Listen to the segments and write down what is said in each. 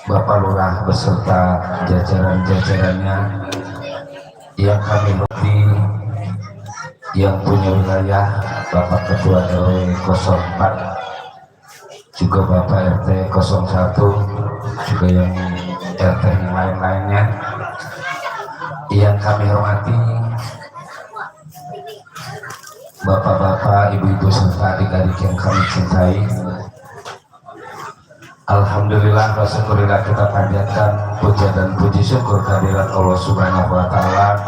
Bapak Lurah beserta jajaran-jajarannya yang kami hormati, yang punya wilayah Bapak Ketua RW 04, juga Bapak RT 01, juga yang RT yang lain-lainnya yang kami hormati, Bapak-bapak, ibu-ibu serta adik-adik yang kami cintai. Alhamdulillah wa syukurillah, kita panjatkan puja dan puji syukur kehadirat Allah Subhanahu wa Ta'ala,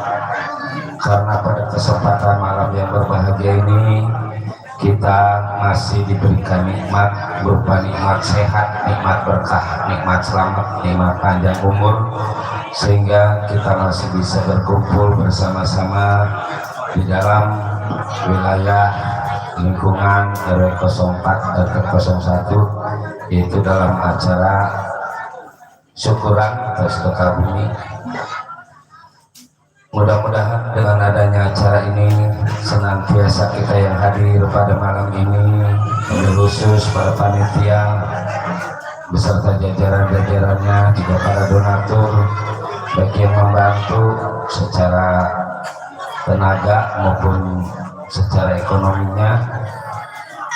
karena pada kesempatan malam yang berbahagia ini kita masih diberikan nikmat berupa nikmat sehat, nikmat berkah, nikmat selamat, nikmat panjang umur, sehingga kita masih bisa berkumpul bersama-sama di dalam wilayah lingkungan RW 04 RT 01, yaitu dalam acara syukuran atau sedekah bumi. Mudah-mudahan dengan adanya acara ini senantiasa kita yang hadir pada malam ini, khusus para panitia beserta jajaran-jajarannya, juga para donatur, baik yang membantu secara tenaga maupun secara ekonominya,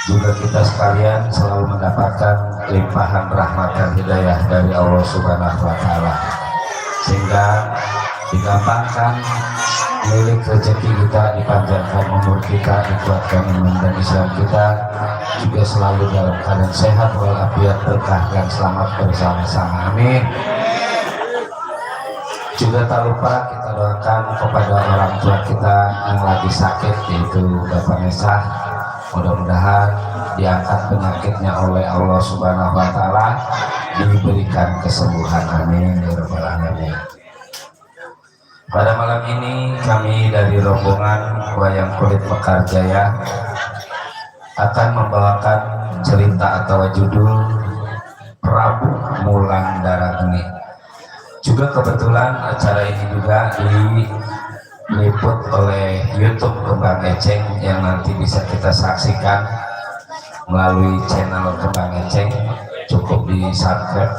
juga kita sekalian selalu mendapatkan limpahan rahmat dan hidayah dari Allah Subhanahu wa Ta'ala, sehingga digampangkan milik rezeki kita, dipanjangkan umur kita, dikuatkan iman dan Islam kita, juga selalu dalam keadaan sehat walafiat, berkah dan selamat bersama-sama, amin. Juga tak lupa kita doakan kepada orang tua kita yang lagi sakit, yaitu Bapak Mesah, mudah-mudahan diangkat penyakitnya oleh Allah Subhanahu wa Ta'ala, diberikan kesembuhan, amin ya rabbal alamin. Pada malam ini kami dari rombongan Wayang Kulit Mekar Jaya akan membawakan cerita atau judul Prabu Mulang Darageni. Juga kebetulan acara ini juga diliput oleh YouTube Kembang Eceng yang nanti bisa kita saksikan melalui channel Kembang Eceng. Cukup di subscribe.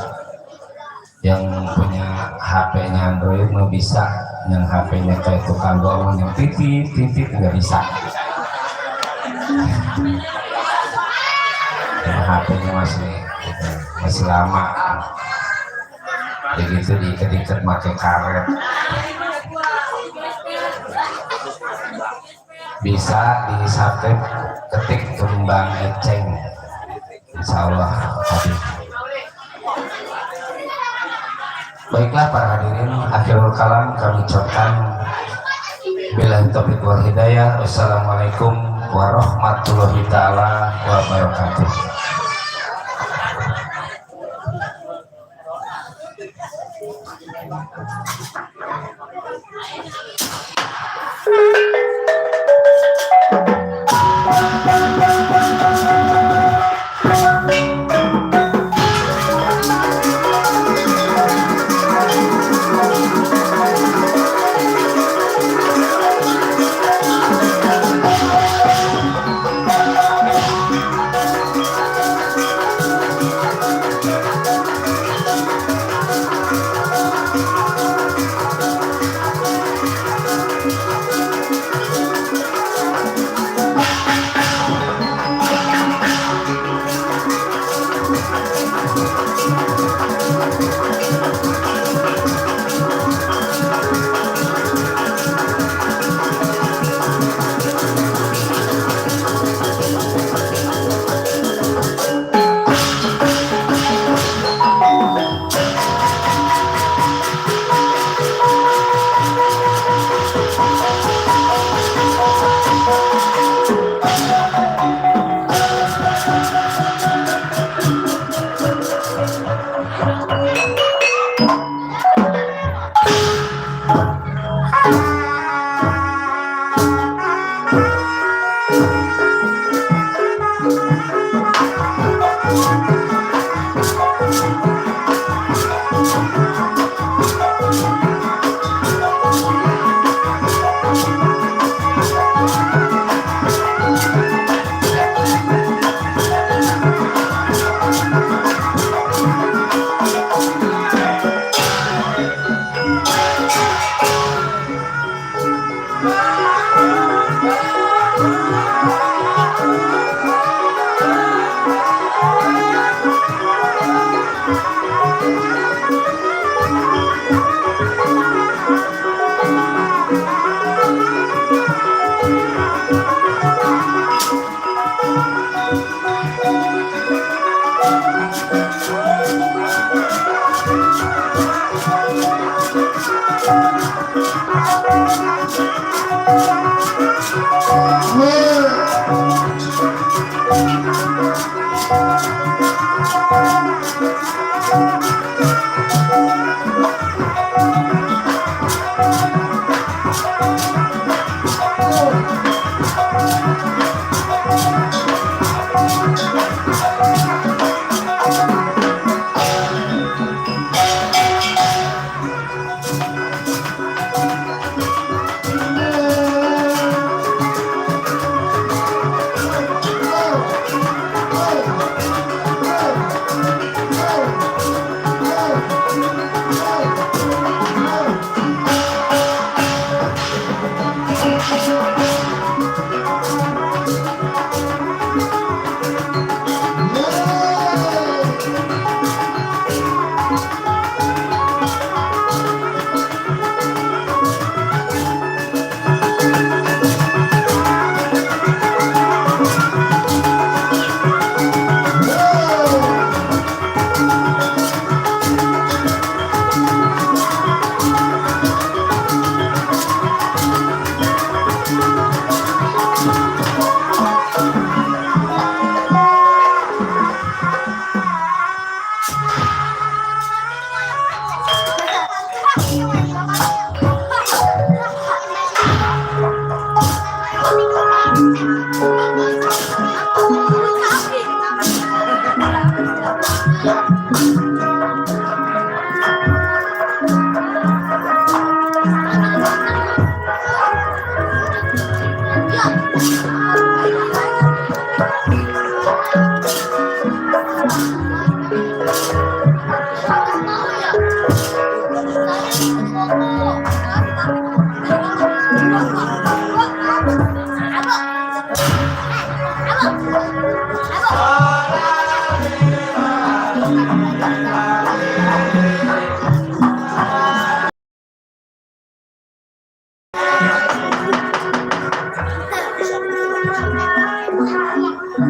Yang punya HP-nya Android mau bisa, yang HP-nya kayak tukang dorong yang titik nggak bisa. Yang HP-nya masih lama. Begitu diikat-ikat pakai karet. Bisa di subscribe, ketik Kembang Eceng, insya Allah tadi. Baiklah para hadirin, akhirul kalam kami ucapkan billahi taufiq wal hidayah. Wassalamualaikum warahmatullahi taala wabarakatuh.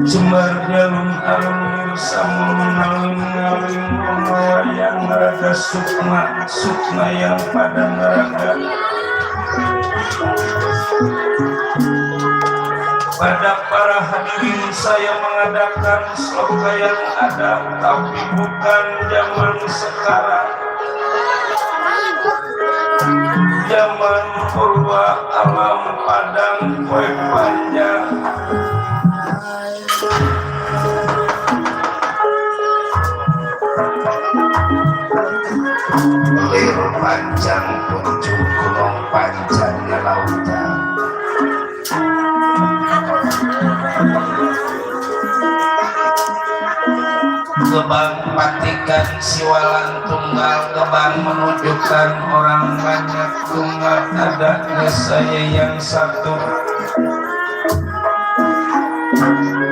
Jembar jalum alun samun ngaling yang raga sukma yang pada neraka. Pada para hadirin saya mengadakan sloga yang ada, tapi bukan zaman sekarang. Zaman purba alam padang kue panjang. Liru panjang kunjung gunung panjangnya lautan. Gebang patikan siwalan tunggal, gebang menunjukkan orang banyak tunggal, adanya saya yang satu.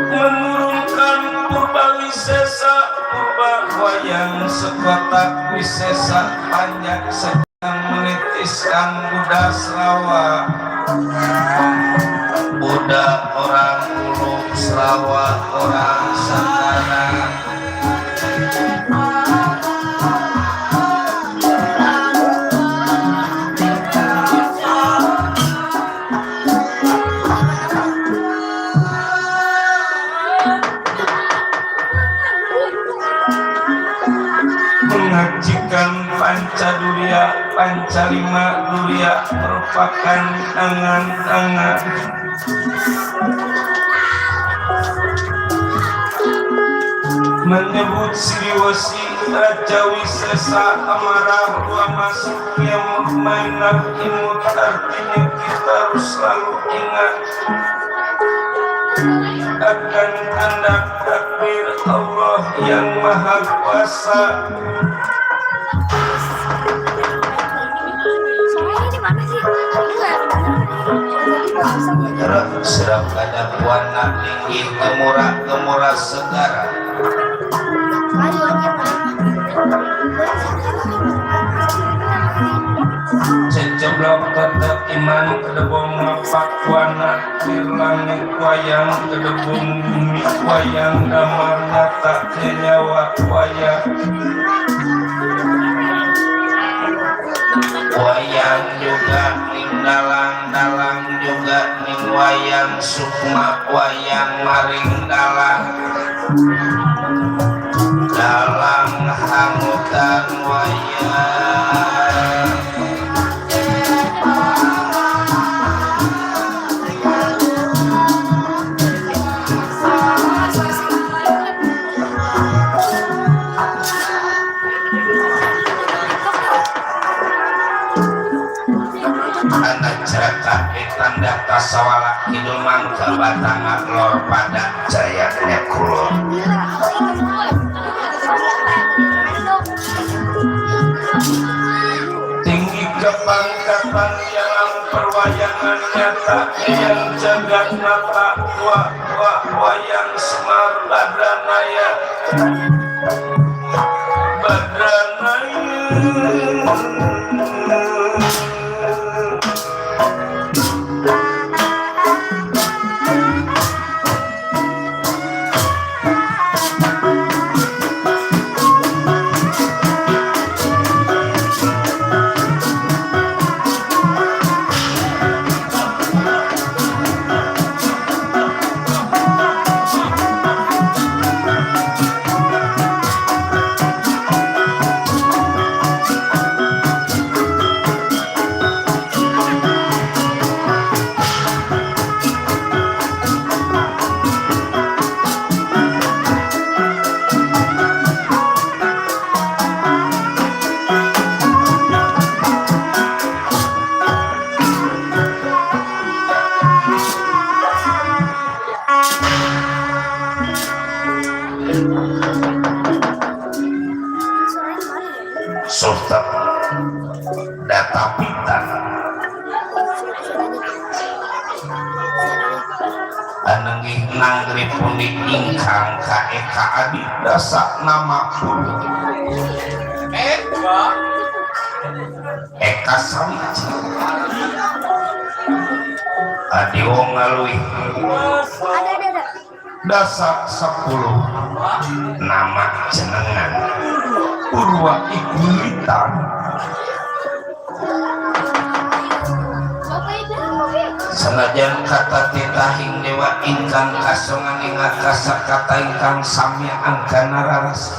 Menurunkan purba wisesa, purba wayang sekotak wisesa, banyak sedang menitiskan Buddha Serawa. Buddha orang Ulu, Serawa orang Sangkana. Mengajikan Pancadurya, Pancalima Durya merupakan angan-angan. Menyebut Sriwasi Raja Wisesa amarah wa masuk yang mainak imut, artinya kita harus selalu ingat akan tanda takdir Allah yang Maha Kuasa. Sedap kada puana linggih gemurah segara. Ceblok tetep iman kedebong ngapakwana langit wayang kedebong bumi wayang damar nyata nyawa wayang wayang juga ning dalang juga ning wayang sukma wayang maring dalang hangutan wayang anak cerita tanda tasawala kidul mangga batang lor pada jayanya kulon tinggi kepangkatan yang perwayangan nyata yang jagat nata wayang semar badranaya Sultan data pita anengih nanggri punik ingkang kaeka adi dasa nama pun eka samici adi wong ngalui dasa 10 nama jenengan Purwa Igulitan sanajan kata titahing dewa ingkang kasongan ingat kasa kata ingkang samya angkana raras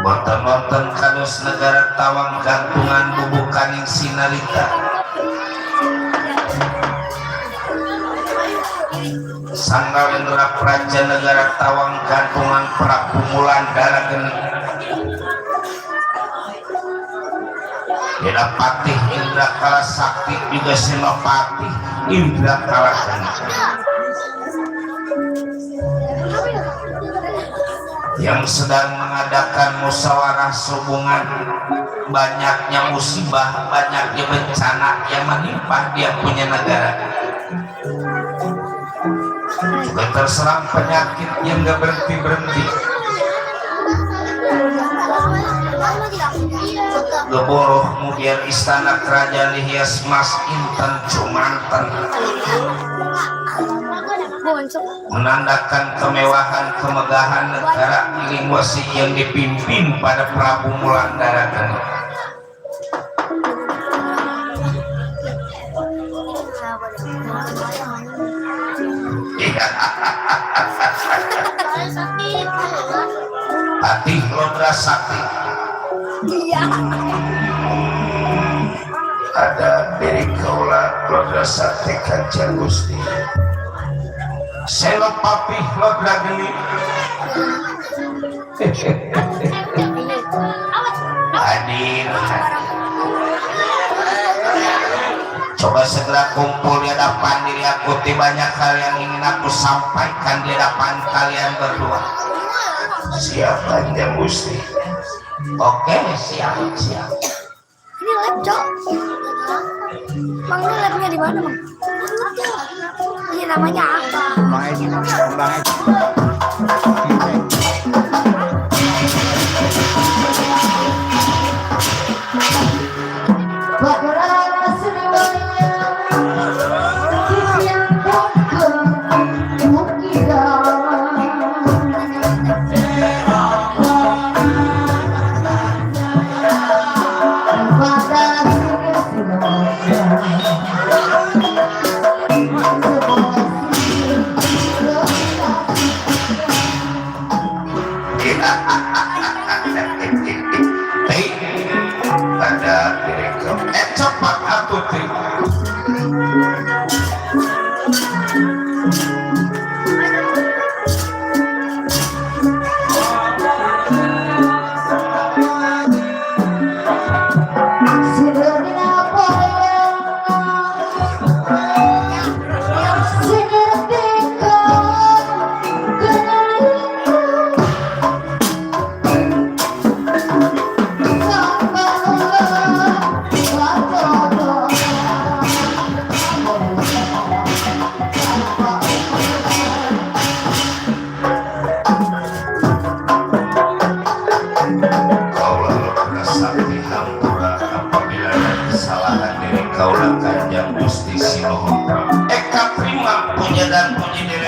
boten-boten kados negara tawang gantungan bubukaning sinarita Sanggalendra Praja negara tawang gantungan prakumulan darah geni Yada Patih Indra Kala Sakti juga Senopati Indra Kala Geni yang sedang mengadakan musyawarah hubungan banyaknya musibah banyaknya bencana yang menimpa dia punya negara juga terserang penyakit yang gak berhenti-berhenti geboroh kemudian istana kerajaan dihias mas inten cumanten menandakan kemewahan kemegahan negara Ilingwasi yang dipimpin pada Prabu Mulandara Geni Patih Lodra Sakti ada dari kaula Lodra Sakti Kanjeng Gusti Senopati Lodra Geni hadir coba segera kumpul di hadapan diri aku banyak hal yang ingin aku sampaikan di hadapan kalian berdua siap Kanjeng Gusti oke siap ini lab cok bang ini labnya di mana bang ini namanya apa Hei, ada direkam. Cepat aku teh.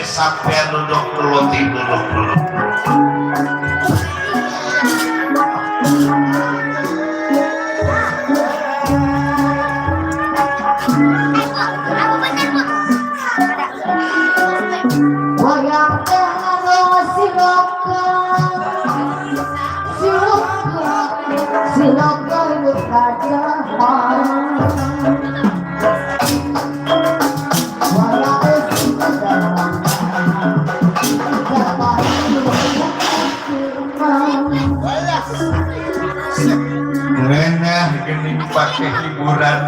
Sampai duduk dulu. Pakai hiburan.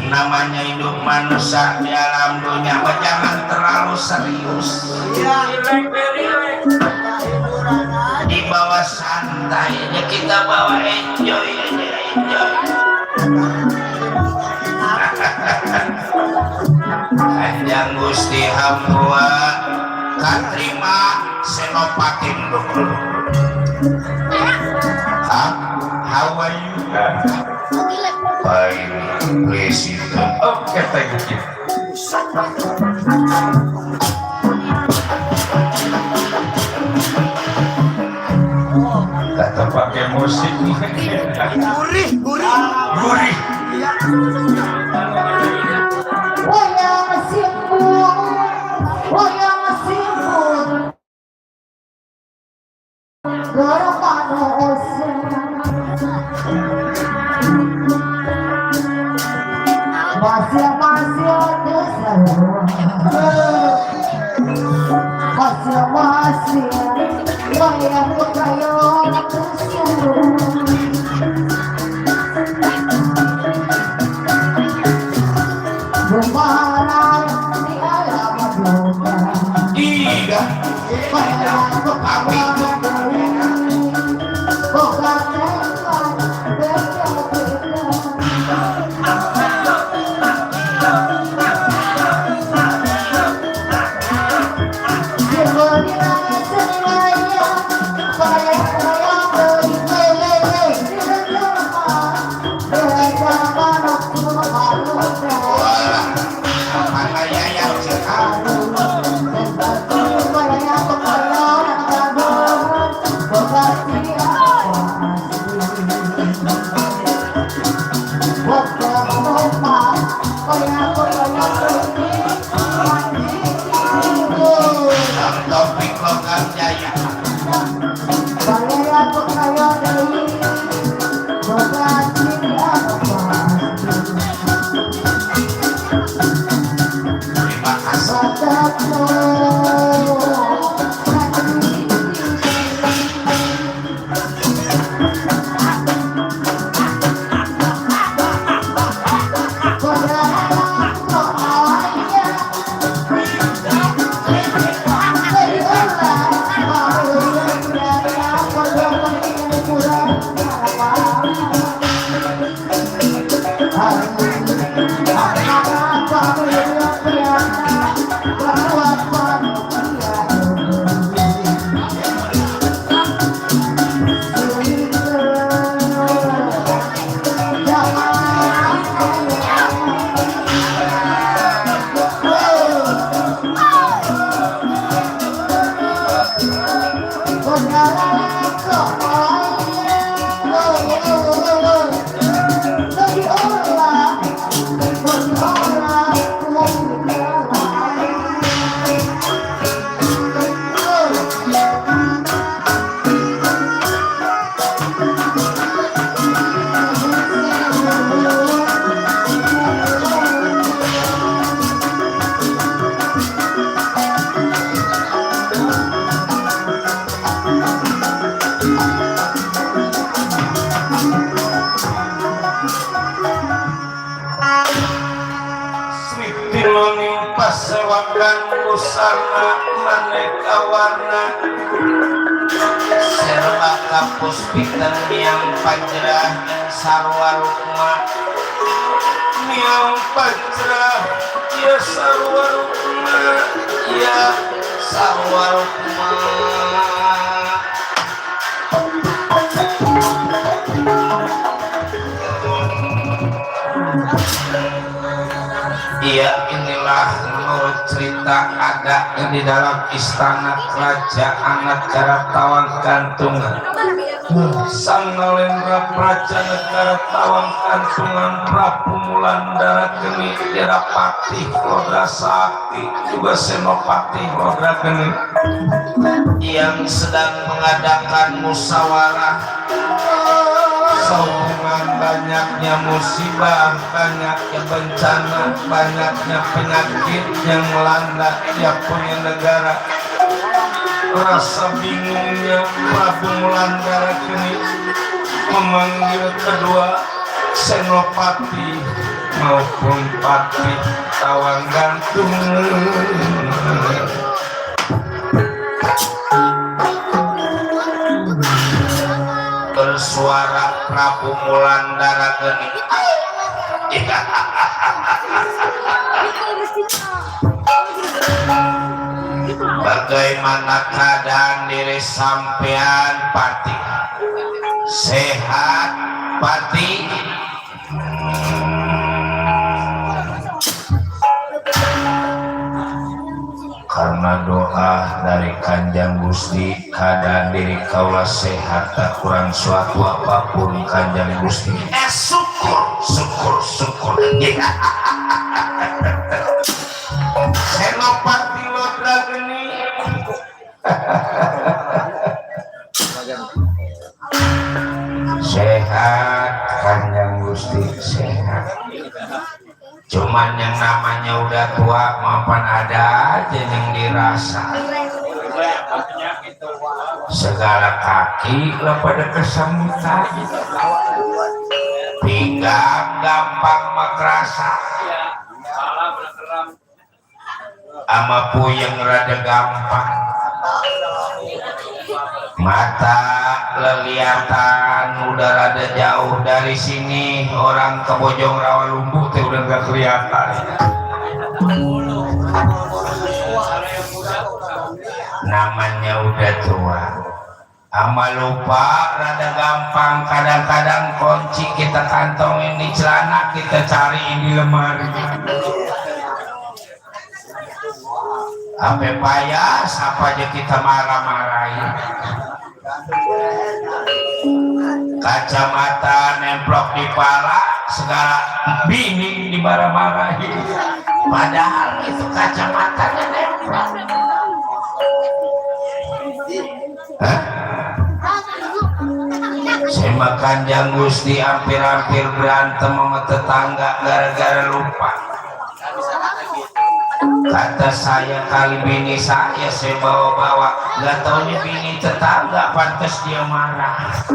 Namanya hidup manusia di alam dunia, jangan terlalu serius. Dibawa santai aja, kita bawa enjoy aja, enjoy. Kanjeng Gusti Hambua katrima senopatin dulu. How are you? Fine, please. Okay, thank you. Kata pakai musik. Gurih. babagan busana maneka warna serba kapus piten yang panjerah sarwa rukma yang panjerah ya sarwa rukma ya sarwa rukma iya inilah menurut cerita ada di dalam istana kerajaan negara Tawang Kantungan. Sang Nalendra Praja negara Tawang Kantungan Prabu Mulandara Geni Dirapati Rodra Sakti juga Senopati Rodra Geni yang sedang mengadakan musyawarah sehubungan banyaknya musibah, banyaknya bencana, banyaknya penyakit yang melanda tiap punya negara. Rasa bingungnya Prabu Mulandara kini memanggil kedua Senopati maupun Pati Tawang Kantungan. Bersuara Prabu Mulandara Geni. Bagaimana keadaan diri sampean Pati? Sehat Pati? Karena doa dari Kanjeng Gusti keadaan diri kaula sehat tak kurang suatu apapun Kanjeng Gusti. Syukur. Senopati Rodra Geni. Sehat Kanjeng Gusti sehat. Cuman yang namanya udah tua maupun ada aja yang dirasa. Segala kaki lah pada kesemutan, pinggang gampang makrasa, ama puyeng rada gampang, mata leliatan udah rada jauh dari sini, orang ke Bojong Rawalumbu teh udah gak kelihatan. Namanya udah tua, ama lupa rada gampang, kadang-kadang kunci kita kantongin di celana, kita cariin di lemari. Apa payah, apa aja kita marah-marahin. Kacamata nemplok di pala, segala bini dimarah-marahin. Padahal itu kacamatanya nemplok. Saya makan Kanjeng Gusti hampir-hampir berantem sama tetangga gara-gara lupa. Kata saya kali bini saya bawa-bawa, gak taunya bini tetangga pantas dia marah.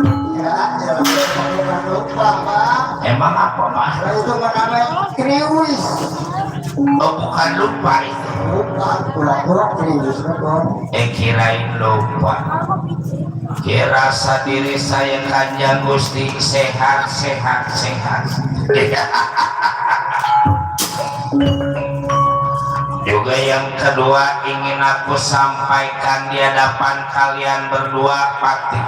Emang apa Pak? Itu namanya kriwis. Oh bukan lupa itu. Bukan, pura-pura kriwis. Kirain lupa. Rasa diri saya Kanjeng Gusti sehat. Juga yang kedua ingin aku sampaikan di hadapan kalian berdua Pati,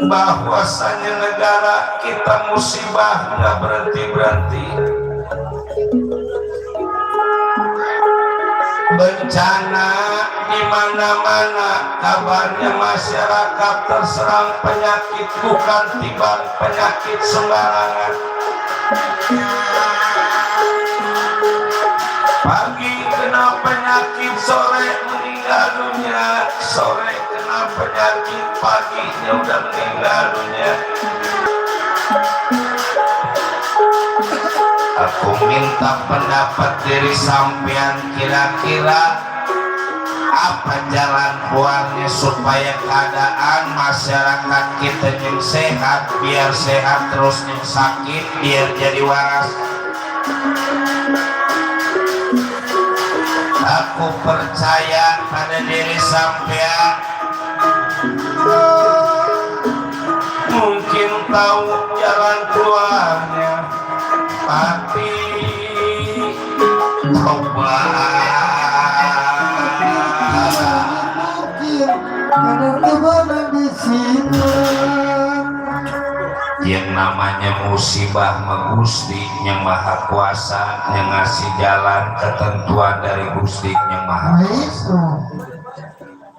bahwasanya negara kita musibah nggak berhenti. Bencana di mana-mana, kabarnya masyarakat terserang penyakit, bukan tiban penyakit sembarangan. Pagi kena penyakit, sore meninggal dunia. Sore kena penyakit, paginya udah meninggal dunia. Aku minta pendapat dari sampean, kira-kira apa jalan keluarnya supaya keadaan masyarakat kita yang sehat, biar sehat terus, yang sakit biar jadi waras. aku percaya pada diri sampean, mungkin tahu jalan keluarnya, tapi coba di sini. yang namanya musibah Gusti yang Maha Kuasa yang ngasih jalan ketentuan dari Gusti yang Maha Kuasa.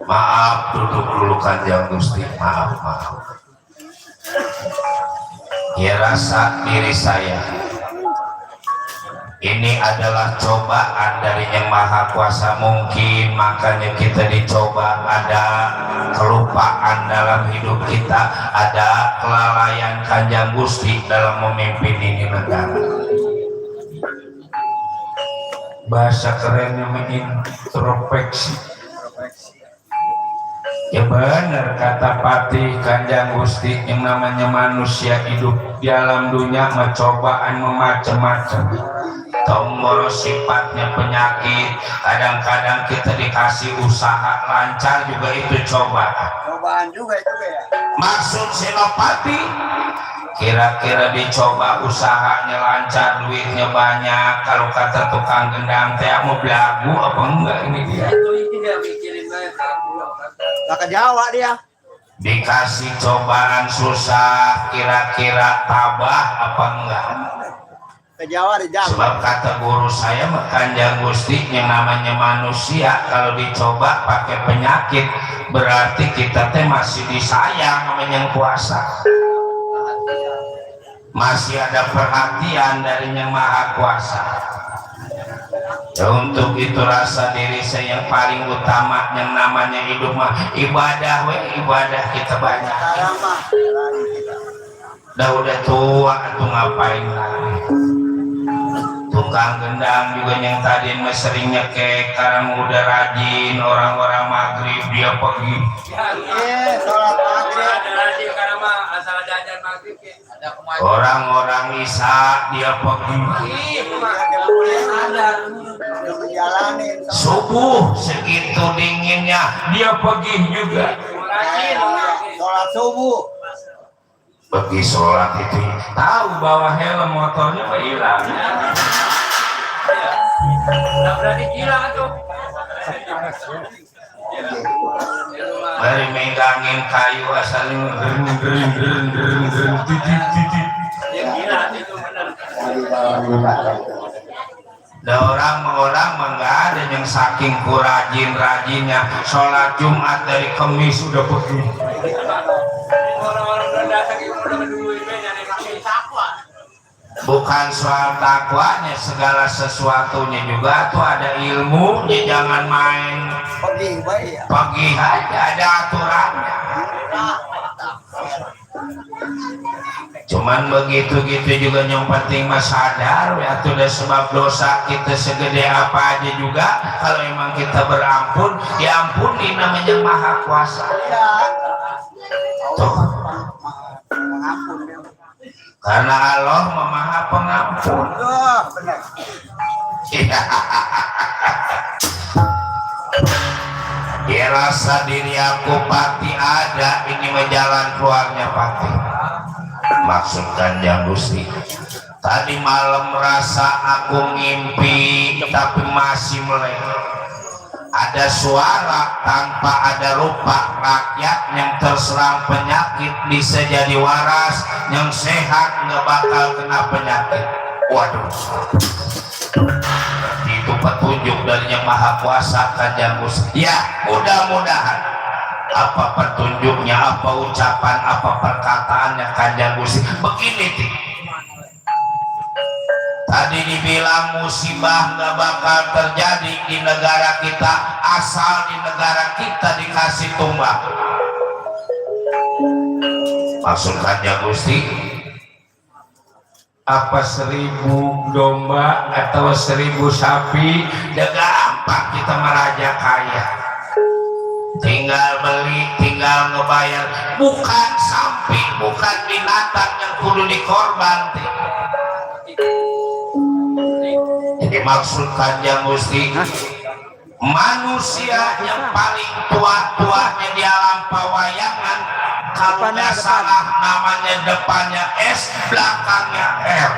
Maaf, duduk dulu Kanjeng Gusti, maaf. Ya rasa diri saya ini adalah cobaan dari Yang Maha Kuasa, mungkin makanya kita dicoba, ada kelupaan dalam hidup kita, ada kelalaian Kanjeng Gusti dalam memimpin ini negara. Bahasa kerennya mengintrospeksi. Ya benar kata Patih Kanjeng Gusti, yang namanya manusia hidup di alam dunia mencobaan macam-macam. Tombol sifatnya penyakit, kadang-kadang kita dikasih usaha lancar juga itu cobaan juga itu ya. Maksud Senopati kira-kira dicoba usahanya lancar, duitnya banyak, kalau kata tukang gendang teh mau belagu apa enggak ini dia Gak ke Jawa dia. dikasih cobaan susah, kira-kira tabah apa enggak? Ke Jawa di Jawa. Sebab kata guru saya Kanjeng Gusti, yang namanya manusia kalau dicoba pakai penyakit berarti kita teh masih disayang sama Yang Kuasa, masih ada perhatian dari Yang Maha Kuasa. Ya, untuk itu rasa diri saya yang paling utama, yang namanya hidup mah ibadah, ibadah kita banyak. Udah tua tuh ngapain lagi? Tukang gendang juga yang tadi sering nyekek, sekarang udah rajin, orang-orang maghrib dia pergi. Sholat maghrib. Orang-orang isya dia pergi. Subuh segitu dinginnya dia pergi juga. Sholat subuh. Pergi sholat itu tahu bawa helm motornya hilang. Nggak berani gila tuh. Mari megangin kayu asalnya titik. Gila itu benar. Ada orang enggak ada yang saking kurajin-rajinnya sholat Jumat dari Kamis sudah pergi. Orang-orang udah datang itu udah dulu ini nyari kaki takwa. Bukan soal takwanya, segala sesuatunya juga tuh ada ilmunya, jangan main pergi aja, ada aturannya. Cuman begitu-gitu juga yang penting mah sadar ya, itu udah sebab dosa kita segede apa aja juga kalau emang kita berampun, diampuni namanya Maha Kuasa. Tuh. Karena Allah Maha Pengampun. Ya rasa diri aku pati ada, ini menjalan keluarnya pati. Maksud Kanjeng Gusti, tadi malam merasa aku ngimpi tapi masih melek. Ada suara tanpa ada rupa, rakyat yang terserang penyakit bisa jadi waras, yang sehat nggak bakal kena penyakit. Waduh, itu petunjuk dari Yang Maha Kuasa Kanjeng Gusti. Ya, mudah-mudahan apa petunjuknya, apa ucapan, apa perkataannya Kanjeng Gusti begini ti. Tadi dibilang musibah nggak bakal terjadi di negara kita asal di negara kita dikasih tumbang. Maksud Kanjeng Gusti, apa 1000 domba atau 1000 sapi udah gampang kita meraja kaya, tinggal beli, tinggal ngebayar, bukan sapi, bukan binatang yang kudu dikorban. Jadi maksud Kanjeng Gusti, manusia yang paling tua-tuanya di alam pawayangan, kalau nggak salah namanya depannya S, belakangnya R.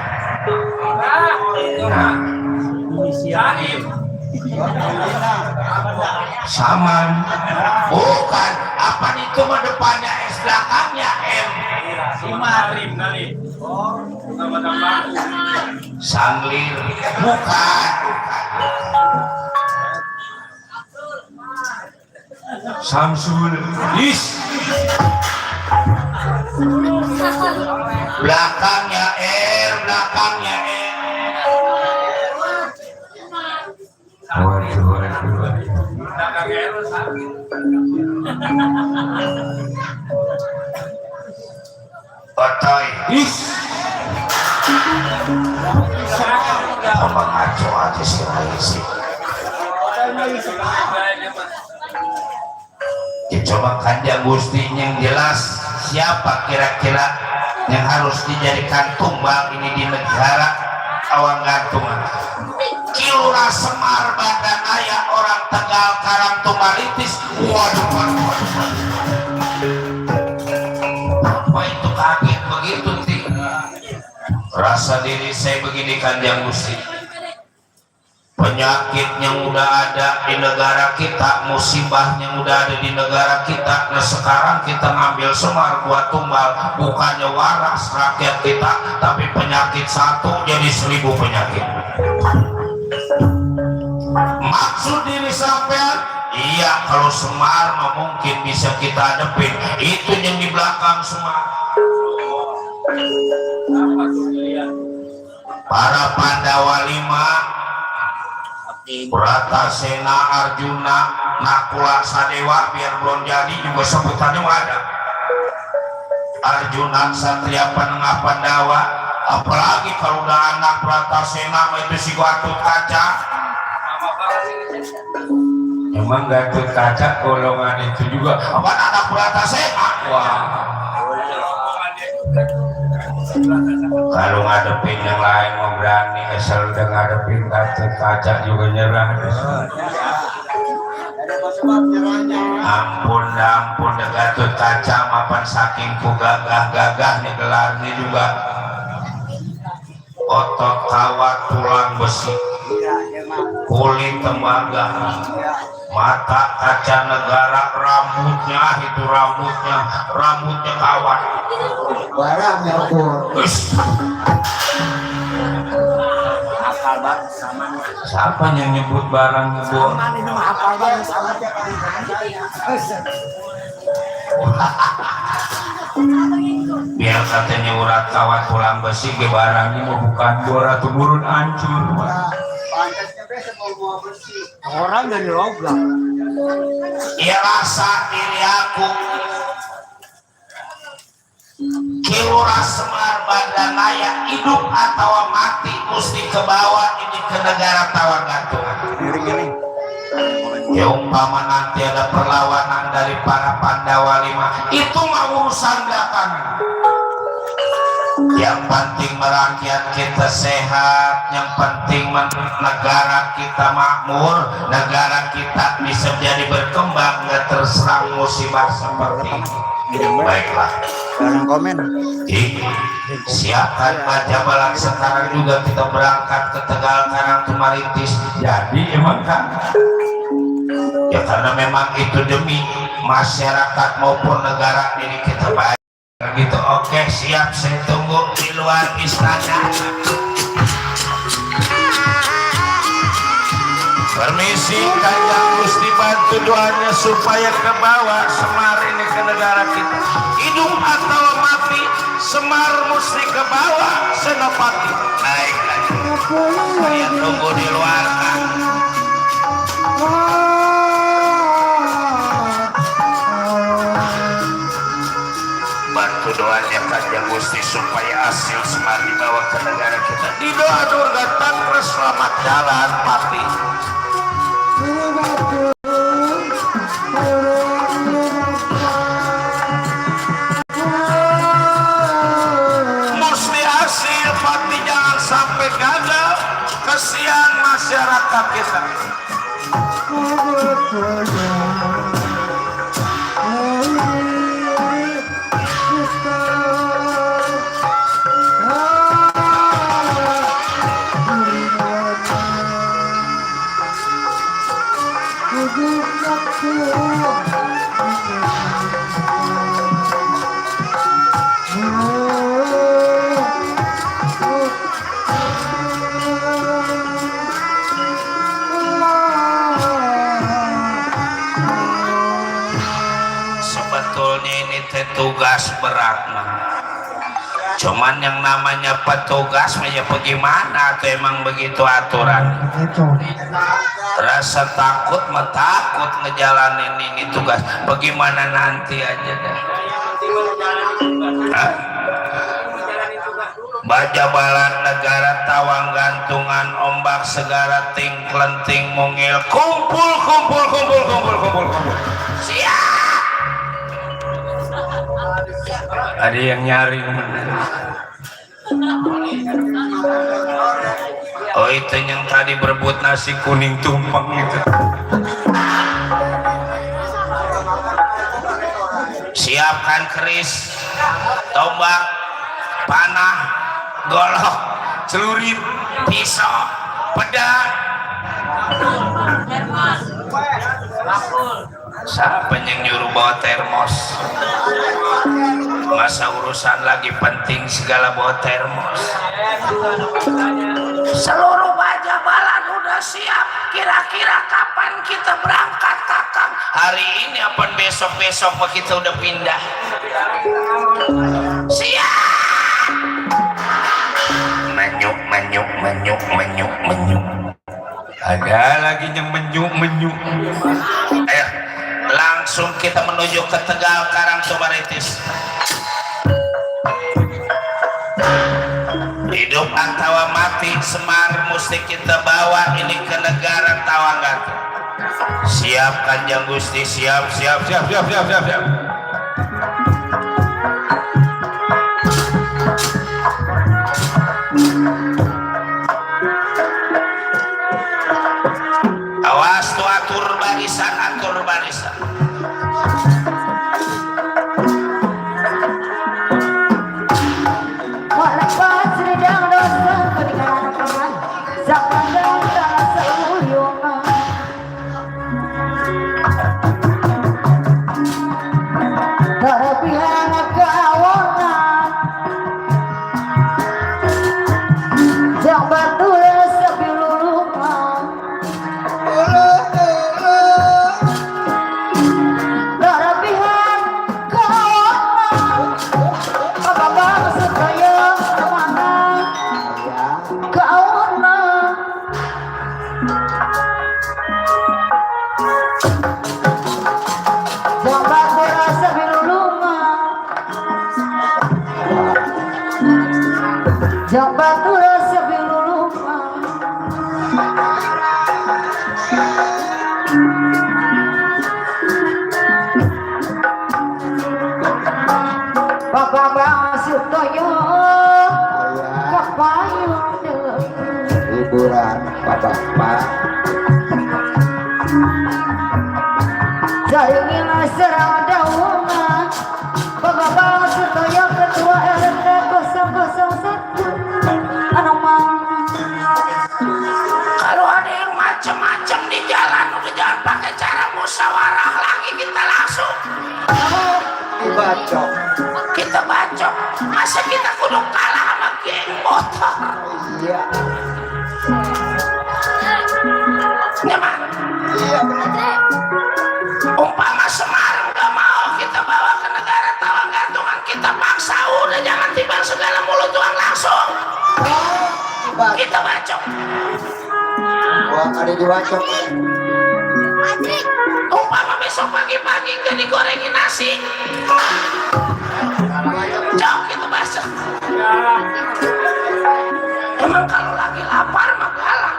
Nah, sama bukan apa itu mah depannya S, belakangnya M. Sanglir bukan. Samsul is belakangnya R, belakangnya M. Otoy is apa ngaco aja sih sih. Coba Kanjeng Gusti yang jelas siapa kira-kira yang harus dijadikan tumbal ini di negara awang gantungan. Kilura Semar Badanaya orang Tegal Karang Tumaritis. Waduh. Apa itu kaget begitu sih? Rasa diri saya begini Kanjeng Gusti. Penyakit yang udah ada di negara kita, musibah yang udah ada di negara kita, nah sekarang kita ngambil Semar buat tumbal, bukannya waras rakyat kita, tapi penyakit satu jadi 1000 penyakit. Maksud diri sampean, iya kalau Semar mah mungkin bisa kita hadapin, itu yang di belakang Semar. Para Pandawa 5, Bratasena, Arjuna, Nakula, Sadewa, biar belum jadi juga sebutannya ada. Arjuna, Satria Penengah Pandawa, apalagi kalau udah anak Bratasena itu si Gatut Kaca. Emang Gatut Kaca golongan itu juga apa anak Bratasena? Wah. Kalau ngadepin yang lain mau berani, asal udah ngadepin Gatut Kaca juga nyerah. Ampun Gatut Kaca mapan saking ku gagah-gagahnya gelarnya juga otot kawat tulang besi, kulit tembaga, mata kaca negara, rambutnya kawat. Barang ya pun. Siapa yang nyebut barang Bu? Biar katanya urat kawat tulang besi ke barangnya mau bukan bora turun hancur. Orang dari logam. Ya rasa diri aku Kilura Semar Badanaya hidup atau mati mesti ke bawah ini ke negara Tawagantungan. Ya umpama nanti ada perlawanan dari para Pandawa 5, itu mah urusan belakangan. Yang penting merakyat kita sehat, yang penting negara kita makmur, negara kita bisa jadi berkembang, nggak terserang musibah seperti ini. Baiklah. Sekarang komen. Siapkan baca balak sekarang juga kita berangkat ke Tegal Karang Tumaritis. Jadi emang kan? Ya karena memang itu demi masyarakat maupun negara ini kita baik. Gitu. Oke, siap, saya tunggu di luar istana. Permisi, Kanjeng Gusti bantu doanya supaya ke bawah Semar ini ke negara kita. Hidup atau mati, Semar mesti ke bawah Senopati. Baik, saya tunggu di luar. Bantu doanya Kanjeng Gusti supaya hasil Semar dibawa ke negara kita. Di doa Durga Tangkres selamat jalan Pati. Mesti hasil Pati, jangan sampai gagal. Kesian masyarakat kita. Sebetulnya ini tugas berat mah. Cuman yang namanya petugas ya bagaimana tuh emang begitu aturan. Rasa takut mah takut ngejalanin ini tugas. Bagaimana nanti aja dah. Hah? Baja balan negara tawang gantungan ombak segara ting klenting mungil kumpul kumpul kumpul kumpul kumpul kumpul. Siap. Ada yang nyaring. Oh itu yang tadi berebut nasi kuning tumpeng itu. Siapkan keris, tombak, panah, golok, celurit, pisau, pedang. Siapa yang nyuruh bawa termos? Masa urusan lagi penting segala bawa termos. Seluruh baja balan udah siap. Kira-kira kapan kita berangkat kakak? Hari ini apa besok-besok kita udah pindah? Siap. Menyuk menyuk menyuk menyuk menyuk. Ada lagi yang menyuk menyuk. Ayo langsung kita menuju ke Tegal Karangsobaritis. Hidup atau mati Semar mesti kita bawa ini ke negara Tawanggat. Siap Kanjeng Gusti, siap siap siap siap siap siap siap. Awas tuh atur barisan, atur barisan. Hiburan bapak-bapak jaringan serang daungan bapak-bapak sedoyo ketua RT 001 Anoman. Kalau ada yang macam-macam di jalan udah jangan pakai cara musyawarah lagi, kita langsung dibacok. Kita bacok. Masa kita kudu kalah sama geng motor? Iya. Nyaman. Iya benar. Umpama Semar gak mau kita bawa ke negara Tawang gantungan, kita paksa udah jangan timbang segala mulut tuang langsung. Kita bacok. Wah ada dibacok. Umpama besok pagi-pagi gak digorengin nasi, jauh kita bacok. Emang kalau lagi lapar mah galak.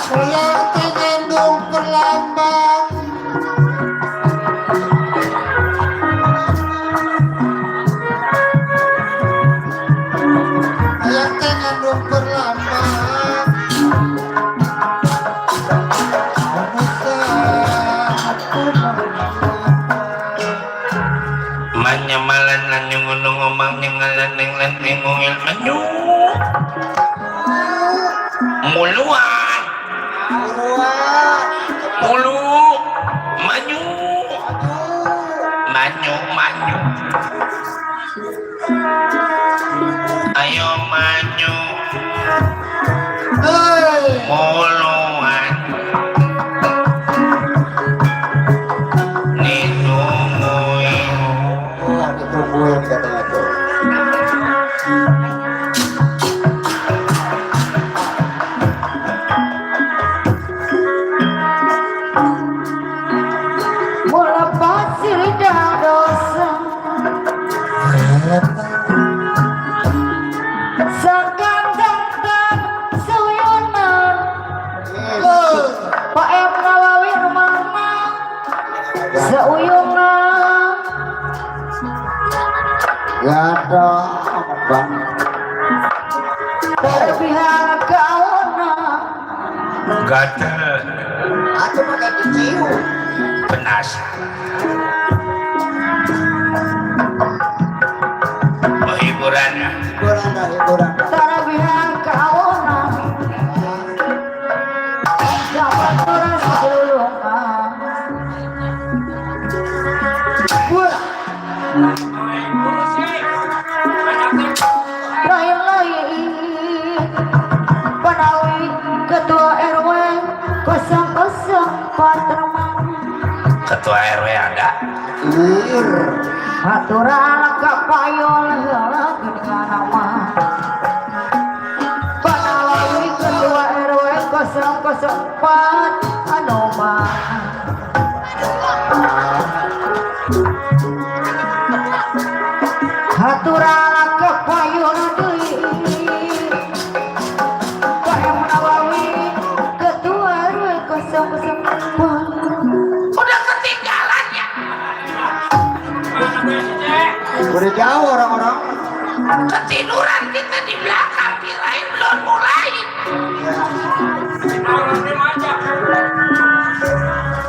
Saya gendong perlambang. Saya gendong perlambang. Manyamalan nanyung ngomong nyengalan neng ngungil menyuk. muluan Buruan. mulu maju maju maju ayo maju Hei. muluan ditungguin Wah, ditungguin katanya tuh. Mula pasir dah dosa Sakang-sakang suyunan Pak em ngalawi mana Seuyungan Gada bang. Dari pihak kawanan gatel Aku makan dicium. penasaran mau hiburan ya Hiburan dah, hiburan. Dari pihak kawanan Dapat orang sekelulungan Wah, lain-lain Panawi Ketua RW 004 Remang ketua RW ada ir. Aturan kapayol heula dengan nama Panawi Ketua RW 004 Anoman Aturan kapayol deui Pak Menawi Ketua RW 004 udah ketinggalan ya Udah jauh orang-orang. ketiduran kita di belakang kirain belum mulai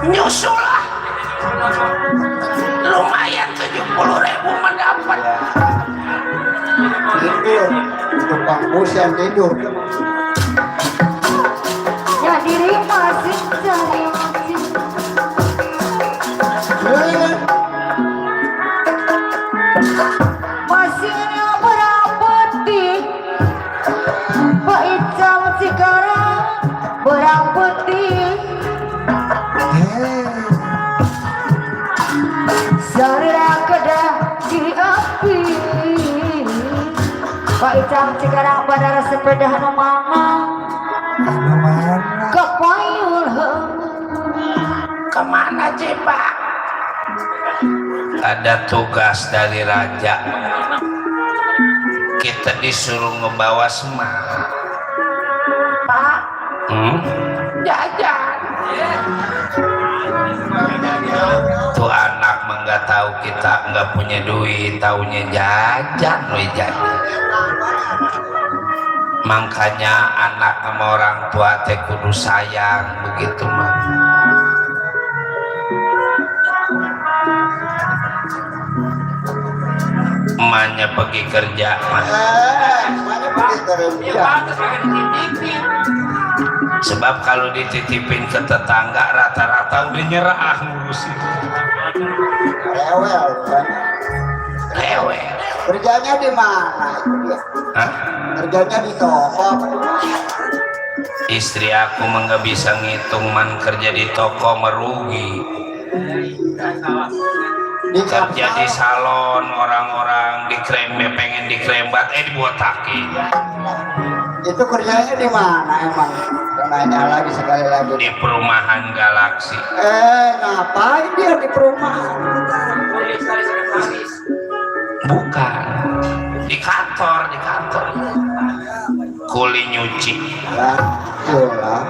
nyusul lah lumayan 70.000 mendapat Tidur. Tukang bus yang tidur. Ya diri masih cari masihnya berapeti Pak Icam Cikarang berapeti Sarira kedah di api Pak Icam Cikarang bandara sepeda nu mana Kepayul kemana Pak? Ada tugas dari raja kita disuruh ngebawa semak Pak jajan tuh anak mah nggak tahu kita nggak punya duit taunya jajan we jajan makanya anak sama orang tua teh kudu sayang begitu mah emaknya pergi kerja mah Mana pergi kerja. sebab kalau dititipin ke tetangga rata-rata udah nyerah ngurusin Rewel kan. rewel Kerjanya di mana itu dia? hah? Kerjanya di toko apa di mana? Istri aku mah nggak bisa ngitung man kerja di toko merugi kerja di salon orang-orang pengen dikrembat dibotakin Itu kerjanya di mana emang? Nanya lagi sekali lagi. di perumahan Galaksi Ngapain dia di perumahan? bukan di kantor kuli nyuci Ya, jelas.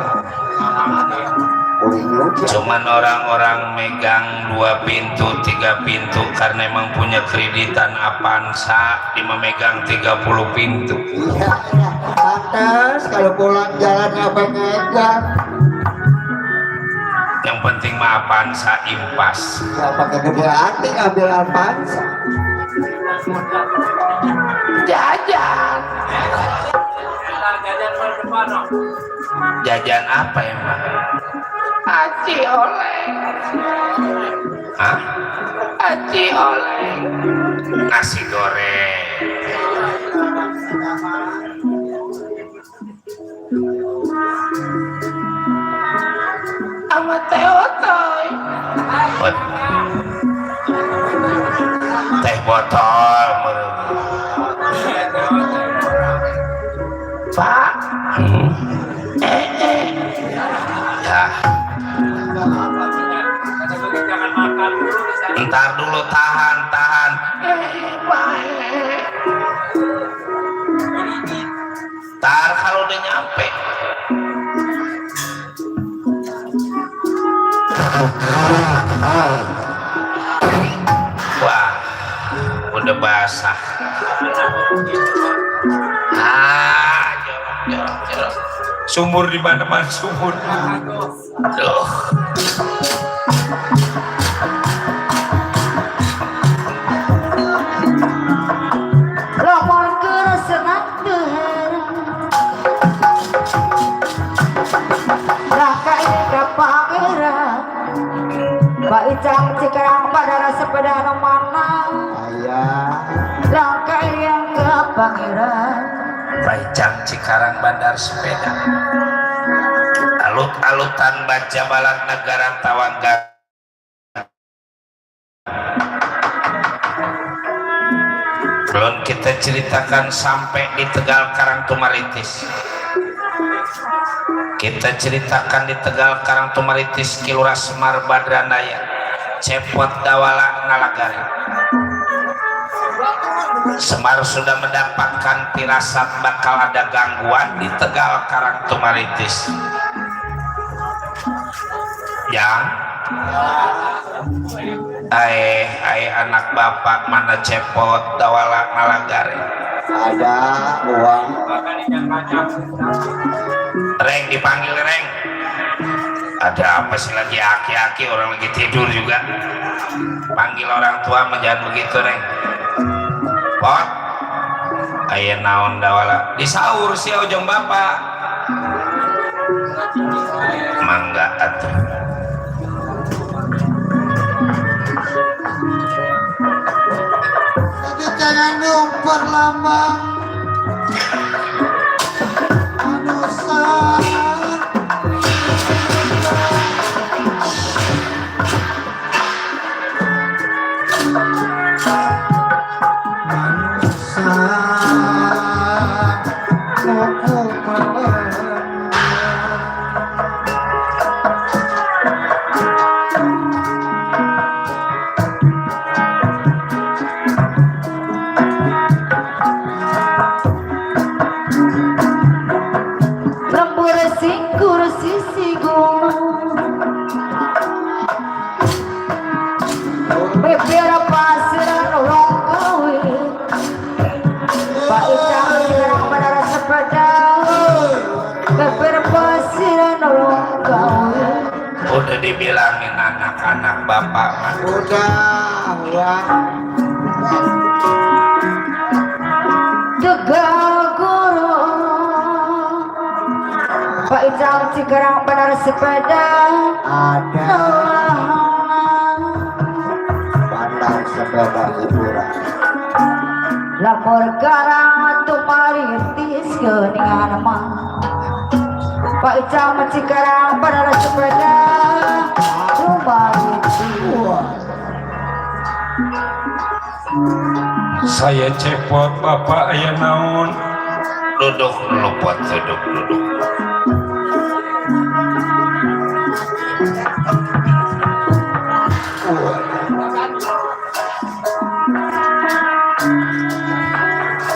Boleh nyuci. cuman orang-orang megang 2 pintu 3 pintu karena emang punya kreditan Avanza di memegang 30 pintu Iya, pantas kalau pulang jalannya pengen. yang penting mah Avanza impas Ya pakai gede hati ngambil Alphonse. jajan jajan ke depan dong. Jajan apa emang? Aci oleh. Hah? Aci oleh. Nasi goreng. Sama teh otoy. Teh botol. Pak. Ya, Jangan makan dulu. ntar dulu tahan. Ntar kalau udah nyampe. Wah, udah basah. Jorok. Sumur di mana-mana sumur. Aduh. Lamun keur senang deheurang Raka ika pangeran Baicang cikarang pada sepeda nu mana Ayah. Raka yang ke pangeran Baicang Cikarang Bandar Sepeda. Alut-alutan baca balak negara Tawangga. Belum kita ceritakan sampai di Tegal Karangtumaritis. Kita ceritakan di Tegal Karangtumaritis Kilura Semar Badranaya Cepot Dawala Ngalagari. Semar sudah mendapatkan firasat bakal ada gangguan di Tegal Karangtumaritis. Yang anak bapak mana Cepot Dawala Ngalagari. Ada uang. Reng, dipanggil Reng. Ada apa sih lagi aki-aki, orang lagi tidur juga. Panggil orang tua, jangan begitu Reng. Pot, aya naon Dawala disaur si ojong bapak. Mangga atuh. Tapi jangan diumpar lama. Lembur singkur sisi gunung Bibir pasiran ulung kawin Baicang cikarang pada sepeda Bibir pasiran ulung kawin Udah dibilangin anak-anak bapak mah. Udah uang. Tegal guru Baicang cikarang pada sepeda Ada bandar sepeda hiburan. Lapor garang tumaritis geuningan mah Baicang cikarang pada sepeda tumaritis Saya Cepot, bapak aya naon? Duduk dulu Pot, duduk.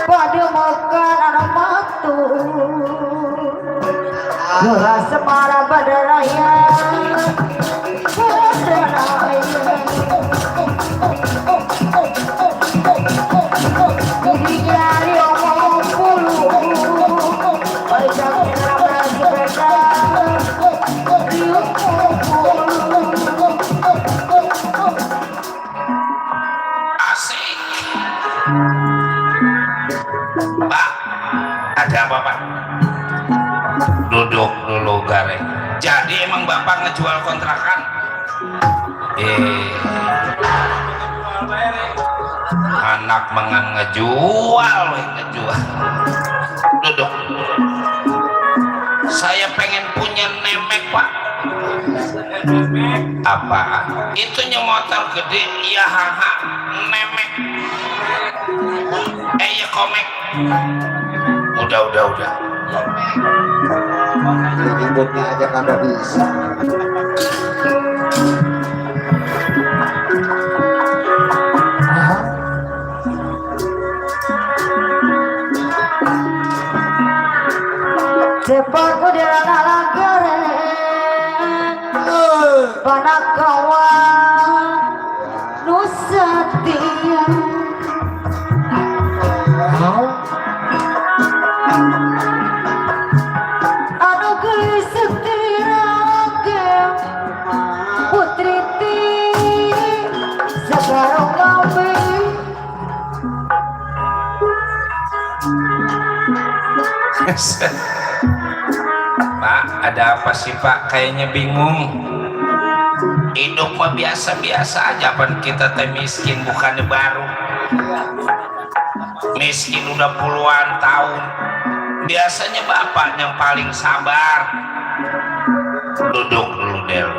pada makan anak matu Gula semara badaraya Dirinya diomong puluh Baicang cikarang pada sepeda Asik. Pak, ada apa Pak? Duduk dulu gareng. Jadi emang bapak ngejual kontrakan? Anak mangan ngejual. Duduk. Saya pengen punya nemek pak. Apa? Itunya motor gede. Iya haha. Nemek. Ya komek. Udah. Nyebutnya aja kagak bisa. Cepat udah nalagare panakawan nusatia anu geus setirake putri ti sagarong lambe Pak, ada apa sih Pak? Kayaknya bingung. Hidup mah biasa-biasa aja, pan kita teh miskin bukannya baru. Miskin udah puluhan tahun. Biasanya bapak yang paling sabar. Duduk dulu Del.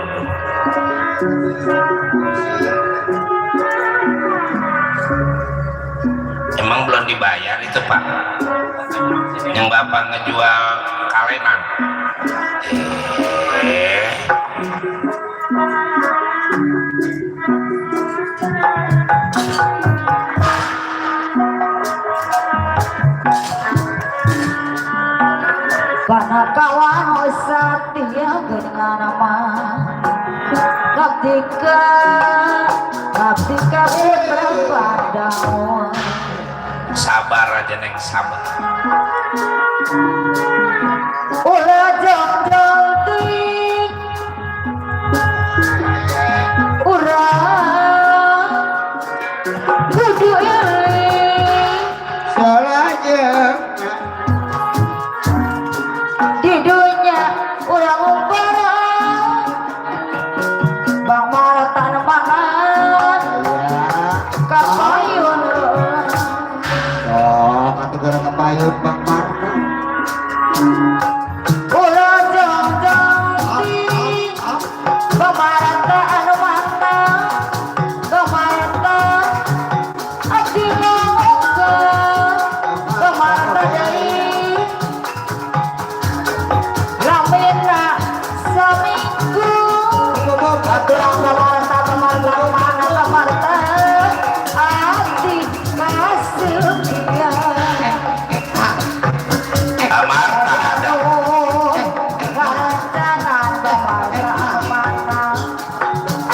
Emang belum dibayar itu Pak? Yang bapak ngejual kalenan. panakawan satia dengan nama ketika putra padamu Sabar aja neng, sabar. ulah jong-jong urang kudu eling Salahnya di dunia urang umpara bang maratan mangan kapayun atau gara kepayun Bang Marta. ulah jong-jong bang marata anu mantang bang marata abdi ngomongkeun bang marata deui lamina saminggu aturan bang marata mana marta abdi kasugian Amarta ada.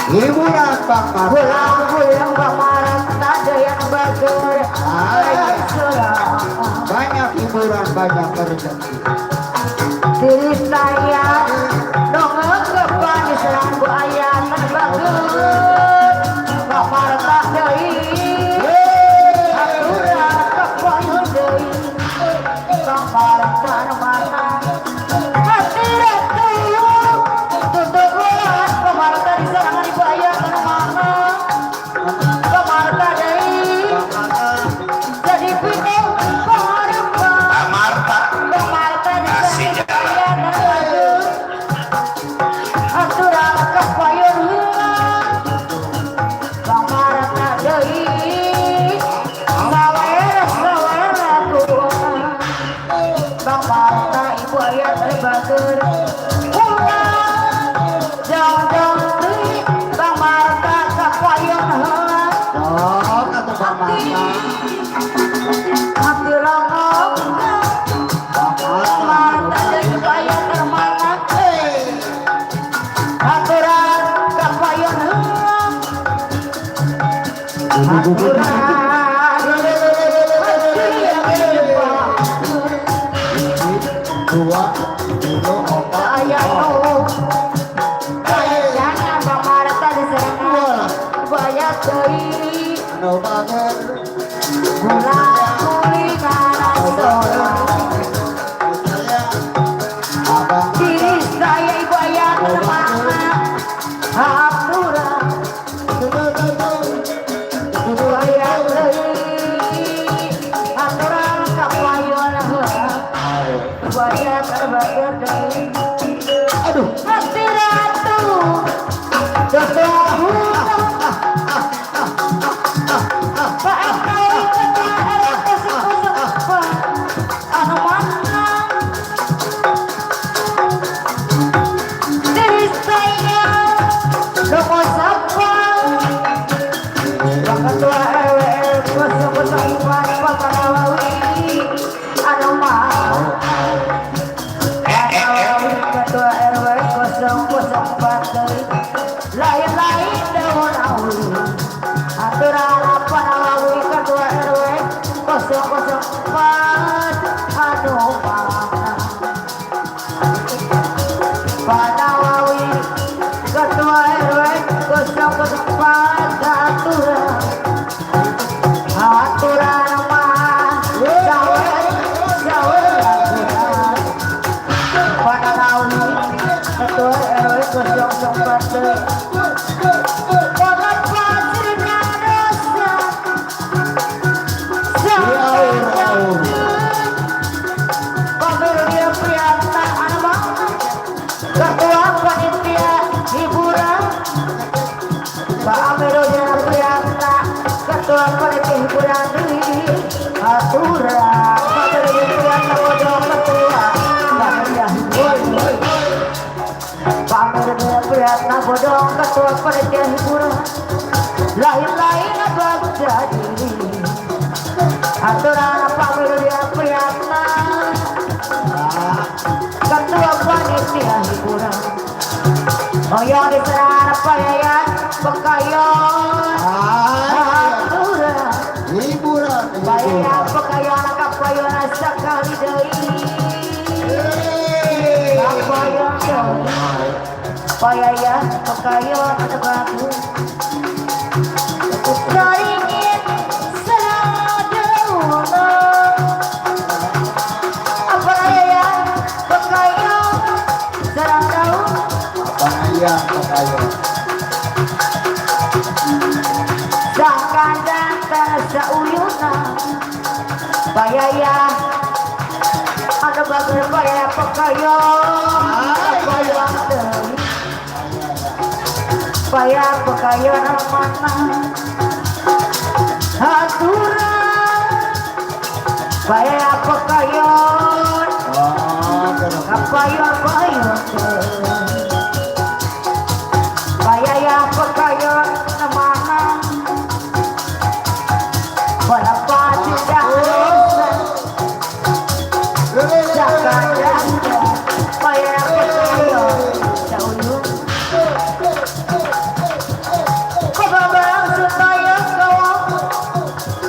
Hiburan Bang Marta. Pulang-pulang kemarin ada yang bager Banyak hiburan, banyak rezeki. diri saya dongeng kepan diserang bu ayah terbagus kemarin tak deui aturan kepoyun deui kemarin tak mana hati ratu tutup bulan kemarin tak diserang ibu ayah mana kemarin tak deui jadi pindah kemarin Amarta kasih jalan. aturan kepoyun kamarna deui sawer kuat kamarna ibu aya terbager jauh-jauh deui kamarna kepoyun Atau Bang Marta. hati longok kamarna deui ibu aya termana aturan kepoyun Dua, dulu, opat, anu bager. deui. Aduh, hati ratu sesuatu Pak Ekoi ketua RT 104 anu manang diri saya nomor sapang Pak Ketua RW 004 Pak Karawawi anu manang Ketua RW 004 deui lain-lain daun awi aturan apa nawawi Ketua RW 004 anu manang Pak Nawawi Ketua RW 004 aturan mah sawer aturan Pak Nawawi Ketua RW 004 Banget pasirnya dosa Pemilia Priyata Anamang Ketua Panitia Hiburan Pak Amiruddin Priyata Ketua Panitia Hiburan Aturan Pemilia Priyata Bodong Ketua Panitia Hiburan Pak Amiruddin Priyata Bodong Ketua Panitia Hiburan lain-lain bagja diri aturan Pak Amiruddin Priyata Ketua Panitia Hiburan Oyong diserang Payayan Pekayon aturan hiburan Payayan Pekayon kapayon sekali deui kapayon deui Payayan Pekayon anu bagus Caringin seladeuna apa Payayan Pekayon serang daun Pakayan Sakandang sauyuna Payayan anu bagus Payayan Pekayon kapayon deui Payayan Pekayon anu manang aturan Payayan Pekayon kapayon Payayan Pekayon anu manang berapa sudah dosa sakandang Payayan Pekayon sauyun Kebabang supaya kau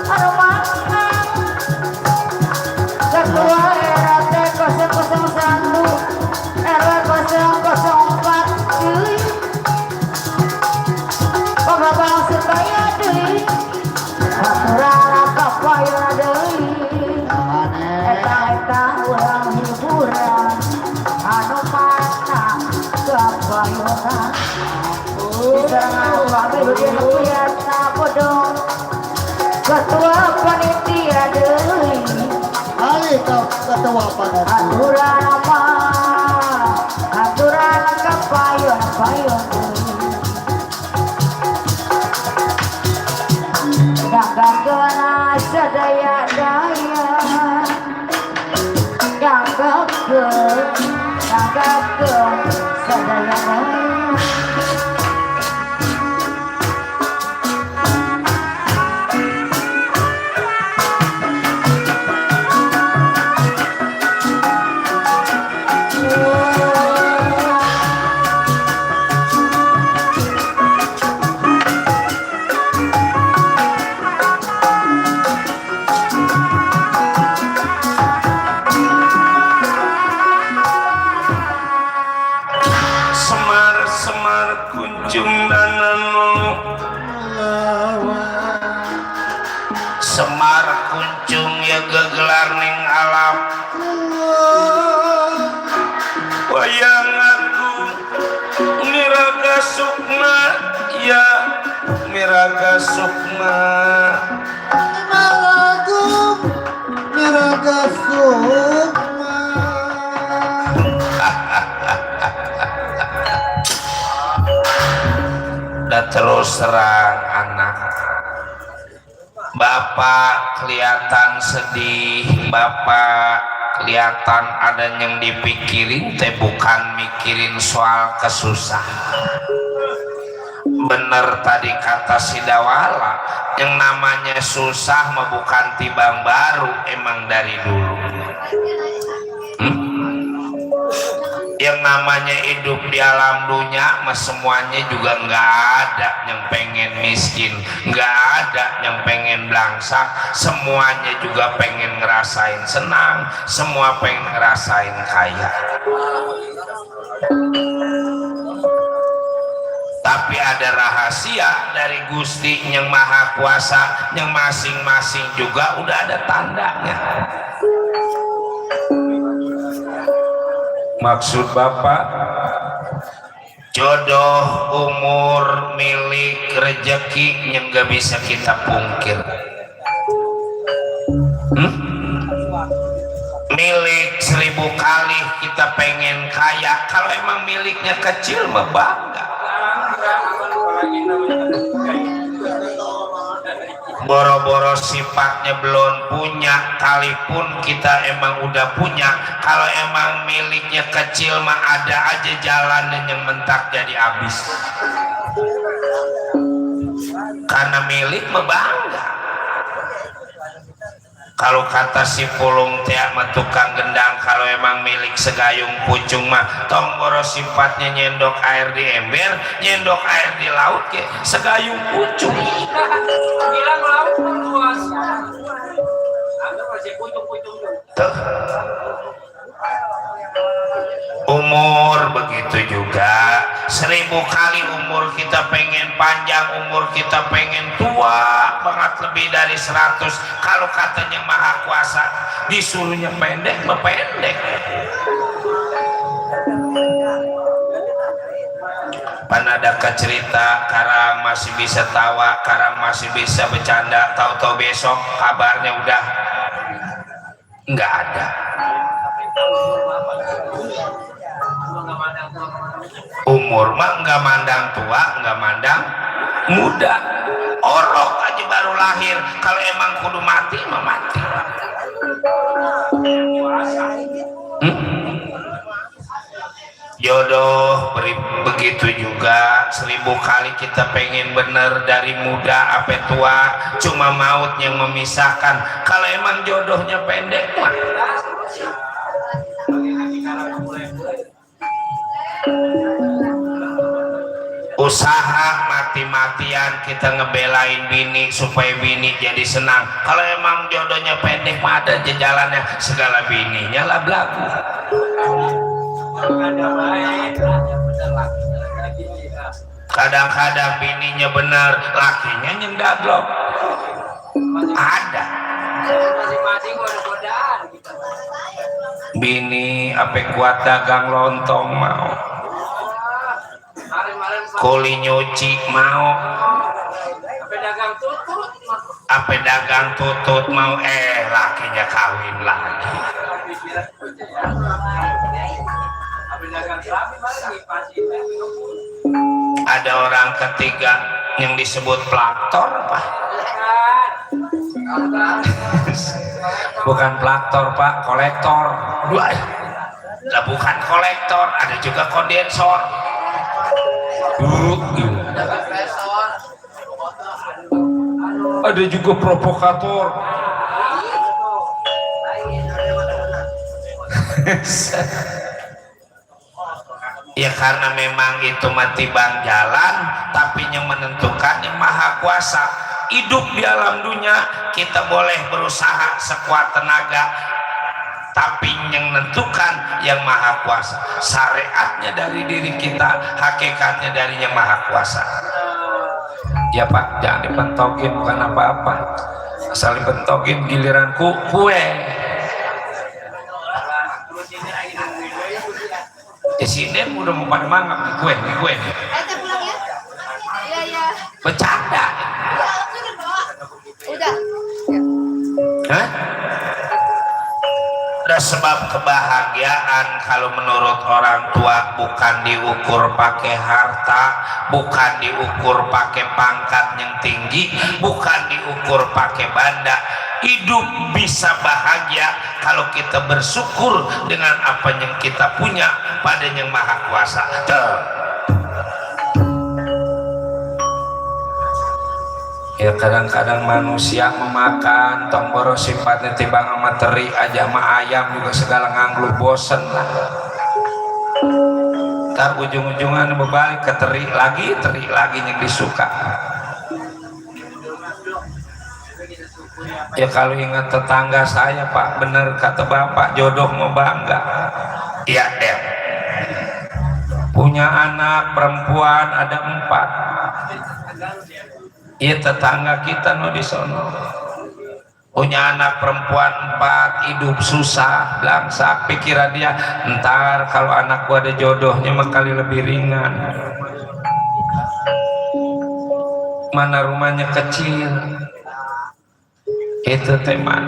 anu manang Ketua RT 001 RW 004 deui Kebabang supaya deui aturan kapayon deui eta urang hiburan anu manang kapayonan Diserang Pak Amiruddin Priyata Bodong Ketua Panitia deui Ali Ketua Panitia aturan apa aturan kapayon deui Gagakeun sadaya-daya Gagakeun sadaya-daya Semar kuncung ya gegelar ning alam wayang aku miraga sukma ya miraga sukma Miraga Sukma dan terus terang anak bapak kelihatan sedih, bapak kelihatan ada yang dipikirin teh bukan mikirin soal kesusahan. Bener tadi kata si Dawala, yang namanya susah mah bukan tibang baru, emang dari dulu. Yang namanya hidup di alam dunia mah semuanya juga nggak ada yang pengen miskin, nggak ada yang pengen belangsak, semuanya juga pengen ngerasain senang, semua pengen ngerasain kaya. Tapi ada rahasia dari Gusti yang Maha Kuasa, yang masing-masing juga udah ada tandanya. Maksud Bapak, jodoh, umur, milik, rezeki yang gak bisa kita pungkir. Milik 1000 kali kita pengen kaya, kalau emang miliknya kecil mah bangga. Boro-boro sifatnya belum punya, kalipun kita emang udah punya, kalau emang miliknya kecil mah ada aja jalan yang mentak jadi habis. Karena milik mah bangga. Kalau kata si pulung tiak mah tukang gendang, kalau emang milik segayung pucung mah tong boro sifatnya nyendok air di ember, nyendok air di laut ke segayung pucung. Bilang laut luas. Anda masih pucung-pucung tuh. Umur begitu juga, 1000 kali umur kita pengen panjang, umur kita pengen tua banget lebih dari 100. Kalau katanya Maha Kuasa disuruhnya pendek, pendek. Pan ada kecerita, karang masih bisa tawa, karang masih bisa bercanda, tahu-tahu besok kabarnya udah nggak ada. Umur mah nggak mandang tua, nggak mandang muda. Orok aja baru lahir, kalau emang kudu mati mah mati. Jodoh begitu juga, 1000 kali kita pengen bener dari muda sampai tua, cuma maut yang memisahkan. Kalau emang jodohnya pendek mah usaha mati-matian kita ngebelain bini supaya bini jadi senang. Kalau emang jodohnya pendek mah ada jalannya, segala bininya lah belagu. Kadang-kadang bininya bener, lakinya nyendaglok. Ada bini apa kuat dagang lontong mau, kuli nyuci mau, apa dagang tutut mau, lakinya kawin lagi. Ada orang ketiga yang disebut plaktor Pak. Bukan plaktor Pak, kolektor. Lah bukan kolektor, ada juga kondensor. Ada juga provokator. Ya karena memang itu mati bang jalan, tapi yang menentukan yang Maha Kuasa. Hidup di alam dunia kita boleh berusaha sekuat tenaga, tapi yang menentukan yang Maha Kuasa. Syariatnya dari diri kita, hakikatnya dari yang Maha Kuasa. Ya Pak, jangan dipentokin, bukan apa-apa. Asal dipentokin giliranku kue. Di sini udah mau pada mangap nih kue. Pulang ya? Iya. Bercanda. Udah. Hah? sebab kebahagiaan kalau menurut orang tua bukan diukur pakai harta, bukan diukur pakai pangkat yang tinggi, bukan diukur pakai benda. Hidup bisa bahagia kalau kita bersyukur dengan apa yang kita punya pada Yang Maha Kuasa. Ya kadang-kadang manusia memakan tomboro sifatnya tibang sama teri aja sama ayam juga segala nganglu bosen lah. Ntar ujung-ujungan berbalik ke teri lagi yang disuka. Ya kalau ingat tetangga saya Pak, bener kata Bapak, jodoh mau bangga. Iya deh. Punya anak perempuan ada 4. Iya tetangga kita no di sono punya anak perempuan 4, hidup susah, belangsak. Pikiran dia, ntar kalau anak gua ada jodohnya mah kali lebih ringan. Mana rumahnya kecil, itu teman.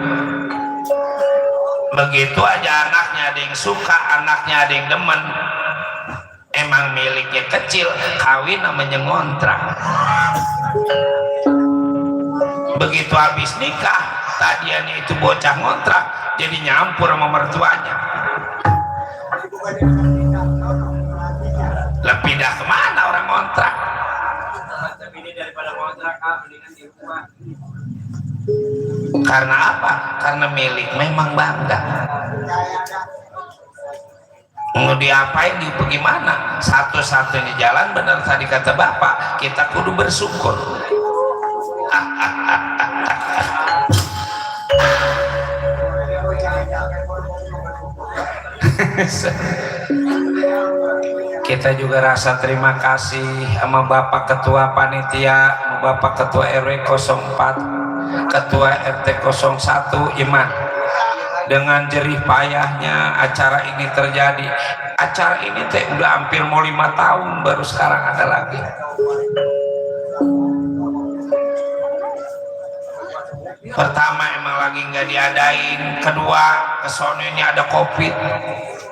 Begitu aja anaknya ada yang suka, anaknya ada yang demen. Emang miliknya kecil, kawin namanya ngontrak. Begitu habis nikah, tadiannya itu bocah ngontrak jadi nyampur sama mertuanya. Lah pindah kemana orang ngontrak? Karena apa? Karena milik memang bangga. Mau diapain, gimana? Satu-satunya jalan benar tadi kata Bapak, kita kudu bersyukur. Kita juga rasa terima kasih sama Bapak Ketua Panitia, sama Bapak Ketua RW 04, Ketua RT 01 Iman. Dengan jerih payahnya acara ini terjadi. Acara ini teh udah hampir mau 5 tahun baru sekarang ada lagi. Pertama emang lagi nggak diadain, kedua kesono ini ada COVID,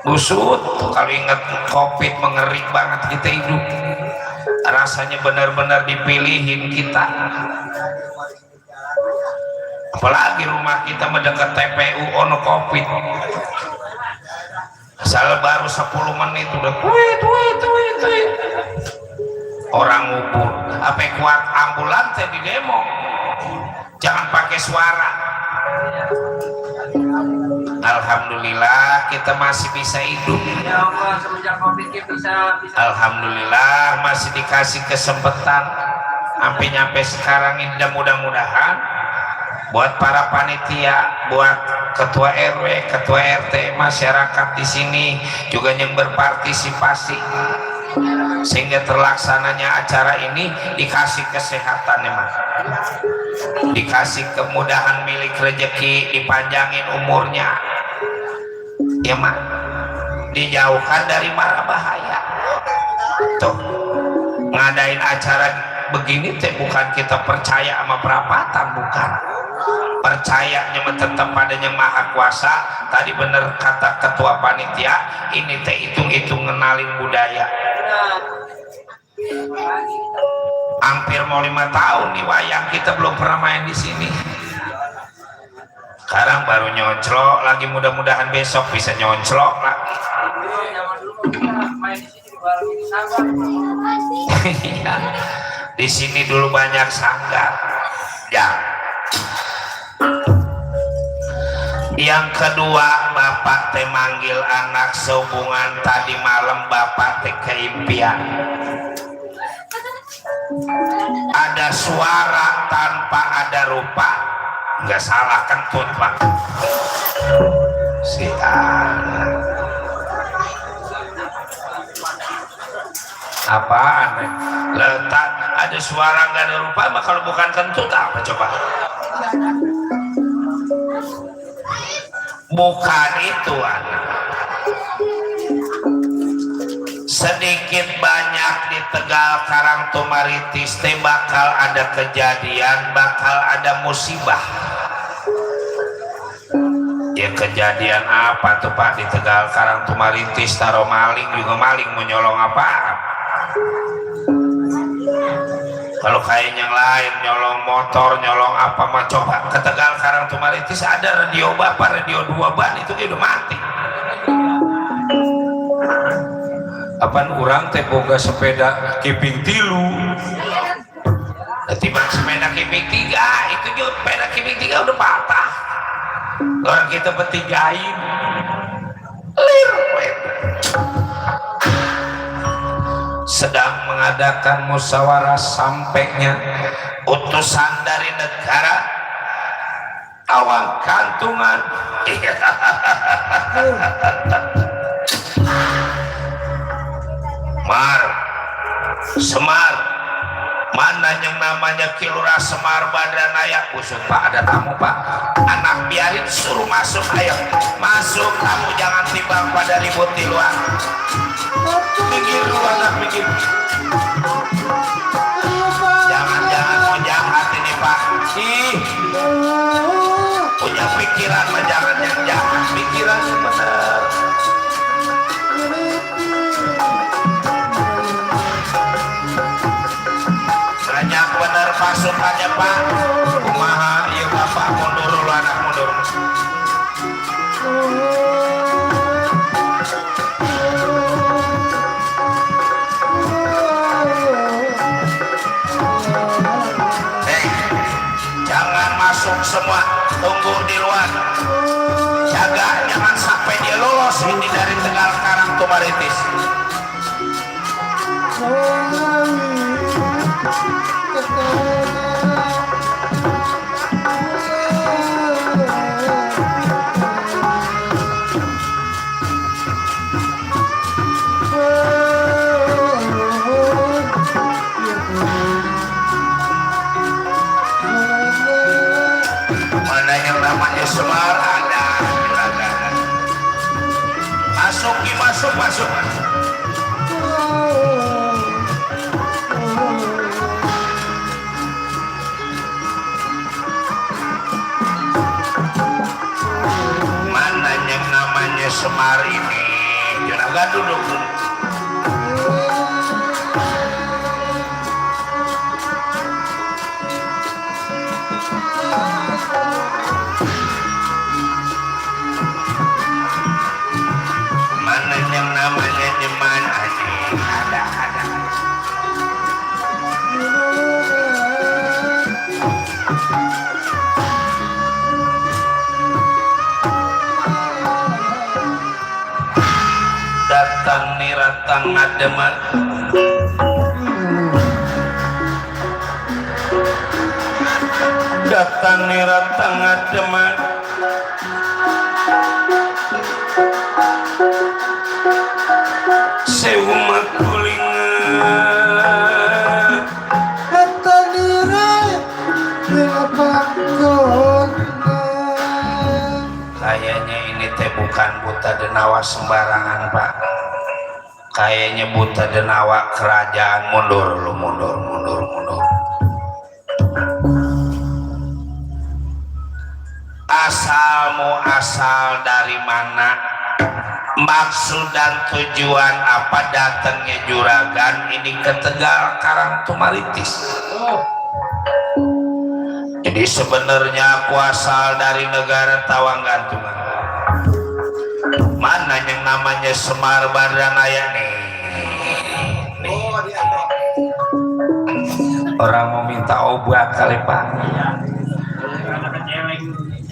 busut. Kalau ingat COVID mengeri banget kita hidup, rasanya benar-benar dipilihin kita. Apalagi rumah kita mendekat TPU ono COVID. Asal baru 10 menit udah tweet. Orang ngumpul, apa kuat ambulan teh di demo. Jangan pakai suara. Alhamdulillah kita masih bisa hidup. Ya Allah, semenjak COVID bisa. Alhamdulillah masih dikasih kesempatan sampai nyampe sekarang ini. Dan mudah-mudahan buat para panitia, buat ketua RW, ketua RT, masyarakat di sini juga yang berpartisipasi sehingga terlaksananya acara ini, dikasih kesehatan emang, dikasih kemudahan milik rezeki, dipanjangin umurnya, ya mak, dijauhkan dari mara bahaya. Tuh ngadain acara begini teh bukan kita percaya sama perapatan, bukan. Percayanya tetap pada Yang Maha Kuasa. Tadi bener kata ketua panitia, ini teh hitung-hitung ngenalin budaya. Hampir mau 5 tahun nih wayang kita belum pernah main di sini. Sekarang baru nyonclok lagi, mudah-mudahan besok bisa nyonclok lagi. Di sini dulu banyak sanggar. Ya. Yang kedua, Bapak teh manggil anak sehubungan tadi malam Bapak teh keimpian. Ada suara tanpa ada rupa, nggak salah kentut Pak. Si anak. Apaan? Letak ada suara nggak ada rupa, mah kalau bukan kentut apa coba? Bukan itu anak. Sedikit banyak di Tegal Karangtumaritis teh bakal ada kejadian, bakal ada musibah. Ya kejadian apa tuh Pak di Tegal Karang Tumarintis taro maling juga maling mau nyolong apa? Kalau kayak yang lain nyolong motor nyolong apa mah coba ke Tegal Karang Tumarintis ada radio bapak radio 2 ban itu udah mati. Apaan orang teh boga sepeda kiping tilu. Tiba sepeda kiping 3 itu juga sepeda kiping 3 udah patah. Orang kita bertigain sedang mengadakan musyawarah sampainya utusan dari negara awang kantungan. Semar mana yang namanya Kilurah Semar Badranaya usut Pak ada tamu Pak anak biarin suruh masuk ayo masuk kamu jangan timbang pada ribut di luar pinggir lu anak pinggir jangan mau jahat ini Pak punya pikiran mah jangan yang jahat pikiran bener banyak bener pasukannya Pak kumaha iya Bapak mundur lu anak mundur jangan masuk semua tunggu di luar jaga jangan sampai dia lolos ini dari Tegal Karang Tumarintis. Mana yang namanya Semar ada juragan masuk mana yang namanya Semar ini juragan duduk mana yang namanya Nyeman ada datang nih ratang ademan datang nih ratang ademan seuma kulingan kata diri kayaknya ini teh bukan buta denawa sembarangan Pak kayaknya buta denawa kerajaan mundur asal dari mana maksud dan tujuan apa datangnya juragan ini ke Tegal Karang Tumarintis. Jadi sebenarnya aku asal dari negara Tawanggantungan. Mana yang namanya Semar Badranaya nih. Orang mau minta obat kali Pak.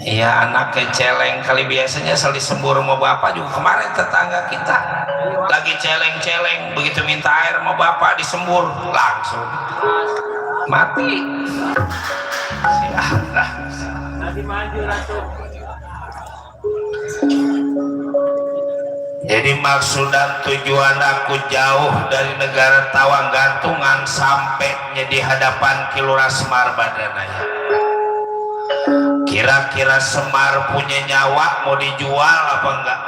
Iya anaknya celeng kali biasanya selalu sembur mau bapak juga kemarin tetangga kita lagi celeng begitu minta air mau bapak disembur langsung mati. Jadi maksud dan tujuan aku jauh dari negara Tawanggantungan sampainya di hadapan Kilurah Semar Badranaya. Kira-kira Semar punya nyawa mau dijual apa enggak?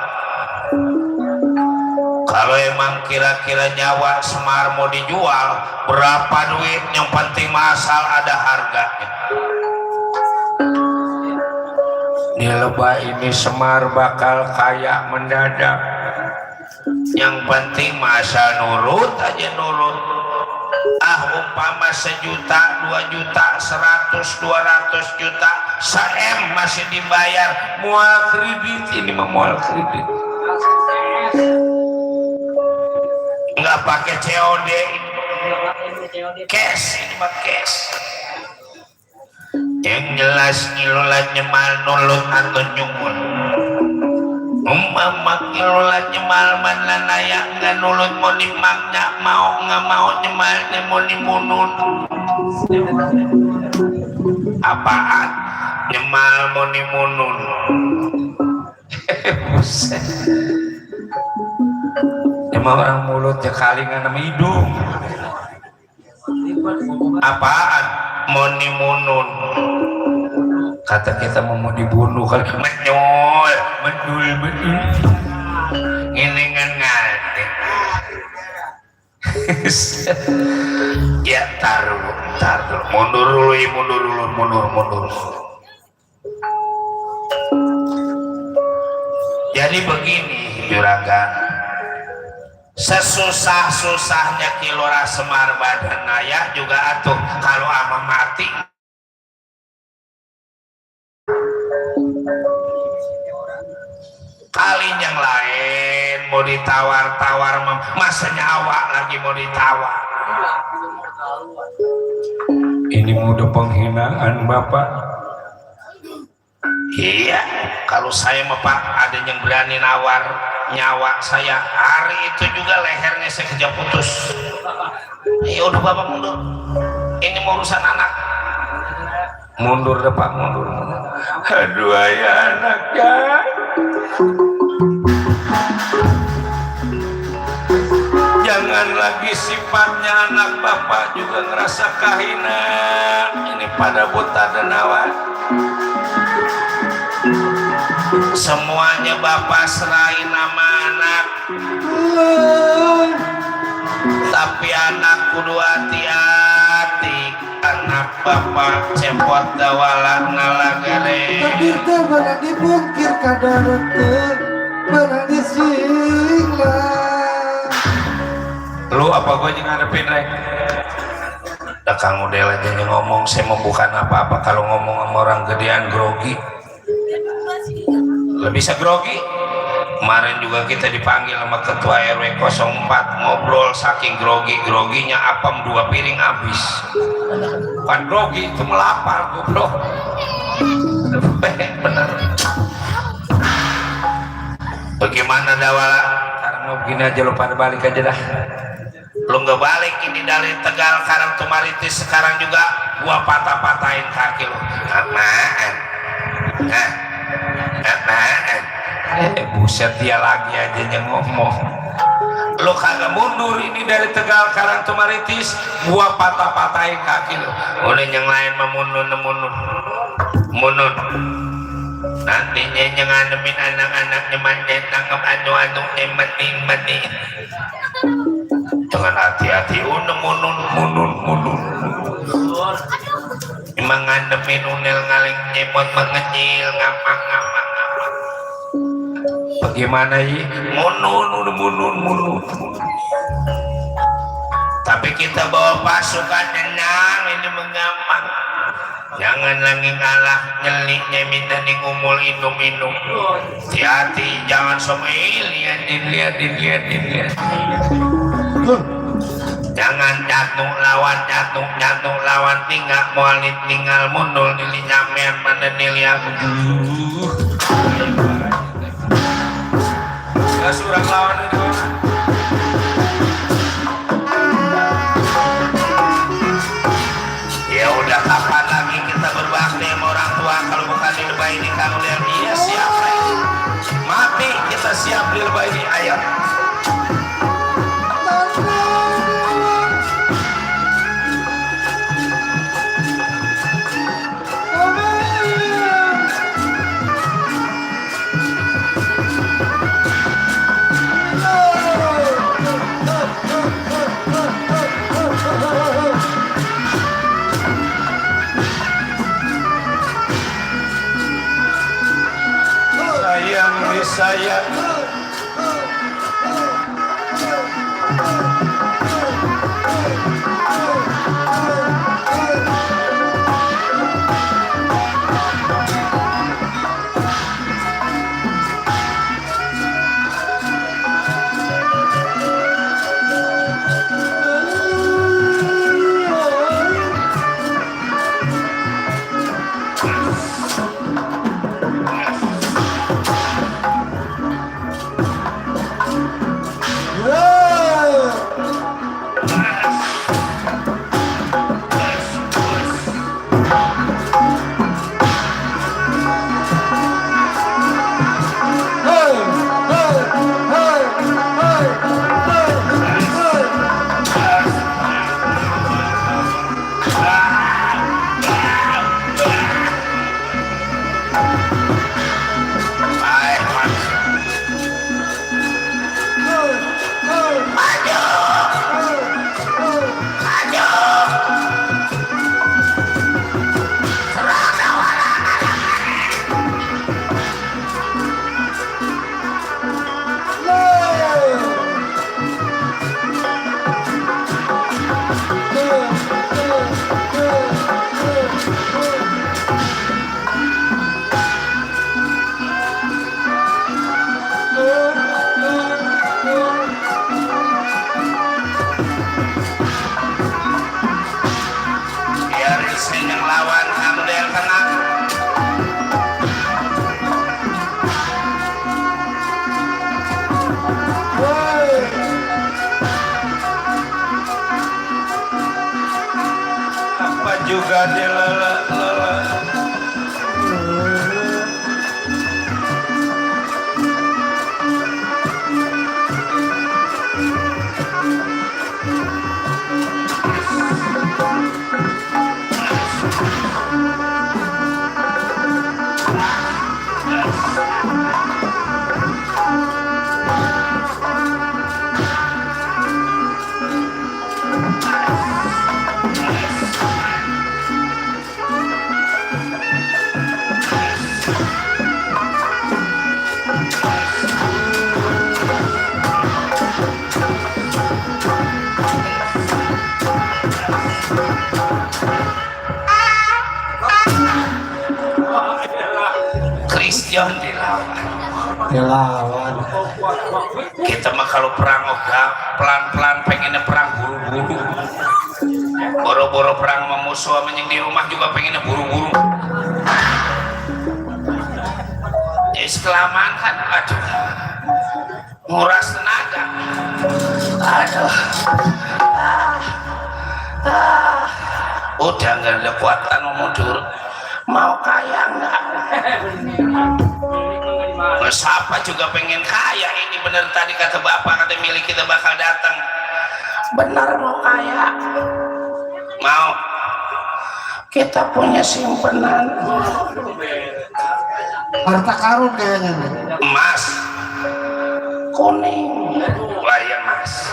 Kalau emang kira-kira nyawa Semar mau dijual, berapa duit? Yang penting asal ada harganya. Di lebah ini Semar bakal kaya mendadak. Yang penting masa nurut aja nurut. Umpama 1 juta, 2 juta, 100, 200 juta, 1 M masih dibayar. Mual kredit, ini mah mual kredit. Nggak pakai COD, cash, ini mah cash. Yang jelas ngilola nyemal nulut atau nyungul. Umpama ngilola nyemal mana naya nggak nulut mau nimangnya mau nggak mau nyemal mau nimunun. Apaan? Nyemal mau nimunun. Buset. Emang orang mulutnya kalingan sama hidung. Apaan? Mau nimunun. Kata kita mau dibunuh kan menyol, bedul. Ini kan ngade. Ya taruh. Mundur dulu. Jadi begini juragan, sesusah-susahnya Kilora Semar badan naya juga atuh kalau ama mati. Kali yang lain mau ditawar-tawar masa nyawa lagi mau ditawar. Ini udah penghinaan Bapak. Iya, kalau saya mah Pak ada yang berani nawar nyawa saya, hari itu juga lehernya saya kejar putus. Ya udah Bapak mundur, ini mau urusan anak. Mundur deh Pak, mundur. Aduh ya anaknya. Jangan lagi sifatnya anak Bapak juga ngerasa kahinan. Ini pada buta dan awan. Semuanya Bapak serahin nama anak. Tapi anak kudu hati-hati. Anak Bapak cepot dawalan ngalagare. Takdir teh belah dibungkir kadarutkeun, belah disinglah. Lu apa gua yang ngadepin rek? Dah Kang Udel aja yang ngomong, saya mau bukan apa-apa kalau ngomong sama orang gedean grogi. Lebih bisa grogi. Kemarin juga kita dipanggil sama ketua RW 04 ngobrol saking groginya apem 2 piring habis. Bukan grogi, itu melapar goblok. Benar. Bagaimana dawala? Sekarang mau begini aja, lu pada balik aja dah. Lu nggak balik ini dari Tegal Karang Tumaritis, sekarang juga gua patah-patahin kaki lu. Apaan? Apaan? Buset, dia lagi aja yang ngomong. Lu kagak mundur ini dari Tegal Karang Tumaritis, gua patah-patahin kaki lu. Udah yang lain mah mundur. Nantinya yang nganemin anak-anaknya manjat tangkap anu-anu mati. Dengan hati-hati mundur. Emang nganemin unel ngaling nyemot mengecil ngamak. Bagaimana ya? Mundur. Tapi kita bawa pasukan tenang, ini menggampang. Jangan lagi ngalah nyeliknya minta ngumul minum. Hati-hati, jangan sama lihat. Jangan jatuh lawan tinggal mundur nili nyamer mana nili aku. Surang lawan itu. Ya udah, kapan lagi kita berbakti sama orang tua kalau bukan di lebah ini? Kamu lihat dia siap mati, kita siap di lebah ini. Ayo. juga dilele. Christian dilawan. Kita mah kalau perang ogah pelan-pelan pengennya perang buru-buru. Boro-boro perang sama musuh yang di rumah juga pengennya buru-buru. Jadi kelamaan kan, aduh, nguras tenaga. Aduh, udah nggak ada kekuatan mundur. Mau kaya enggak? Siapa juga pengen kaya. Ini bener tadi kata bapak, kata milik kita bakal datang. Benar mau kaya. Mau. Kita punya simpenan Harta karun kayaknya nih. emas kuning. Wah ya mas.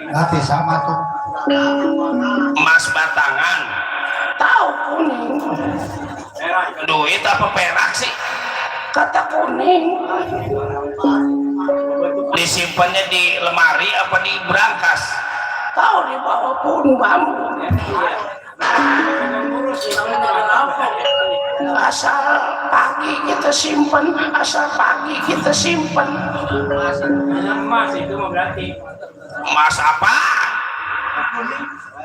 Nanti sama tuh. Emas batangan. Tahu kuning. Duit apa perak sih? Kata kuning. Disimpannya di lemari apa di brankas? Tahu di bawah pohon bambu. Asal pagi kita simpan, asal pagi kita simpan. Emas itu mau berarti. Emas apa?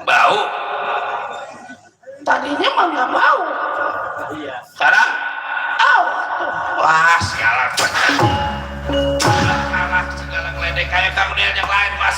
Bau. Tadinya mah nggak bau. Sekarang, wah sialan. Kalah segala ngeledek kayak kamu dia yang lain mas.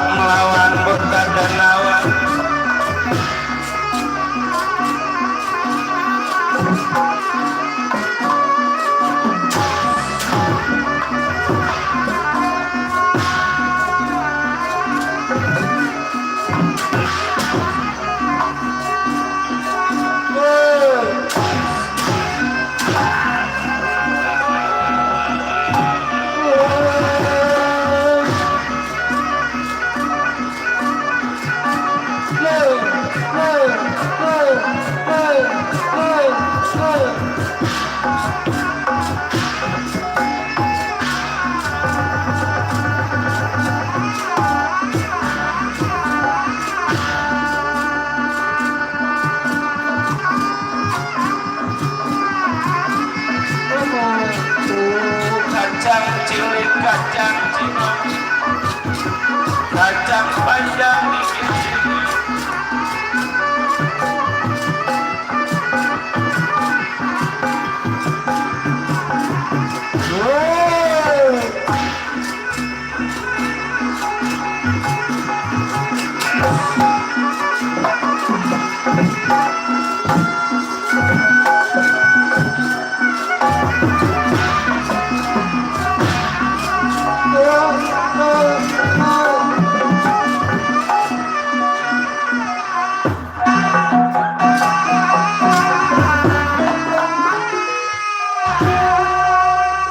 Melawan berkat dan lawan. Kacang cilik, kacang cilik, kacang panjang dikit.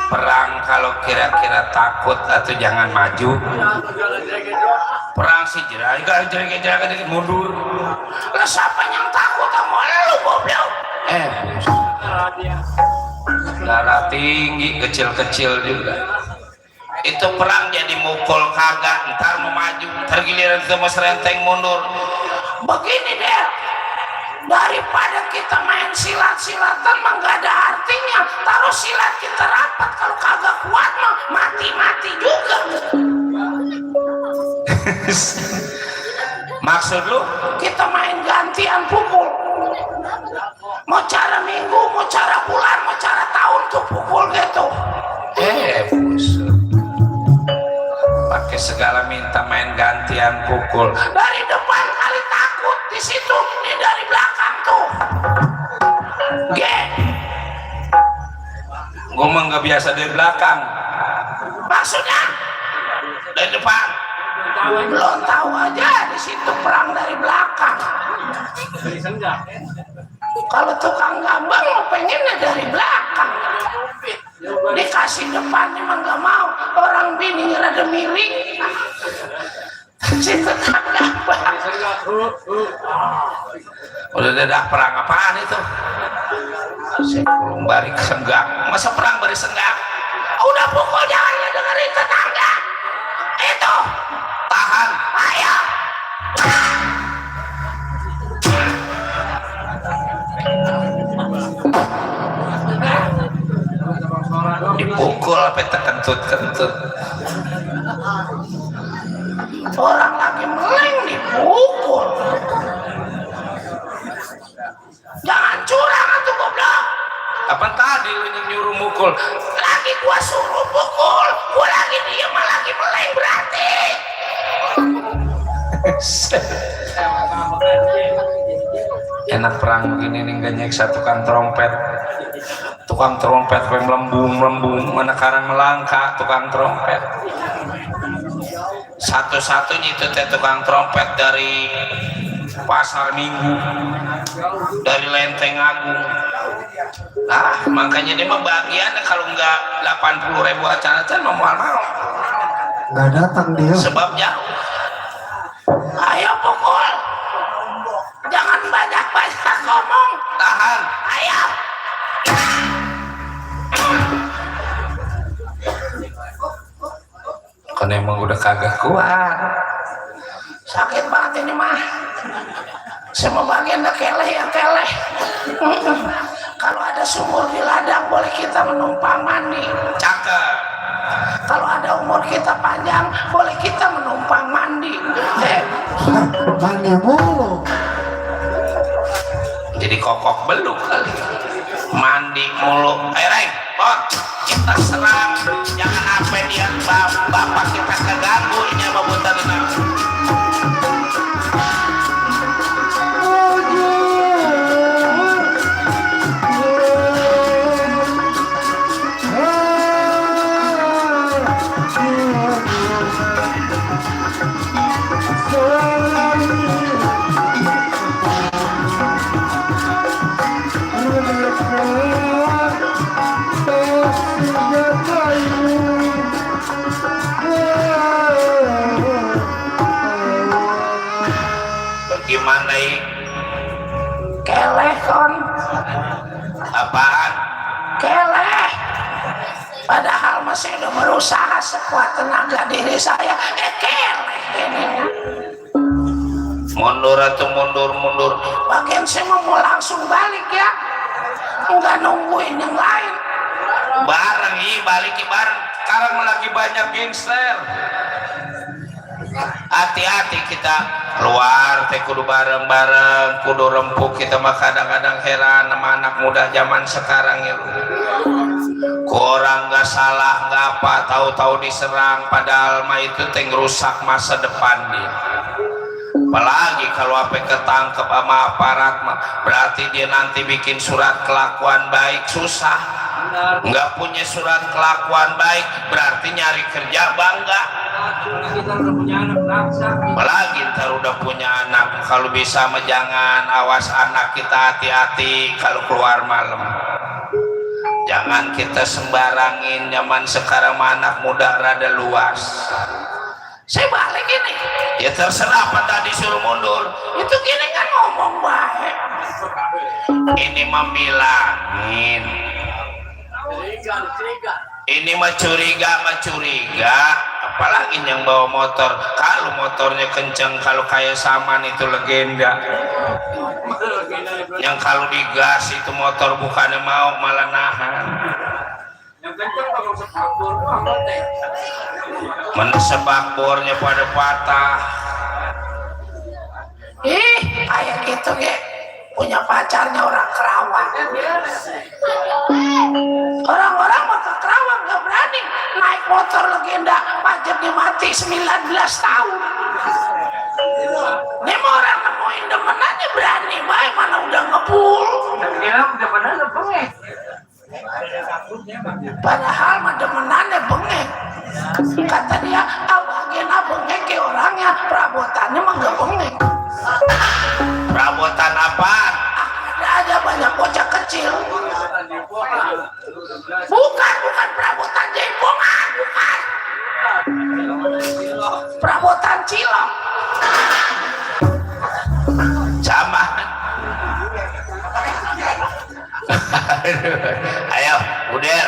Perang kalau kira-kira takut atau jangan maju. perang si jerai mundur lah siapa yang takut sama lu goblok darah tinggi kecil-kecil juga itu perang jadi mukul kagak ntar mau maju ntar giliran kita mau serenteng mundur begini deh daripada kita main silat-silatan mah gak ada artinya taruh silat kita rapat kalau kagak kuat mah mati-mati juga maksud lu kita main gantian pukul mau cara minggu mau cara bulan mau cara tahun tuh pukul gitu buset pakai segala minta main gantian pukul dari depan kali takut di situ ini dari belakang tuh gue mah nggak biasa dari belakang maksudnya dari depan belum tahu aja di situ perang dari belakang kalau tukang gambang mau pengennya dari belakang dikasih depan emang gak mau orang bini rada miring si tukang gambang udah dadah perang apaan itu si kurung bari senggak masa perang bari senggak udah pukul jangan dengerin tetangga itu tahan ayo dipukul sampai terkentut-kentut orang lagi meleng dipukul jangan curang atuh goblok apa tadi lu nyuruh mukul lagi gua suruh pukul gua lagi diem lagi meleng berarti enak perang begini nih gak nyeksa tukang trompet yang melembung mana karang melangkah tukang trompet satu-satunya itu tukang trompet dari pasar Minggu dari Lenteng Agung makanya dia mah bagiannya kalau enggak 80.000 acara mau mahal nggak datang dia sebab jauh ayo pukul jangan banyak-banyak ngomong tahan ayo kan emang udah kagak kuat sakit banget ini mah semua bagian udah keleh ya keleh kalau ada sumur di ladang boleh kita menumpang mandi cakep kalau ada umur kita panjang boleh kita menumpang mandi mandi mulu jadi kokok beluk kali mandi mulu ayo Reng Pot kita serang jangan apa dia bapak kita keganggu ini apa buatan bagaimana ini keleh kon apaan keleh padahal masih udah berusaha sekuat tenaga diri saya keleh ini mundur atau mundur bagian saya mau langsung balik ya enggak nungguin yang lain bareng balik bareng sekarang lagi banyak gangster hati-hati kita keluar teh kudu bareng-bareng kudu rempuk kita mah kadang-kadang heran sama anak muda zaman sekarang itu kurang nggak salah nggak apa tahu-tahu diserang padahal mah itu teh ngerusak masa depan dia apalagi kalau apa ketangkep sama aparat mah berarti dia nanti bikin surat kelakuan baik susah nggak punya surat kelakuan baik berarti nyari kerja bangga apalagi ntar udah punya anak kalau bisa mah jangan awas anak kita hati-hati kalau keluar malam jangan kita sembarangin zaman sekarang anak muda rada luas saya balik ini ya terserah pada disuruh mundur itu gini kan ngomong baik ini membilangin ini mah curiga apalagi yang bawa motor kalau motornya kenceng kalau kayak Saman itu legenda yang kalau digas itu motor bukannya mau malah nahan Yang kencang kalau sepakbor teh. menebakbornya pada patah kayak gitu ge punya pacarnya orang Kerawang orang-orang mah ke Kerawang gak berani naik motor legenda pajaknya mati 19 tahun ini mah orang nemuin demenannya berani baik mana udah ngebul Kira udah pernah bengek. padahal mah demenannya bengek kata dia abagena bengek ke orangnya perabotannya mah gak bengek perabotan apaan? Ada aja banyak bocah kecil bukan perabotan jengkongan bukan perabotan cilok sama ayo udah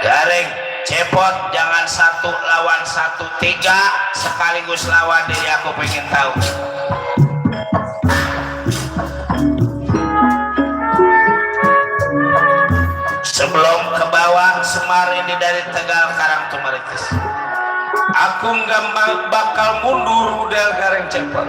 garing cepot jangan 1 lawan 1 3 sekaligus lawan diri aku pengen tahu sebelum ke bawah Semar ini dari Tegal Karang Tumaritis aku nggak bakal mundur udah garing cepot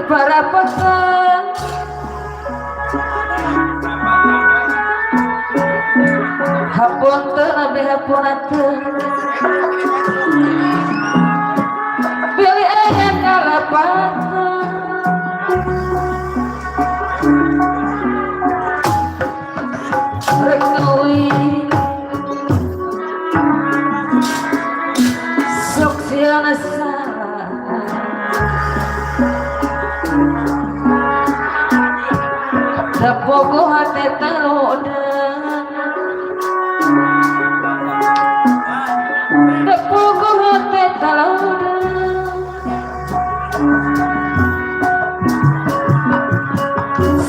para pekan hapun terlebih hapunatun pilih ayat kalapatan rekui suksiana Tepogo hati teluda Tepogo hati teluda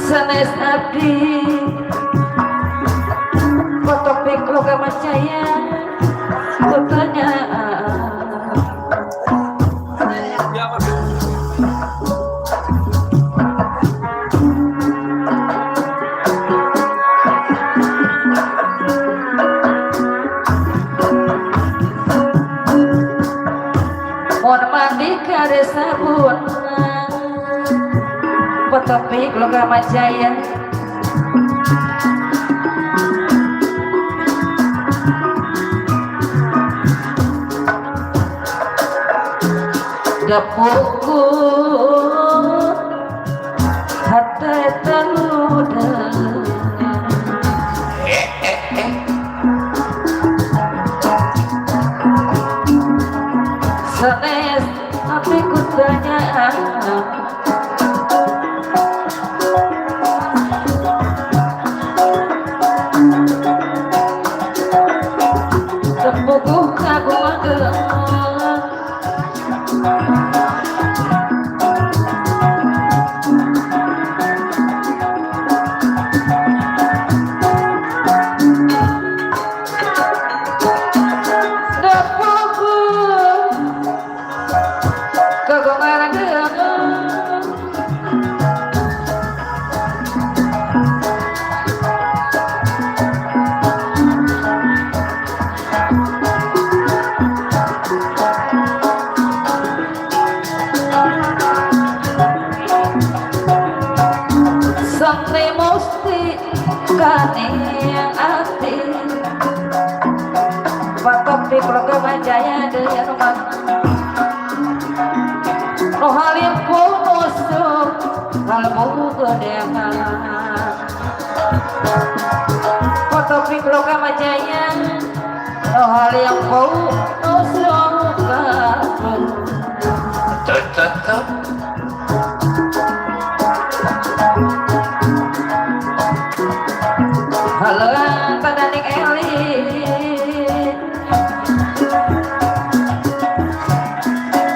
Sanes abdi Foto piklo kamacaya Kutanya ada sabun Potopik Logama Jaya Dapurku hati teluda Sanes tapi kutanya Tepukuh aku agak keluarga Majaya dengan rumah rohal yang kusuk kalbu kedengan foto keluarga Majaya rohal yang kusuk kalbu tetep halo tadaning elit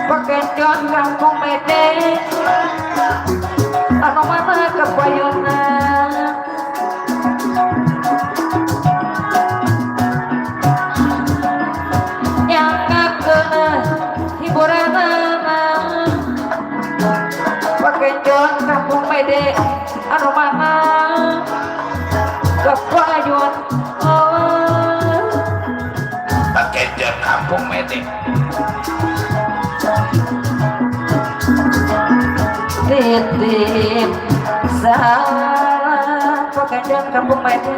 Pakenjon kampung Mede anu mana kepayunan yang kakena hiburan Pakenjon kampung Mede anu mana kepayuan pakai jar kampung Mede titip salam Pakenjon kampung Mede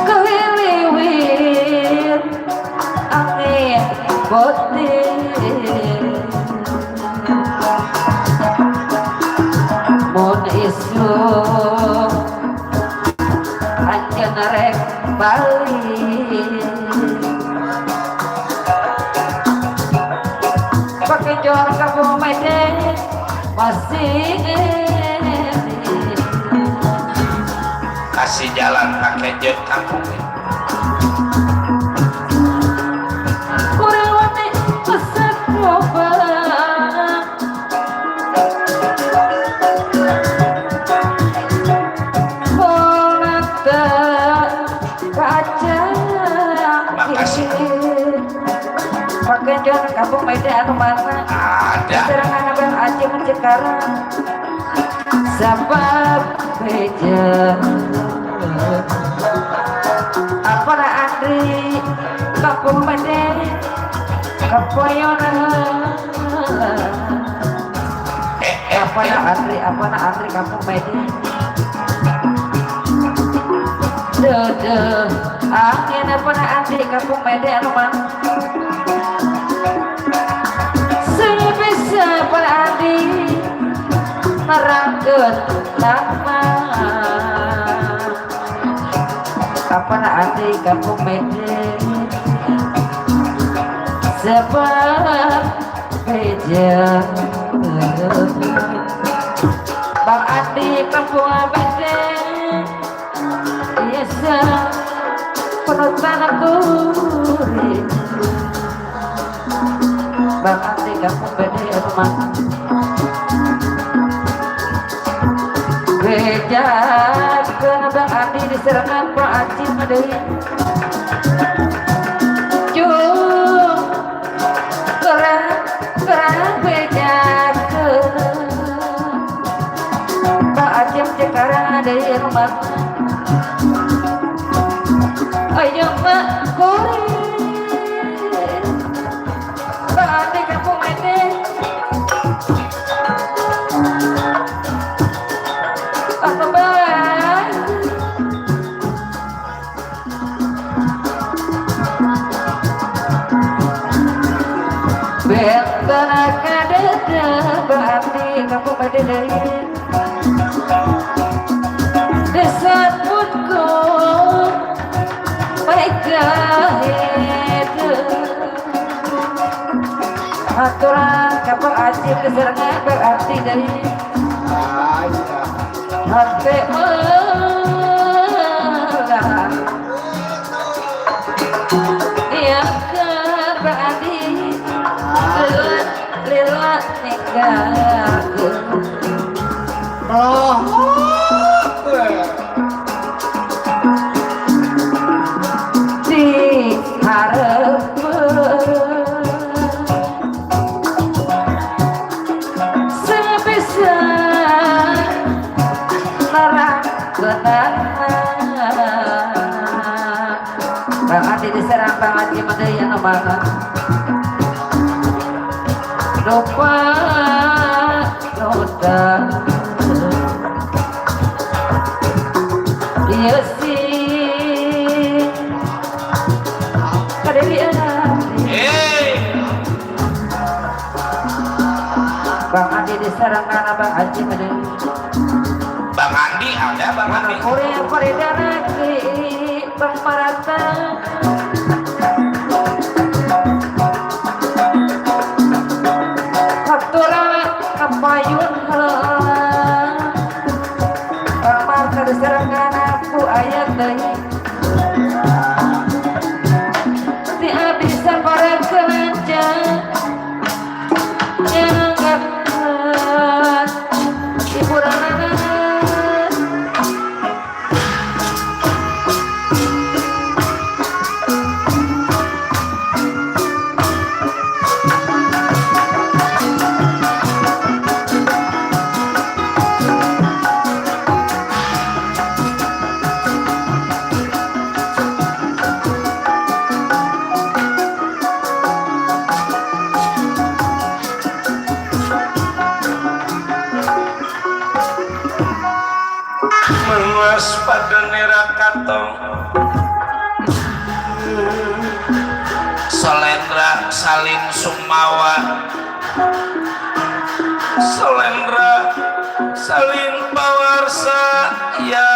keliwir angin putih mun isu anjeun rek balik Pakenjon kampung Mede masih kasih jalan pakai jar kampung Mede kurang wani pesak coba Monata kaca Makasih. Pakenjon kampung Mede anu mana ada serangan abang Aceh mencekarang sabab beja apana Andri kampung Mede kepoyonan apana Andri kampung Mede dede angin apana Andri kampung Mede anu mana sebisa apana Andri merangkeun nama apana Andri kampung Mede sebab beja Bang Andi kampung Mede biasa penutan gurih Bang Andi kampung Mede rumah beja kena Bang Andi diserangan Pak Aceh Mede kerang beja Pak Aceh sekarang ada di rumah ayo Pak Kuri Pak Andi kampung Mede apa baik bentana kadeda Pak Andi kampung Mede dari desa putku mereka aturan kampung Aceh keserangan berarti dari hati melah dia berarti lila nikah di harap sebisa nerang kenangan Bang Andi diserang Bang Andi Mede yang mana lupa noda dia sih serangan Bang Haji Mede. Bang Andi ada Bang Andi. Korea Korea lagi Bang Marata. Faktura kapayun Bang terserangan aku ayat deui. Ti bisa korek kelancar. Menguas pada nerakatong Solendra Salin Sumawa Solendra Salin Pawarsa ya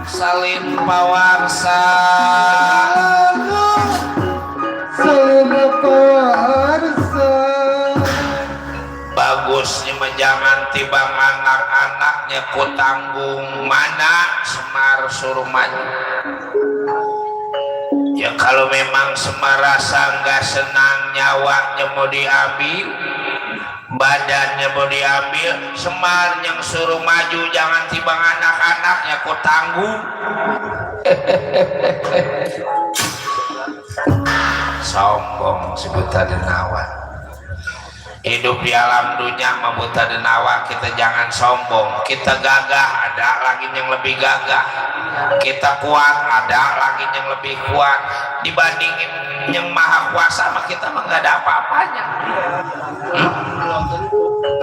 Salin Pawarsa bagusnya jangan tibang anak-anaknya ku tanggung mana Semar suruh maju ya kalau memang Semar rasa nggak senang nyawanya mau diambil badannya mau diambil Semar yang suruh maju jangan tibang anak-anaknya ku tanggung sombong sebut denawan hidup di alam dunia membuta denawa kita jangan sombong kita gagah ada lagi yang lebih gagah kita kuat ada lagi yang lebih kuat dibandingin yang maha kuasa mah kita mah gak ada apa-apanya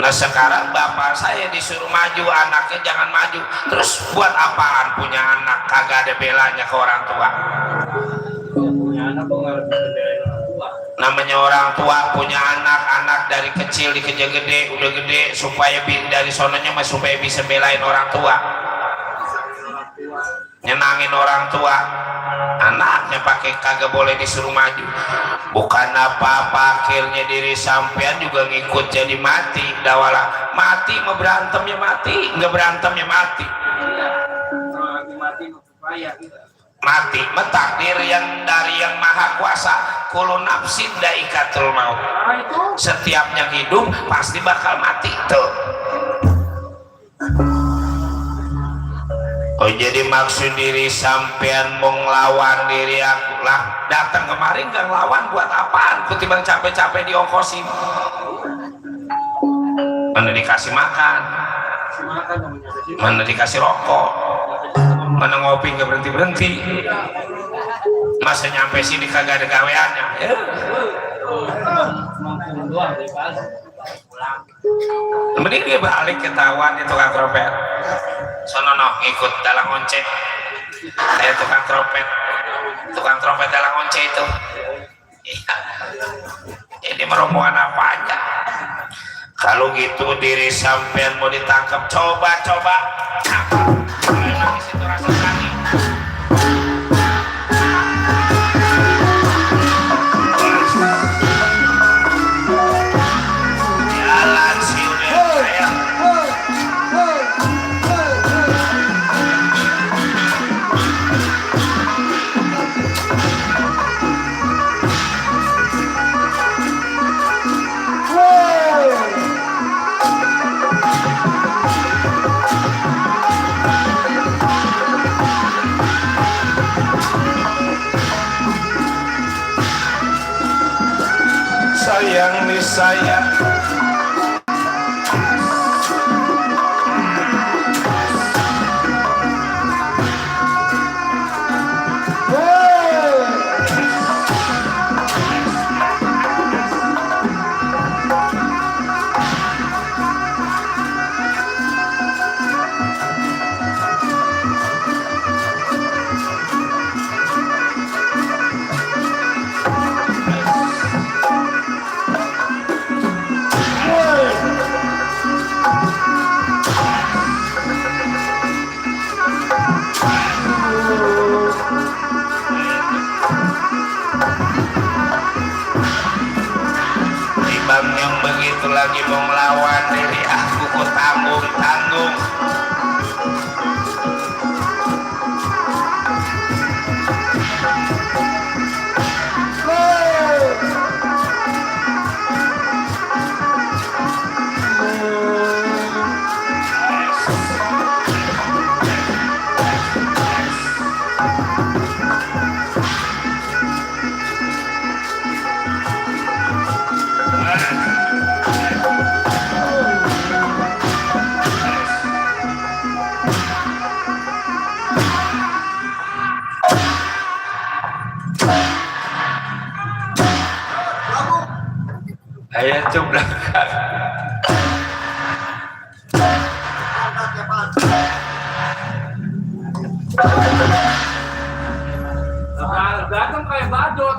Nah sekarang bapak saya disuruh maju anaknya jangan maju terus buat apaan punya anak kagak ada belanya ke orang tua namanya orang tua punya anak dari kecil dikejar gede udah gede supaya dari sononya mah supaya bisa belain orang tua nyenangin orang tua anaknya pakai kagak boleh disuruh maju bukan apa-apa akhirnya diri sampean juga ngikut jadi mati dawala mati mau berantemnya mati nggak berantemnya mati mati mentakdir yang dari yang maha kuasa kullu nafsin dha'iqatul maut setiap yang hidup pasti bakal mati tuh oh jadi maksud diri sampean mau ngelawan diri aku lah datang kemarin gak ngelawan buat apaan ketimbang capek-capek diongkosin mana dikasih makan mana dikasih rokok mana ngopi nggak berhenti masa nyampe sini kagak ada gaweannya ya. Mending dia balik ketahuan itu tukang trompet sono no ikut dalam once kayak tukang trompet dalam once itu iya ini merombongan apa aja kalau gitu diri sampean mau ditangkap coba memang di situ rasa berani jalan sih udah saya sayang nih sayang lagi mau melawan diri aku ku tanggung-tanggung. Ayah tuh belakang. Datang kayak badut.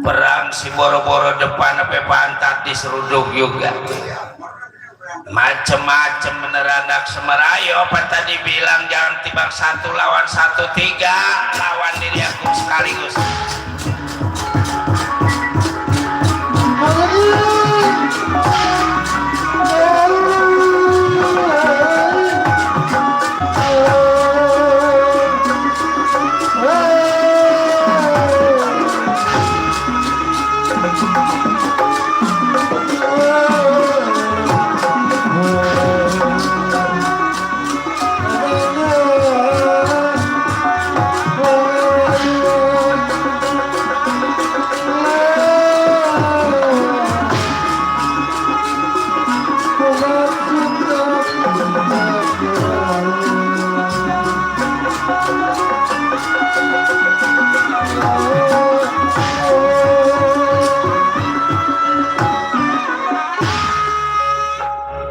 Perang si boro-boro depan sampai pantat diseruduk juga. Macem-macem menerandak Semerayo. Apa tadi bilang jangan timbang 1 lawan 1, 3 lawan diri aku sekaligus.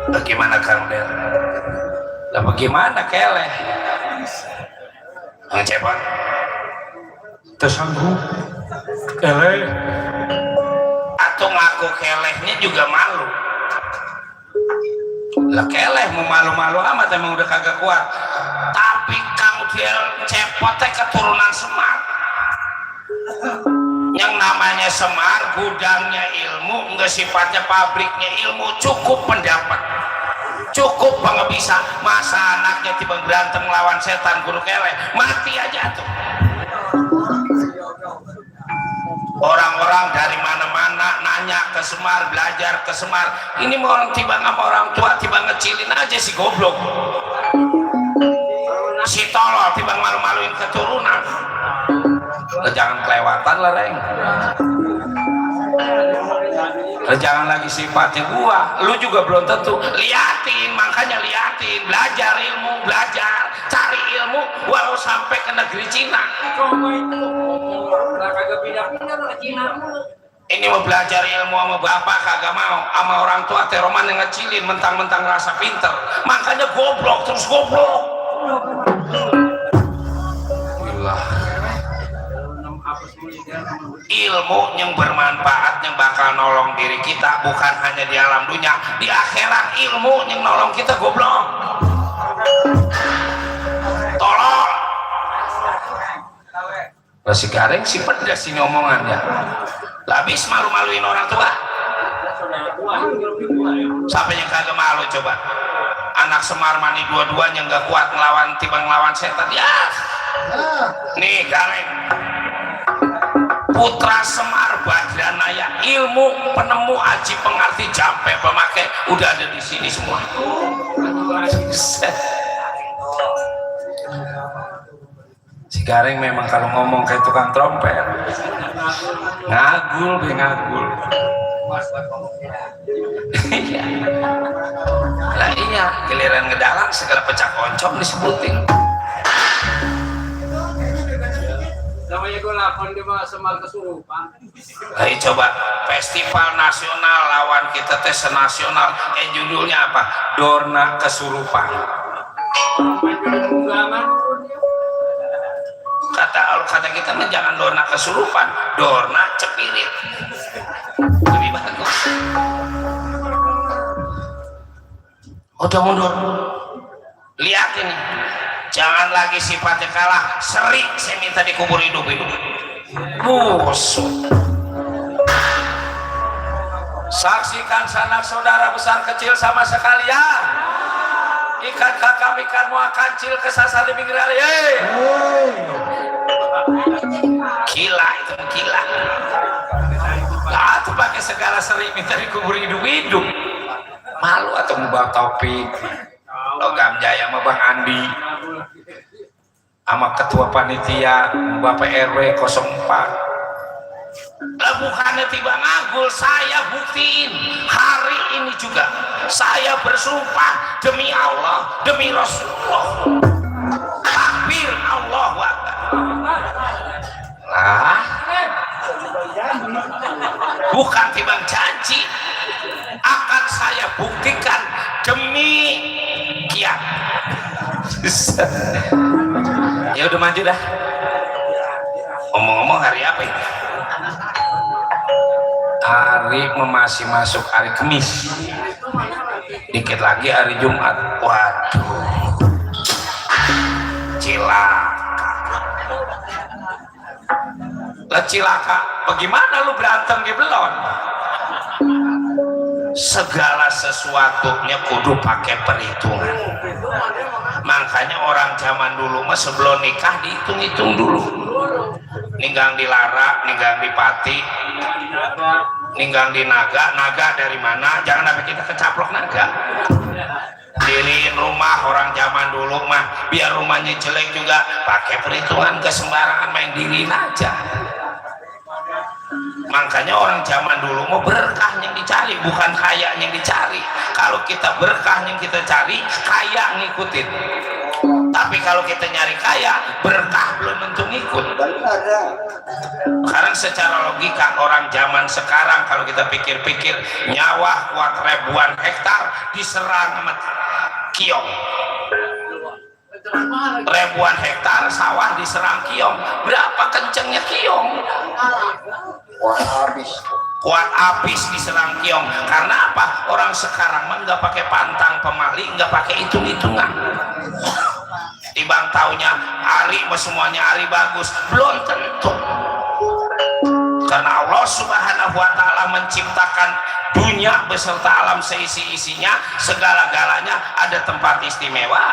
Bagaimana Kang Del? Lah bagaimana keleh? Bang Cepot? Tersanggup. Keleh. Atau ngaku kelehnya juga malu. Lah keleh mau malu-malu amat emang udah kagak kuat. Tapi Kang Del Cepot teh keturunan Semar. Yang namanya Semar gudangnya ilmu, enggak sifatnya pabriknya ilmu, cukup pendapat, cukup pengebisa. Masa anaknya tiba berantem lawan setan guru keleh, mati aja tuh. Orang-orang dari mana-mana nanya ke Semar, belajar ke Semar. Ini mau orang tiba sama orang tua, tiba ngecilin aja si goblok, si tolol, tiba malu-maluin keturunan. Jangan kelewatan lah Reng. Jangan lagi sifatnya gua, lu juga belum tentu. Liatin, makanya liatin, belajar ilmu, belajar, cari ilmu walau sampai ke negeri Cina. Ini mau belajar ilmu sama bapak kagak mau, sama orang tua teroman yang ngecilin, mentang-mentang rasa pinter, makanya goblok terus goblok. Ilmu yang bermanfaat yang bakal nolong diri kita bukan hanya di alam dunia, di akhirat ilmu yang nolong kita goblok. Tolong. Si Gareng si pedas ini omongannya. Habis malu-maluin orang tua. Sampai yang kagak malu coba. Anak Semar mani dua-duanya nggak kuat ngelawan timbang ngelawan setan. Ya. Nih Gareng. Putra Semar Badranaya, ilmu penemu aji pengerti jampe pemakai udah ada di sini semua. Si Gareng memang kalau ngomong kayak tukang trompet, ngagul be ngagul. Iya. Lah iya, giliran ngedalang segala pecah koncong disebutin. Namanya gue lakon di Semar kesurupan. Ayo coba festival nasional lawan kita tes nasional. Judulnya apa? Dorna Kesurupan. Kata kita mah jangan Dorna Kesurupan, Dorna Cepirit. Lebih bagus. Udah mundur. Lihat ini. Jangan lagi sifatnya kalah, seri saya minta dikubur hidup-hidup. Busuk. Saksikan sanak saudara besar kecil sama sekalian, ikan kakap ikan muak kancil kesasar di pinggir kali. Gila itu gila. Lah tuh pakai segala seri minta dikubur hidup-hidup. Malu atau mau topi Logam Jaya sama Bang Andi sama ketua panitia Bapak RW 04. Lah bukannya tiba ngagul, saya buktiin hari ini juga saya bersumpah demi Allah, demi Rasulullah. Takbir Allahu Akbar. Lah bukan timbang janji, akan saya buktikan demi kiat. Ya udah maju dah. Ngomong-ngomong hari apa ini? Hari masuk hari Kamis. Dikit lagi hari Jumat. Waduh, cilaka. Bagaimana lu berantem di belon? Segala sesuatunya kudu pakai perhitungan. Makanya orang zaman dulu mah sebelum nikah dihitung-hitung dulu. Ninggang di Lara, ninggang di Pati, ninggang di Naga dari mana? Jangan sampai kita kecaplok naga. Diriin rumah orang zaman dulu mah biar rumahnya jelek juga pakai perhitungan, ke sembarangan main diriin aja. Makanya orang zaman dulu mau berkah yang dicari, bukan kaya yang dicari. Kalau kita berkah yang kita cari, kaya ngikutin. Tapi kalau kita nyari kaya, berkah belum tentu ngikut. Sekarang secara logika orang zaman sekarang kalau kita pikir-pikir, nyawa kuat ribuan hektar diserang sama kiong. Ribuan hektar sawah diserang kiong. Berapa kencengnya kiong? Kuat habis diserang kiong. Karena apa? Orang sekarang mah nggak pakai pantang pemali, nggak pakai hitung-hitungan. Tibang taunya hari semuanya hari bagus, belum tentu. Karena Allah Subhanahu wa Ta'ala menciptakan dunia beserta alam seisi-isinya, segala-galanya ada tempat istimewa,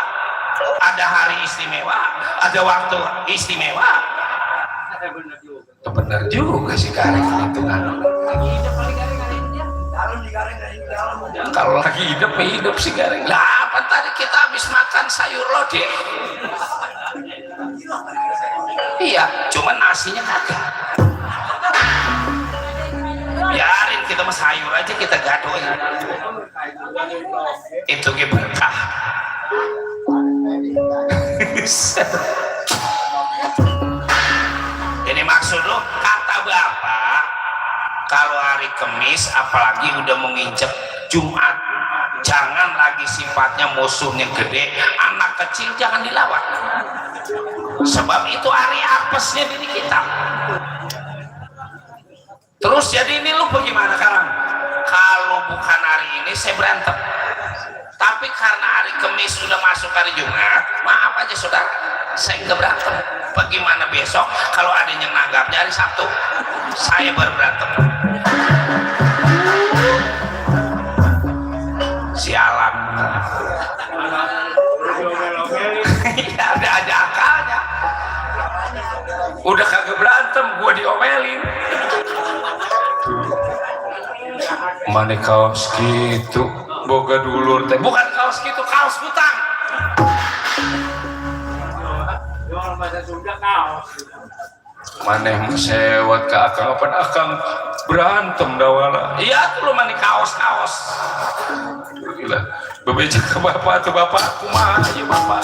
ada hari istimewa, ada waktu istimewa. Benar juga sih garing hitungan. Kalau lagi hidup sih garing. Lah apa tadi kita habis makan sayur lodeh? Iya, cuman nasinya kagak. Biarin kita mah sayur aja kita gadoin. Itu ge berkah. Ini maksud lo, kata Bapak, kalau hari Kamis apalagi udah menginjak Jumat, jangan lagi sifatnya musuhnya gede, anak kecil jangan dilawan. Sebab itu hari apesnya diri kita. Terus jadi ini lu bagaimana sekarang? Kalau bukan hari ini saya berantem. Tapi karena hari Kamis sudah masuk hari Jumat, maaf aja saudara, saya nggak berantem. Bagaimana besok kalau ada yang nanggapnya hari Sabtu, saya baru berantem. Sialan. Iya, ada aja akalnya. Udah kagak berantem, gua diomelin. Mana kaos gitu, boga dulur teh. Bukan kaos gitu, kaos kutang. Maneh sewat ke akang apa akang berantem dawala. Iya tuh lo mani kaos-kaos. Gila, bebeja ke bapak tuh bapak kumaha ya bapak.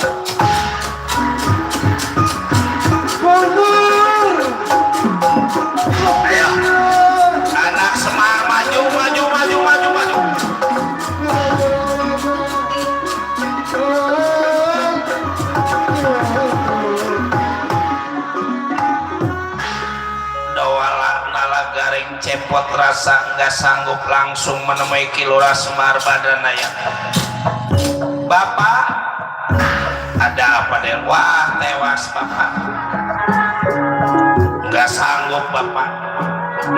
Ayo, anak Semar maju. Cepot rasa nggak sanggup langsung menemui Kilura Semar Badanaya. Bapak ada apa deh? Wah tewas bapak. Nggak sanggup bapak.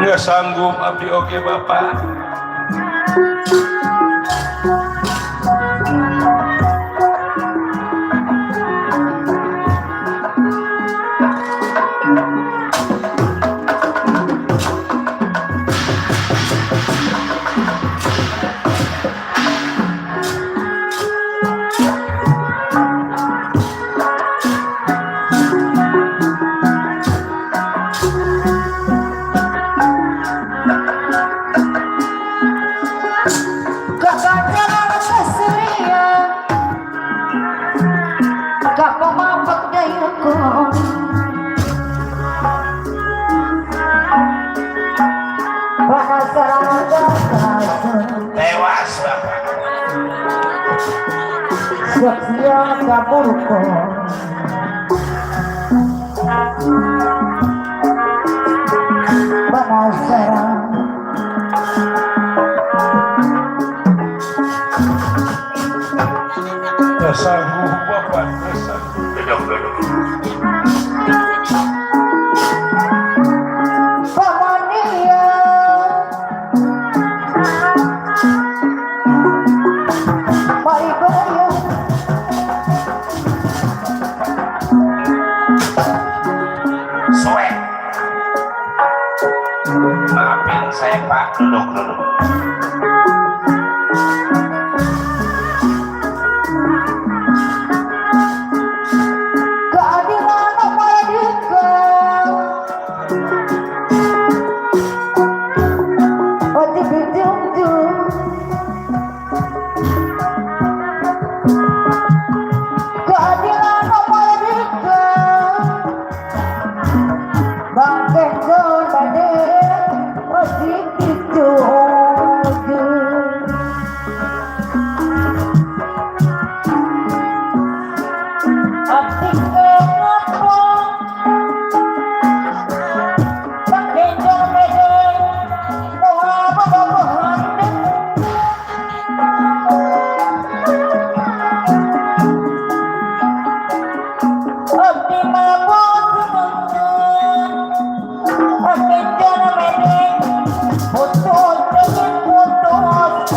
Nggak sanggup abdi oke bapak. Tewas Bapak. Siap-siap kapurko penasaran Dasar Bapak, dasar. Duduk. pamania maribaya Suwe. Maafin saya Pak. Duduk. keadilan merdeka hati berjunjung keadilan merdeka bangkit dan badai hati berjunjung hati kenapa bangkit dan badai Muhammad Abdi mabuk Abdi jana medek putus dengan putus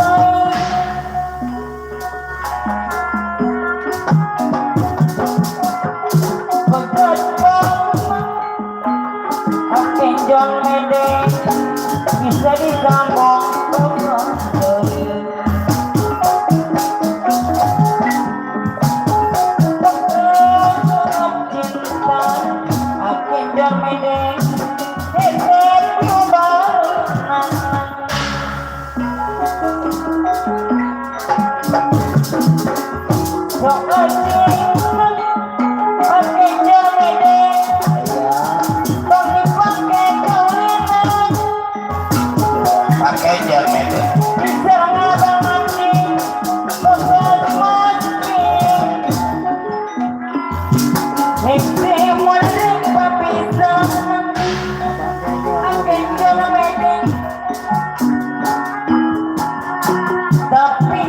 Abdi jana medek bisa disambung Pakai jalmede. Tapi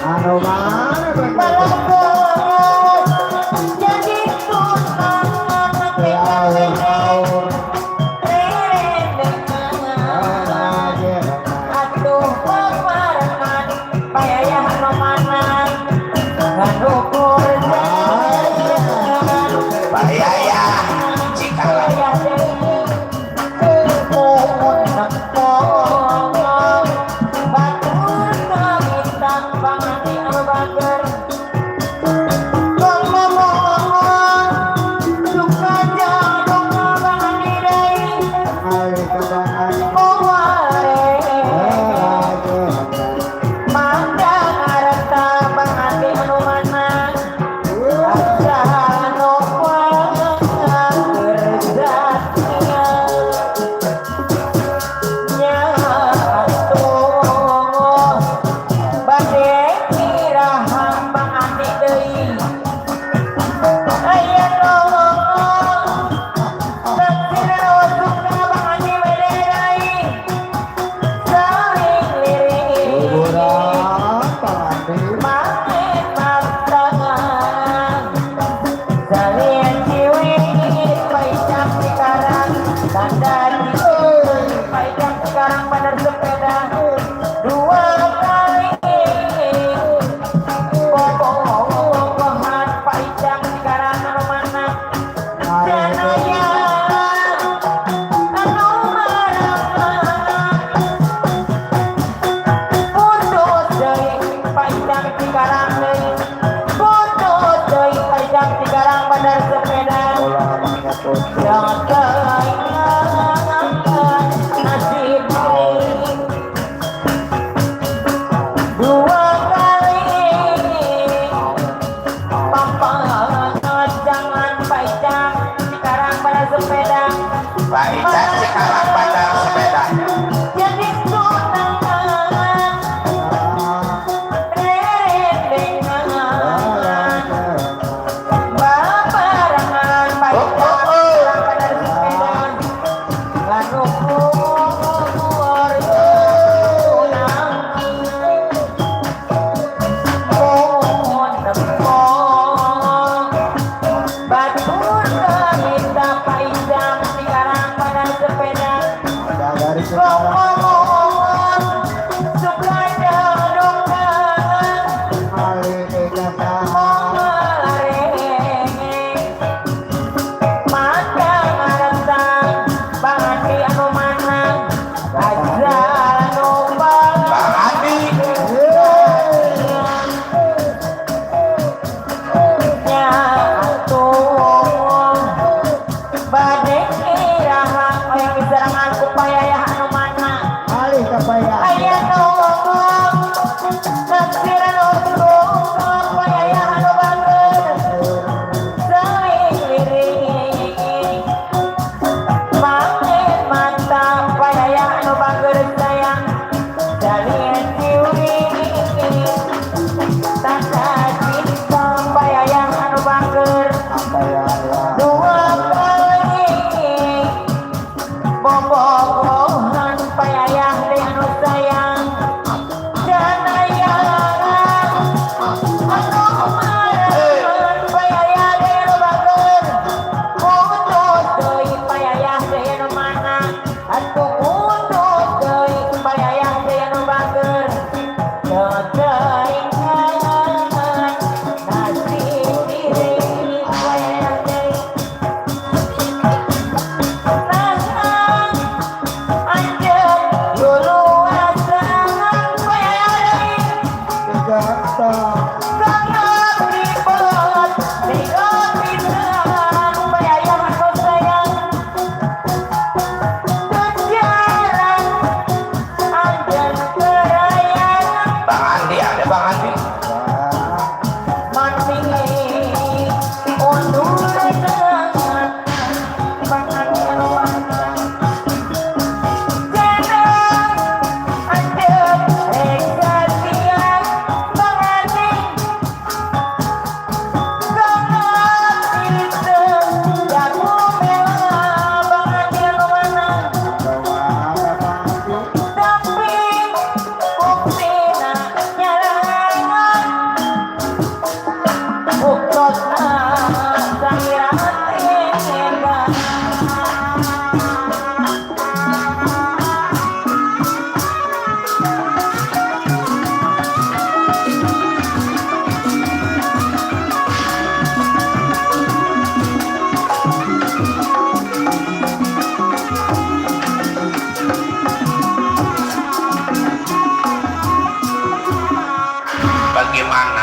anu mana Balanggeus jadi tunangan aur atuh pemarengan payah romanan nganukur jangan Bayaya cikala payah deui kumun ngomong batur ka bintang pangati anu bager ngomong suka jadong pangati deui ali kadang mandang arata pangati anu mana asa anu kerjanya nyatu bade iraha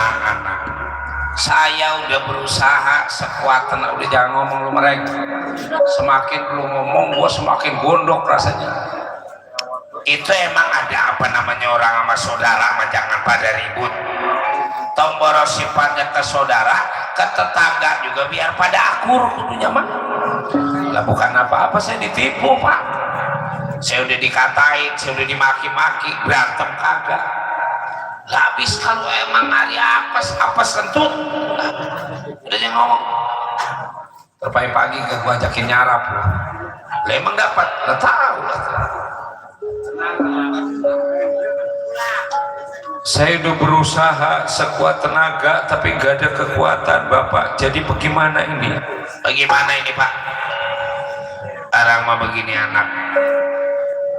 anak-anak. Saya udah berusaha sekuat tenaga. Udah jangan ngomong lu mereka. Semakin lu ngomong, gua semakin gondok rasanya. Itu emang ada apa namanya orang sama saudara, mah jangan pada ribut. Tomboro sifatnya ke saudara, ke tetangga juga biar pada akur kudunya mah. Lah bukan apa-apa saya ditipu pak. Saya udah dikatain, saya udah dimaki-maki, berantem kagak. Lah habis kalau emang hari apes kentut. Udah dia ngomong. Terpagi-pagi ke gua ajakin nyarap. Lah emang dapat, lah tahu lah. Saya udah berusaha sekuat tenaga tapi gak ada kekuatan Bapak. Jadi bagaimana ini? Bagaimana ini Pak? Orang mah begini anak.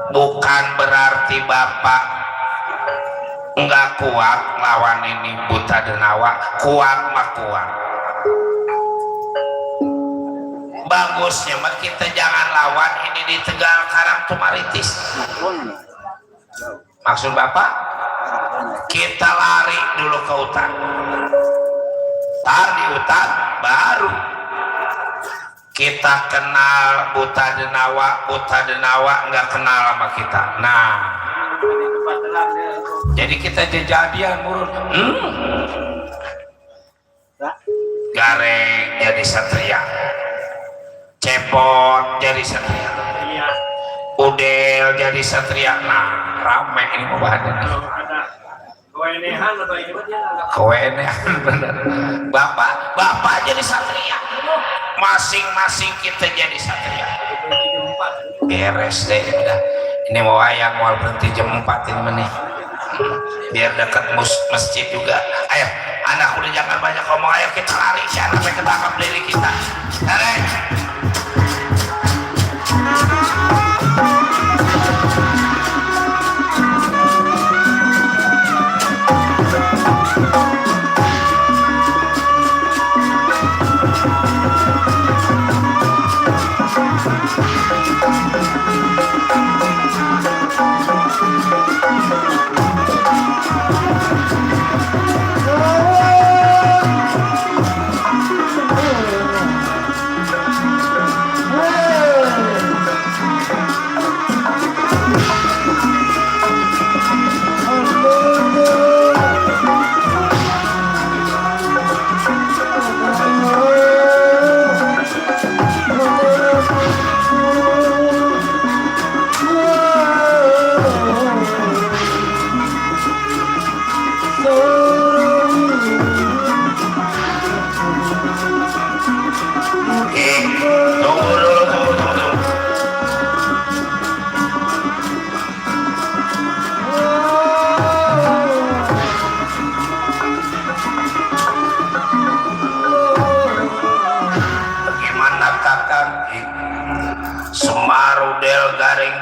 Bukan berarti Bapak nggak kuat lawan ini buta denawa. Kuat mah kuat. Bagusnya mah kita jangan lawan ini di Tegal Karang Tumaritis. Maksud Bapak? Kita lari dulu ke hutan. Tar di hutan baru kita kenal buta denawa nggak kenal sama kita. Nah, jadi kita jejadian murut. Gareng jadi satria, Cepot jadi satria, Udel jadi satria. Nah, ramai ini pembahasan nih. Kewenehan atau ini dia Kewenehan bener. Bapak jadi satria. Masing-masing kita jadi satria. Beres deh udah. Ini mau ayam mau berhenti jam 4 ini menit. Biar dekat masjid juga. Ayo, anak udah jangan banyak ngomong. Ayo kita lari sampai ketangkap diri kita. Lari.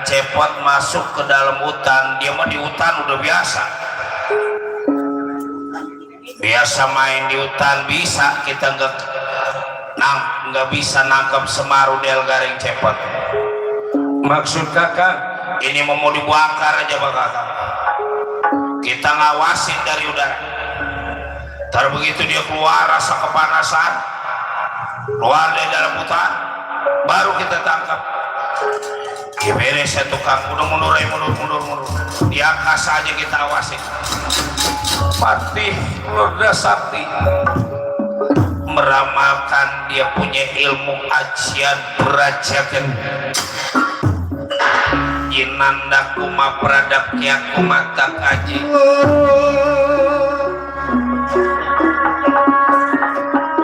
Cepot masuk ke dalam hutan. Dia mah di hutan udah biasa main di hutan. Bisa kita nggak bisa nangkep Semarudel Garing Cepot. Maksud kakak ini mau dibakar aja pak kakak. Kita ngawasin dari udara. Ntar begitu dia keluar rasa kepanasan, keluar dari dalam hutan, baru kita tangkap. Beres ya tukang, mundur. Di angkasa aja kita awasi. Patih Lurda Sakti meramalkan dia punya ilmu ajian berajakan. Jinanda kuma pradap kiaku mata kaji.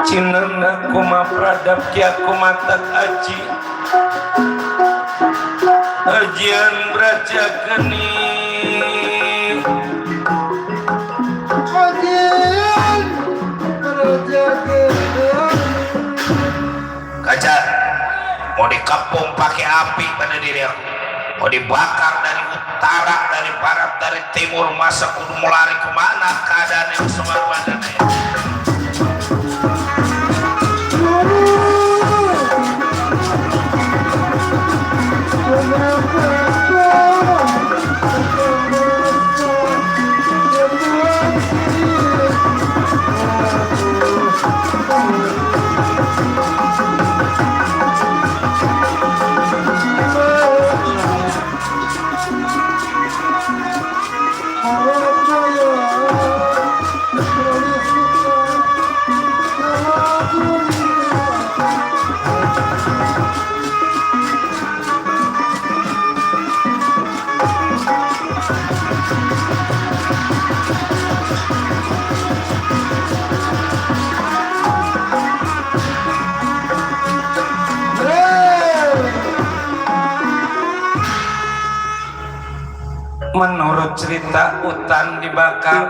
Jinanda kuma pradap kiaku mata kaji. Ajian berajagani kaca mau dikepung pakai api pada diri aku, mau dibakar dari utara, dari barat, dari timur, masa kudu melari kemana keadaan yang semar badannya. menurut cerita hutan dibakar.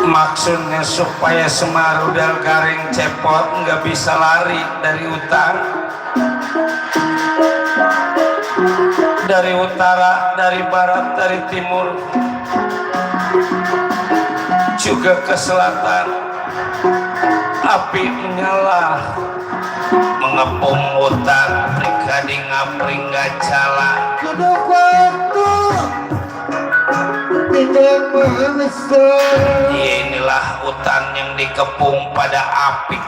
Maksudnya supaya Semar Udal Garing Cepot nggak bisa lari dari hutan, dari utara, dari barat, dari timur, juga ke selatan. Api menyala mengepung hutan, prigadi ngapringga jala. Kudu kuatu tidak membesar. Inilah hutan yang dikepung pada api.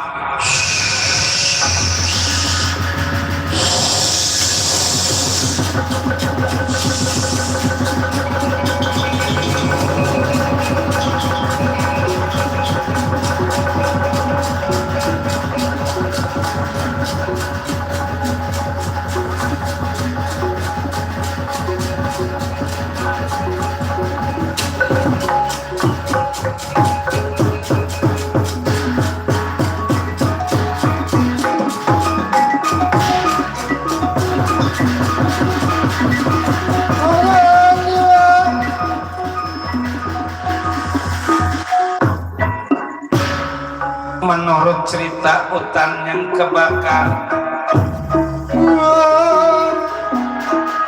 Menurut cerita hutan yang kebakar,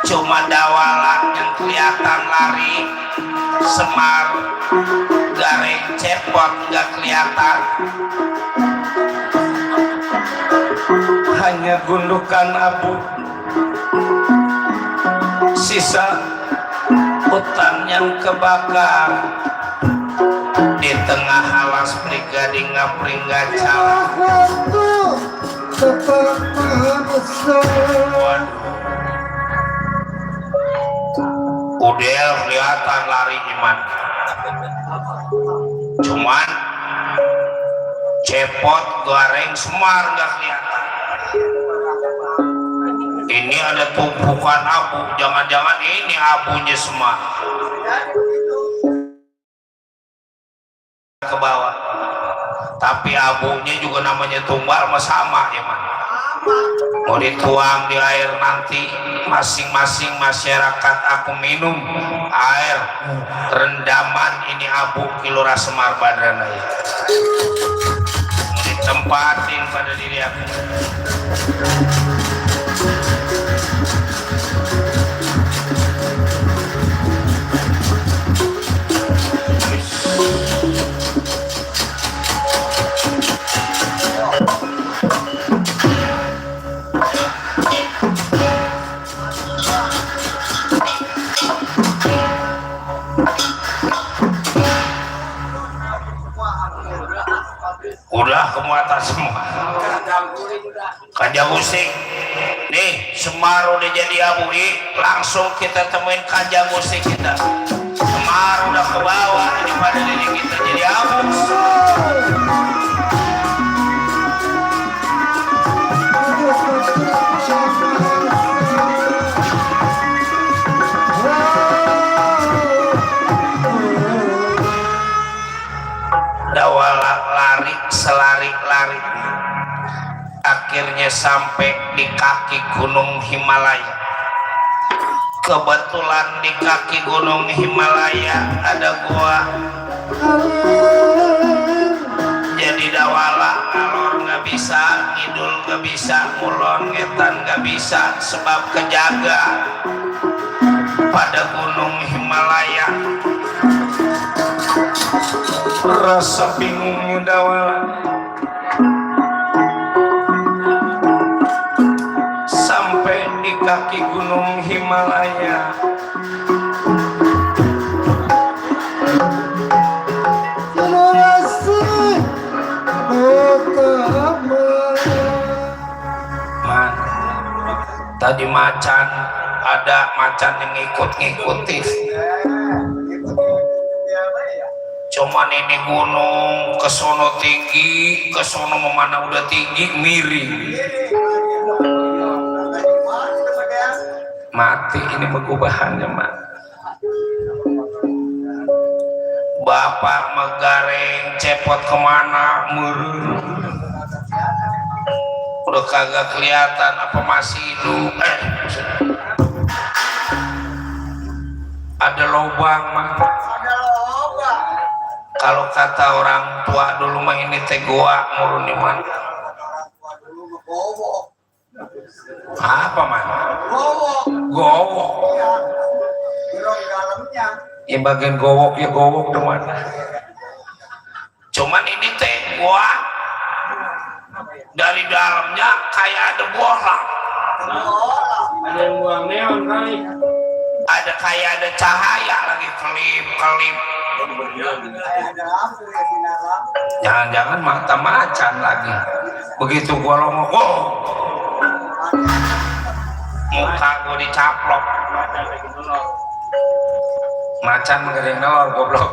cuma Dawala yang kelihatan lari, Semar Garing Cepot nggak kelihatan. Hanya gundukan abu, sisa hutan yang kebakar. Di tengah alas prigadi ngapringga jala. Kuatu tetap membesar. Udel kelihatan lari iman, cuman Cepot Garing Semar nggak kelihatan. Ini ada tumpukan abu, jangan-jangan ini abunya Semar ke bawah. Tapi abunya juga namanya tumbal sama ya man. Mau dituang di air nanti masing-masing masyarakat aku minum air rendaman ini abu Kilora Semar Badrana ya. Ditempatin pada diri aku. Udah kemuatan semua. Kanjang Musik nih, Semar udah jadi abu, langsung kita temuin Kanjang Musik kita. Semar udah ke bawah daripada diri kita jadi abu. Dawala lari selari-lari, akhirnya sampai di kaki Gunung Himalaya. Kebetulan di kaki Gunung Himalaya ada gua. Jadi Dawala ngalor nggak bisa, ngidul nggak bisa, ngulon ngetan nggak bisa, sebab kejaga pada Gunung Himalaya. Rasa bingungnya Dawala sampai di kaki Gunung Himalaya. Man, tadi macan, ada macan yang ngikut-ngikutin. Cuman ini gunung kesono tinggi, kesono memana udah tinggi, miring. Mati ini pegubahannya, Mak. Bapak Megareng Cepot kemana? Murun. Udah kagak kelihatan apa masih hidup. ada lubang mah. Ada lobang. Kalau kata orang tua dulu mah ini teh goa murun di mana? Dulu ngegowok. Apa man? Gowok. Gowok. Ya. Gerong dalamnya. Ya bagian gowok ya gowok di mana? Cuman ini teh goa dari dalamnya kayak ada bola. Ada yang buang neon kali. Ada kayak ada cahaya lagi kelip. Ada lampu ya sinar lampu. Jangan-jangan mata macan lagi. Begitu gua longok, muka gua dicaplok. Macan menggering nelor goblok.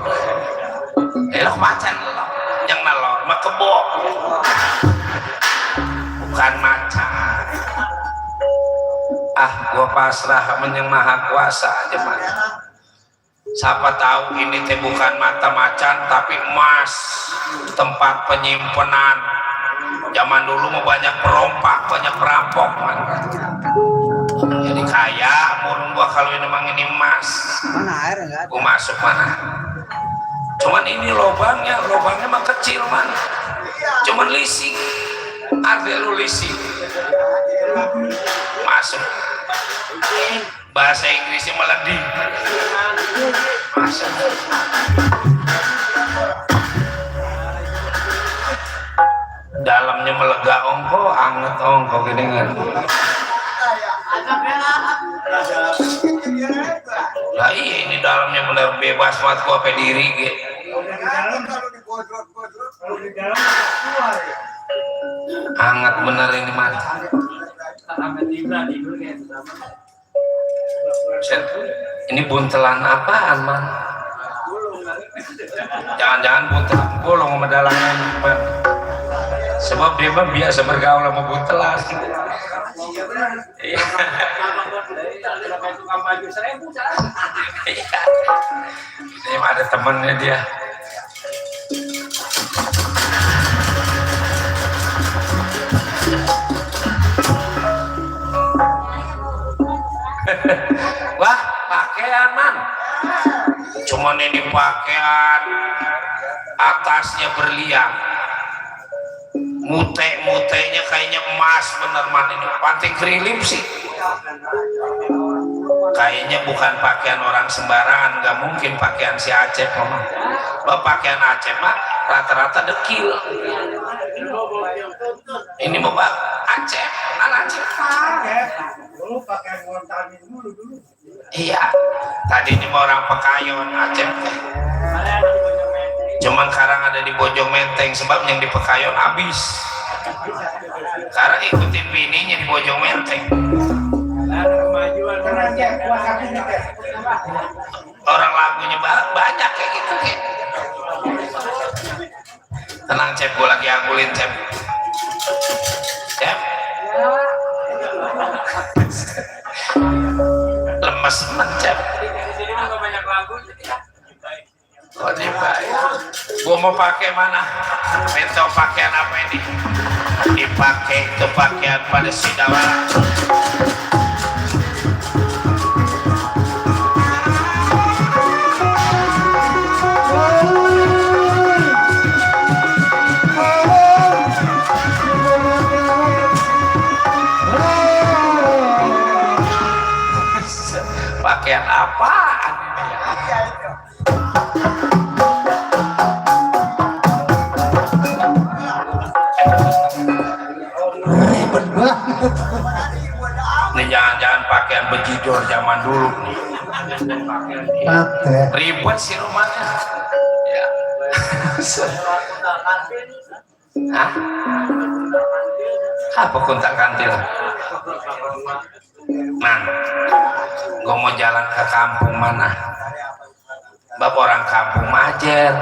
Elok macan nelor, yang nelor mah kebo. Bukan macan. Gua pasrah menyang maha kuasa aja mah. Siapa tahu ini teh bukan mata macan tapi emas, tempat penyimpanan. Zaman dulu mau banyak perompak, banyak perampok man. Jadi kaya murung gua kalau ini memang ini emas. Mana air enggak? Gua masuk mana? Cuman ini lubangnya mah kecil man. Cuman lising. Artinya lu lising. Masuk. Bahasa Inggrisnya meledi. Masuk. Dalamnya melega ongko, anget ongko gini kan. Lah iya ini dalamnya bener bebas banget gua apa diri gitu. Kalau digodrot-godrot, kalau di dalam keluar ya. Hangat bener ini mah. Ini buntelan apaan man? Jangan-jangan buntelan bolong sama dalamnya man. Sebab dia mah biasa bergaul sama buntelan. Iya. Ini mah ada temennya dia. Wah, pakaian man. Cuman ini pakaian atasnya berlian. Mute-mutenya kayaknya emas bener man ini. Panting kerilim sih. Kayaknya bukan pakaian orang sembarangan, nggak mungkin pakaian si Acep mah. Pakaian Acep mah rata-rata dekil. Ini mau Acep, anak Acep. Dulu pakai montanin dulu. Iya, tadi ini mau orang Pekayon Acep. Cuman sekarang ada di Bojong Menteng sebab yang di Pekayon habis. Sekarang ikutin bininya di Bojong Menteng. Orang lagunya banyak kayak gitu kayak. Tenang Cep, gue lagi angkulin Cep. Cep. Lemes Cep. Oh dibayar. Gue mau pakai mana? Minta pakaian apa ini? Dipakai itu pakaian pada Sidawara. Pakaian apaan ini ya? Ribet banget. Ini jangan-jangan pakaian bejidor zaman dulu nih. Pakai. Ribet sih rumahnya. Ya. Hah? Apa kontak kantil? Man, gue mau jalan ke kampung mana? Bapak orang kampung Majer.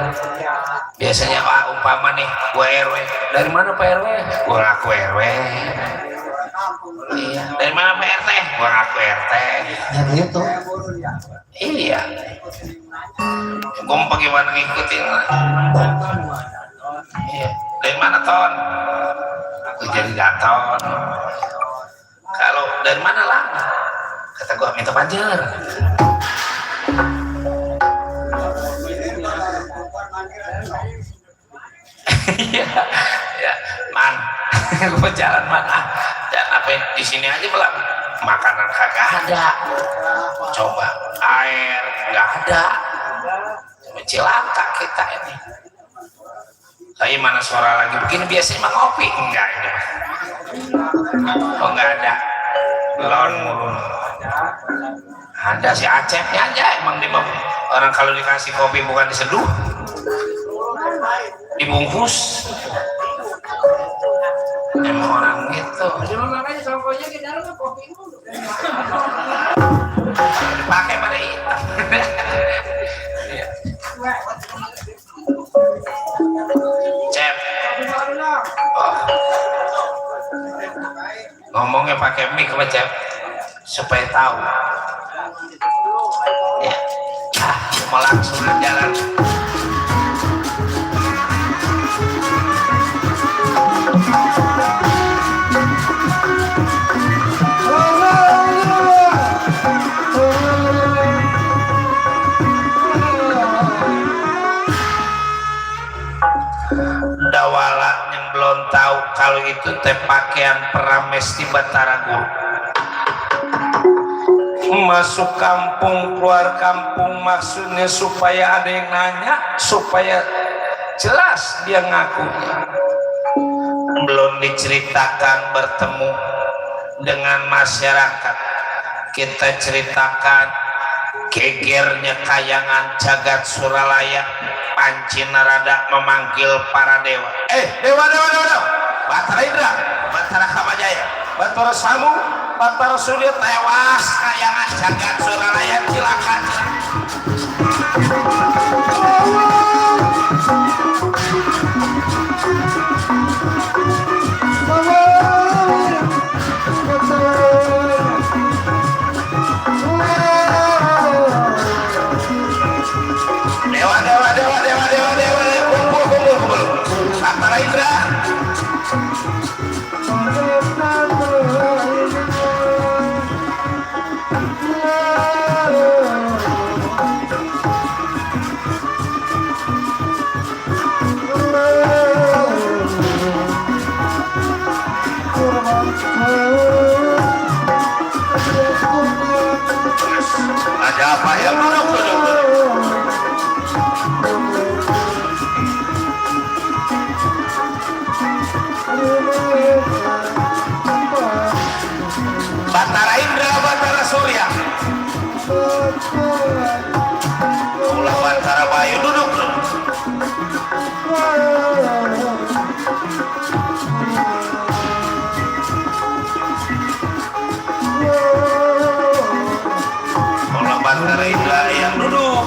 Biasanya umpama nih, gue RW. Dari mana Pak RW? Gue ngaku RW. Iya. Dari mana Pak RT? Gue ngaku RT. Ya gitu. Iya. Gue mau bagaimana ngikutin? Iya. Dari mana Ton? Aku jadi Gaton. Kalau dari mana lah? Kata gue minta Banjar. Iya, ya, man, gue jalan mana? Dan apa di sini aja belum? Makanan kagak ada. Coba air nggak ada. Cilaka kita ini. Tapi mana suara lagi begini biasanya mah ngopi enggak ini? Oh nggak ada. Belum murun. Ada si Acehnya aja emang di orang kalau dikasih kopi bukan diseduh, dibungkus. Emang orang gitu. Dipakai pada hitam. Cep. Oh. Ngomongnya pakai mic apa Cep? Supaya tahu. Ya. Mau langsung jalan. Dawala yang belum tahu kalau itu teh pakaian Pramesti Batara Guru. Masuk kampung keluar kampung maksudnya supaya ada yang nanya, supaya jelas dia ngaku. Belum diceritakan bertemu dengan masyarakat, kita ceritakan gegernya kayangan jagat Suralaya. Panci Narada memanggil para dewa. Dewa. Batara Indra, Batara Kamajaya, Batara Samu, Batara Surya tewas kayangan jagat Suralaya silakan. Batara Indra. Ada apa ya? Duduk. Batara Indra, Batara Surya, ulah Batara Bayu, duduk. Ulah Batara Indra yang duduk.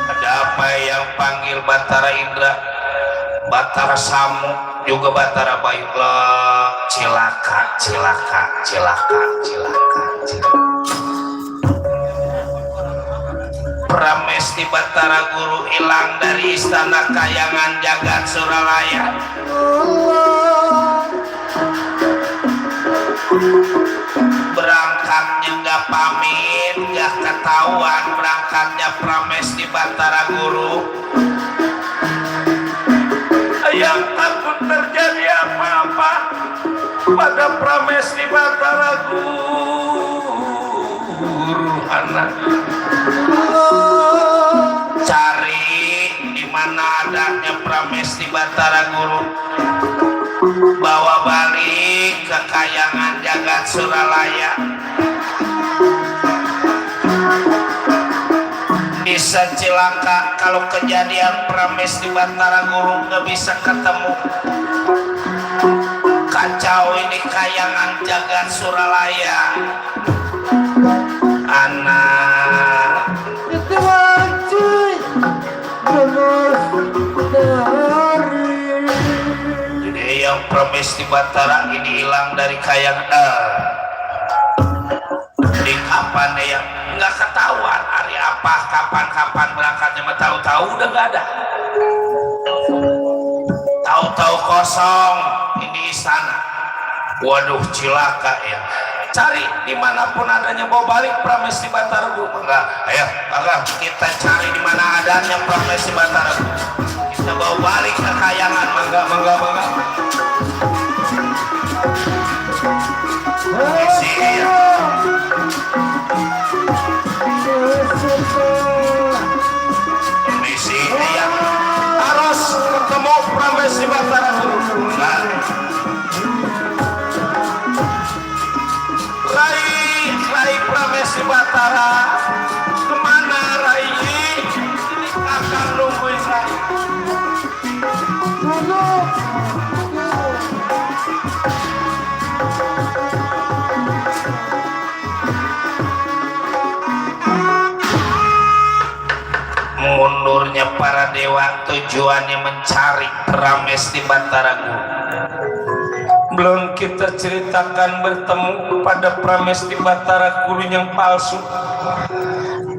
Ada apa yang panggil Batara Indra? Batara Samu juga Batara Bayu. Cilaka. Pramesti Batara Guru hilang dari istana kayangan jagat Suralaya. Berangkatnya nggak pamit, nggak ketahuan berangkatnya Pramesti Batara Guru. Yang takut terjadi apa-apa pada Pramesti Batara Guru anak. Cari di mana adanya Pramesti Batara Guru, bawa balik ke kayangan jagat Suralaya. Bisa celaka kalau kejadian Pramesti Batara Guru nggak bisa ketemu. Kacau ini kayangan jagat Suralaya. Anak Itu wajib jadi yang Pramesti Batara ini hilang dari kayangan. Di kapan ya? Nggak ketahuan hari apa, kapan berangkatnya, mah tahu-tahu udah nggak ada. Tahu-tahu kosong ini istana. Waduh, cilaka ya. cari dimanapun adanya bawa balik Pramesti Bataragu. Enggak, ayo kita cari di mana adanya Pramesti Bataragu, kita bawa balik ke kayangan. Mangga. Isi ya. Di sini ya harus ketemu Pramesti Bataragu. Rai Pramesti Batara kemana Rai? Ini akan nungguin Rai. Mundurnya para dewa tujuannya mencari Pramesti Bataragu. Belum kita ceritakan bertemu kepada Pramesti Bataragu yang palsu.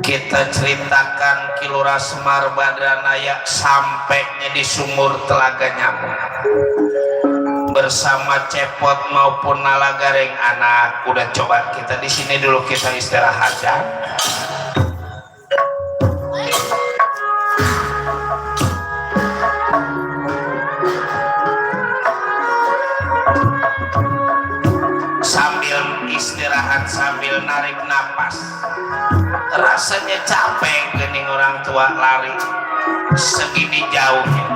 Kita ceritakan Kilura Semar Badranaya sampainya di sumur Telaga Nyamuk bersama Cepot maupun Nalagareng. Anak udah coba kita di sini dulu, kita istirahat ya. Istirahat sambil narik napas, rasanya capek gening orang tua lari segini jauhnya.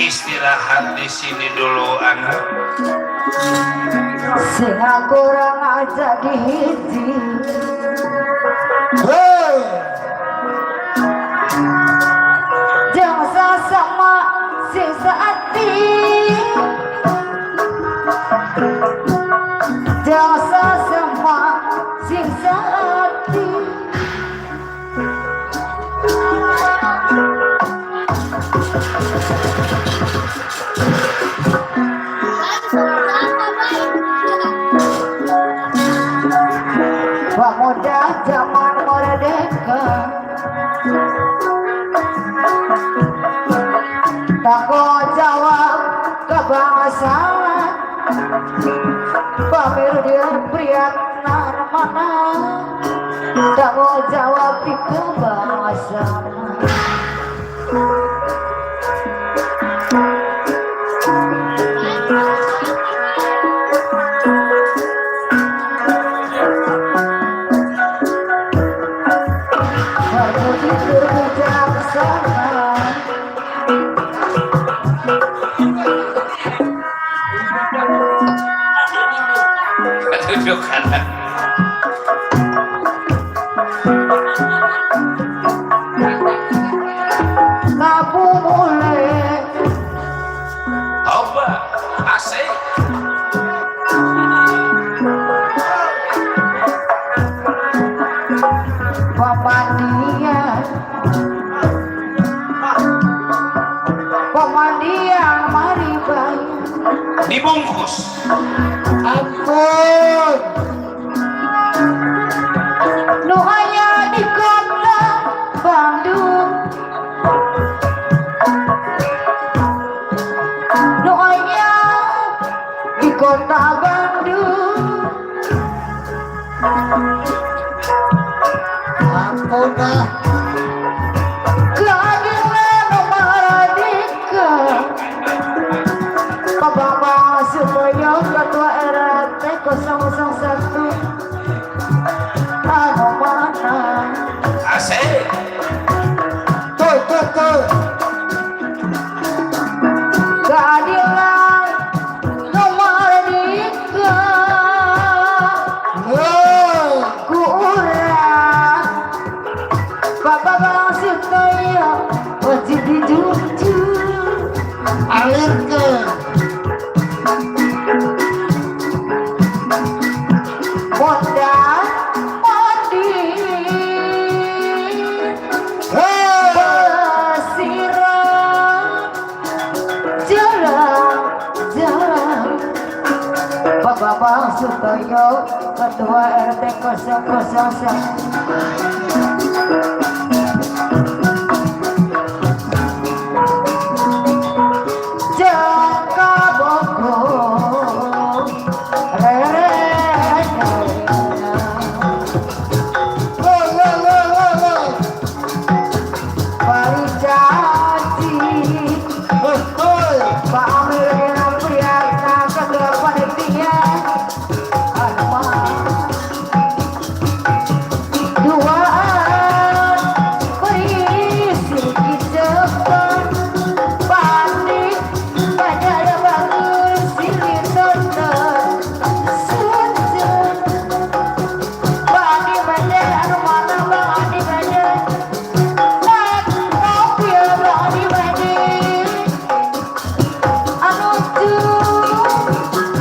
Istirahat di sini dulu anak. Singa kurang aja dihiji. Jangan sama sisa hati. Jangan sama sisa hati. Pemuda zaman merdeka, tanggung jawab kebangsaan, pamer dia pria mana, tanggung jawab di kebangsaan. Duduk anak. Ngapu mulai Oba, asik. Pemandian mari bayi Dibungkus. Ampun. nu aya di kota Bandung, nu aya di kota Bandung. Ampun dah. Keadilan Mardika, Bapak supaya ketua RT 001 anu mana Asik. Tuh. keadilan Mardika. mondar mandir bersiram jalan-jalan Bapak Sutoyo Ketua RT 001 Jaka Bogor Bali janji Pak Amir yang priarna kedua panitia duaan berisi kicepan panik banyak bagus silih tonton sunjun bani banyak anu mana bang adi banyak nak kopi bang adi banyak anu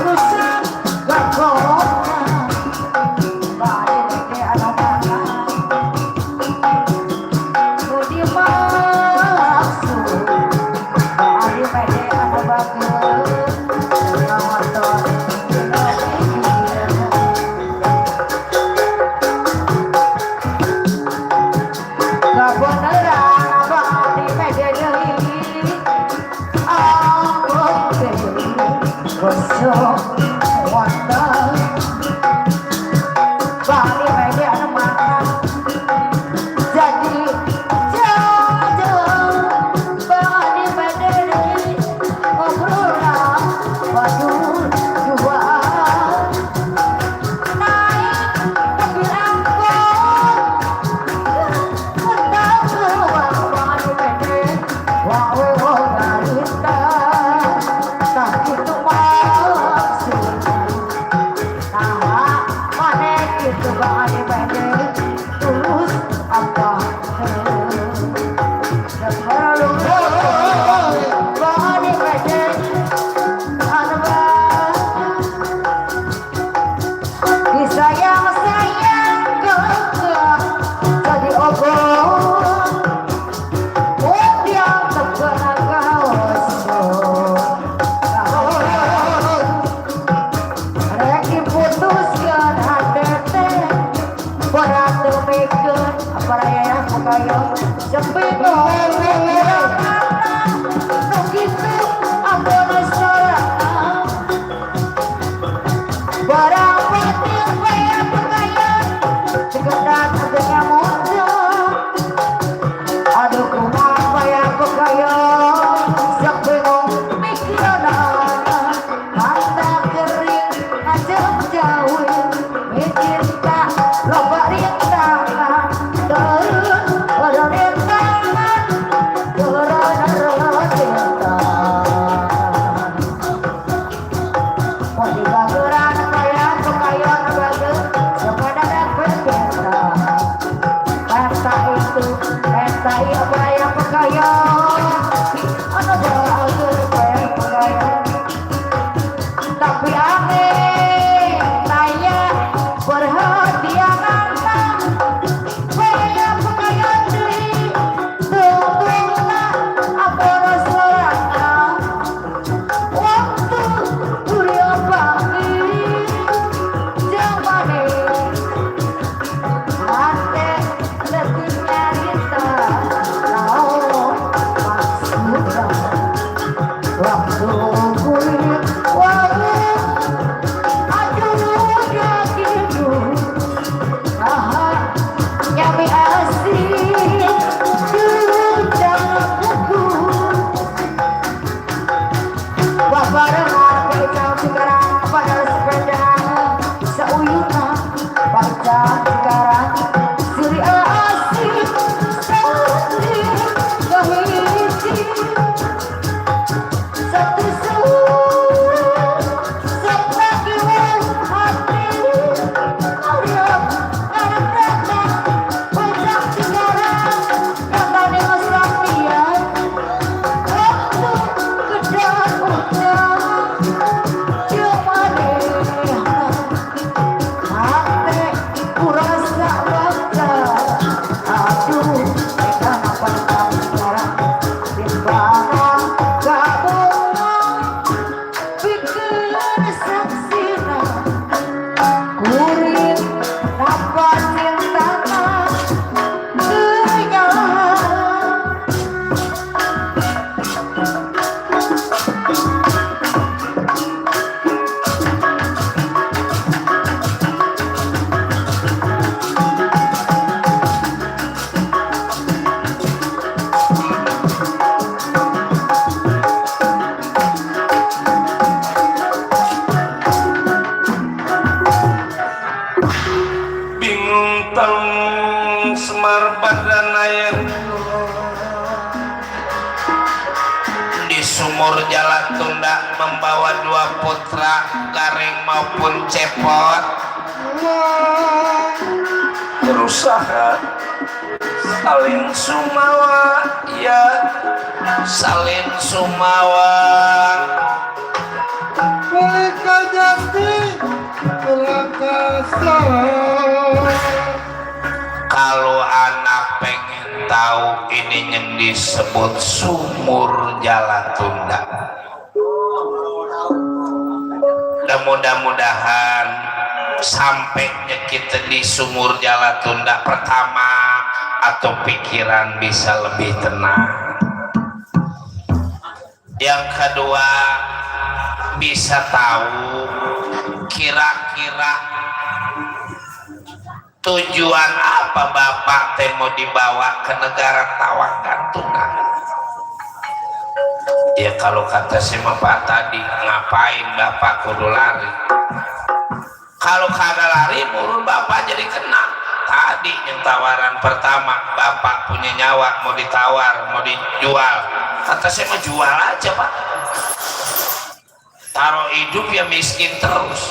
rusak gakona bani banyak anu mana budi maksud bani banyak anu bagus nawaton Kebenaran bani media deui anggung deui kosong wonten bani media anu mana jadi jajang bani media deui obrolan waduh duaan naik mobil angkot Sayang-sayang kekeh jadi ogong Undian terkena kaos Rek diputuskan HTT berat demikian apa raya yang kayo sepi ngomong nukitu ampun sorangan barang penting bayar pekayaan sekedar adanya muncul aduh kumapa yang pekayaan sak bingung mikiran anak mata kering ajak jauh mikir tak loba rintangan turun ada rintangan Teng Semar Badanaya di sumur Jalatunda membawa 2 putra Gareng maupun Cepot berusaha salin sumawa ya salin sumawa Mereka jati Belakasa kalau anak pengen tahu ini yang disebut sumur Jalatunda. Dan mudah-mudahan sampainya kita di sumur Jalatunda pertama atau pikiran bisa lebih tenang. Yang kedua bisa tahu kira-kira tujuan apa Bapak teh mau dibawa ke negara Tawakan Tuna. Ya kalau kata si Bapak tadi ngapain Bapak kudu lari, kalau kagak lari murun Bapak jadi kena. Tadi yang tawaran pertama Bapak punya nyawa mau ditawar mau dijual, kata saya mau jual aja Pak, taruh hidup ya miskin terus.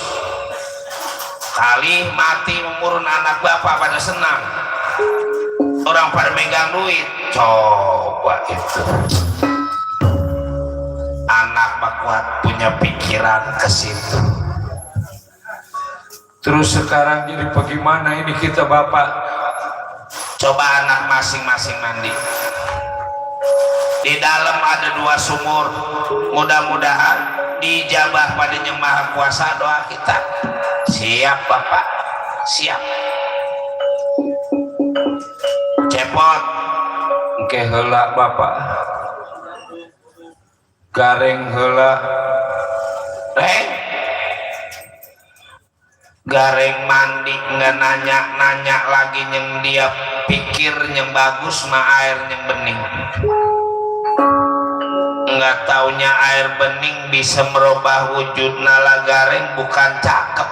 Kali mati memurun anak Bapak pada senang, orang pada megang duit. Coba itu anak kuat punya pikiran ke situ. Terus sekarang jadi bagaimana ini kita Bapak? Coba anak masing-masing mandi. Di dalam ada 2 sumur, mudah-mudahan dijabah pada Yang Maha Kuasa doa kita. Siap Bapak, siap. Cepot Engke heula Bapak. Gareng heula. Gareng mandi nggak nanya lagi yang dia pikir yang bagus mah air yang bening. Nggak taunya air bening bisa merubah wujud nala Gareng bukan cakep,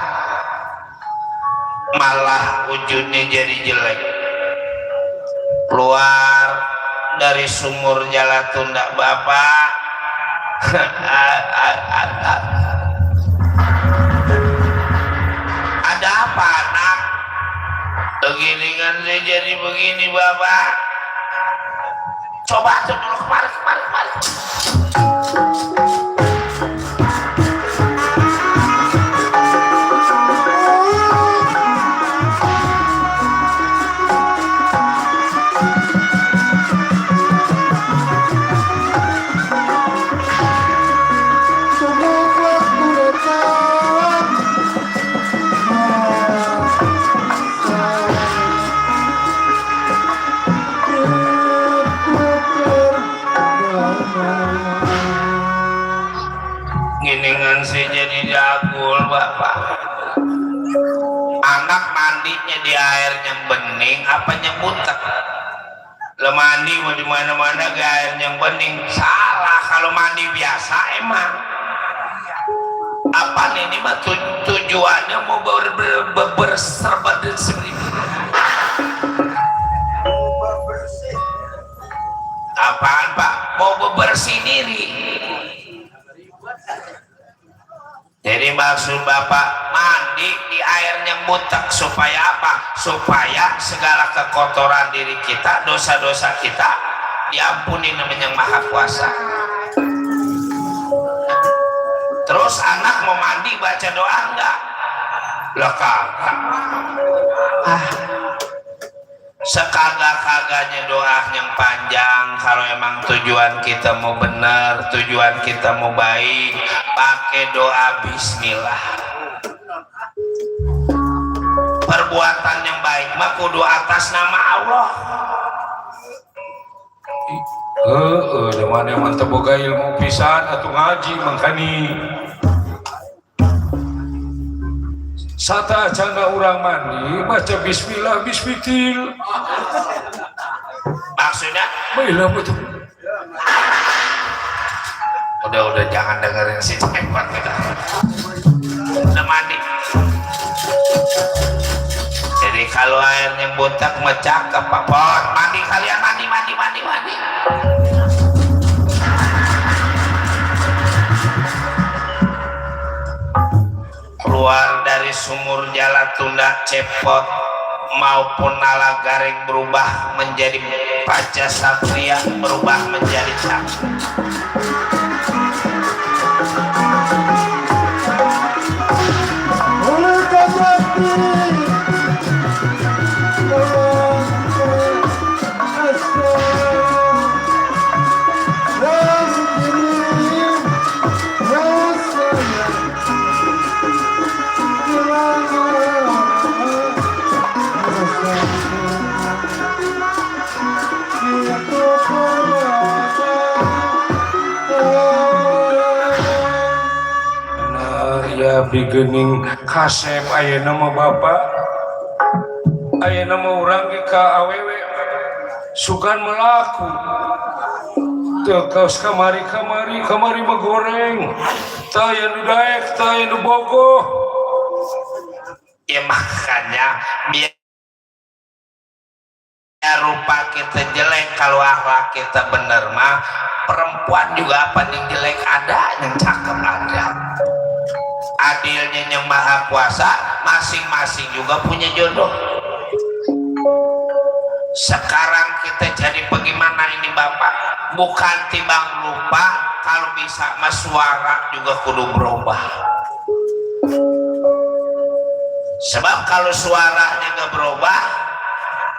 malah wujudnya jadi jelek. Keluar dari sumur Jalatunda Bapak. Ada apa anak? Begini kan saya jadi begini Bapak. Coba tuh dulu kemari. Giningan saya jadi jagul Bapak. Anak mandinya di air yang bening apa yang butek? Lo mandi mau di mana-mana ke air yang bening. Salah kalau mandi biasa emang. Apa ini mah tujuannya mau berserbat sendiri. Apaan Pak? Mau bebersih diri. Jadi maksud Bapak mandi di air yang butek supaya apa? Supaya segala kekotoran diri kita, dosa-dosa kita diampuni namanya Yang Maha Kuasa. Terus anak mau mandi baca doa enggak? Lah kagak. Sekagak-kagaknya doa yang panjang. Kalau emang tujuan kita mau benar, tujuan kita mau baik, pakai doa bismillah. Perbuatan yang baik mah kudu atas nama Allah. Mana mantap boga ilmu pisan atau ngaji makani. Sata canda urang mandi baca bismillah bismikil. Maksudnya? Baiklah betul. Udah jangan dengerin si Cepot kita. Udah mandi. Jadi kalau kalau airnya botak mecak ke papot mandi kalian mandi keluar dari sumur Jalatunda Cepot maupun Nala Garing berubah menjadi Paja Satria, berubah menjadi Cakra. Bigening kasep aya nama bapak aya nama orang ka awewe sugan melaku terus kamari megoreng taya nu daek taya nu bogoh Ya makanya biar rupa kita jelek kalau akhlak kita bener mah perempuan juga apa yang jelek ada yang cakep ada. Adilnya yang maha kuasa masing-masing juga punya jodoh. Sekarang kita jadi bagaimana ini Bapak, bukan timbang lupa kalau bisa mas suara juga kudu berubah, sebab kalau suaranya nggak berubah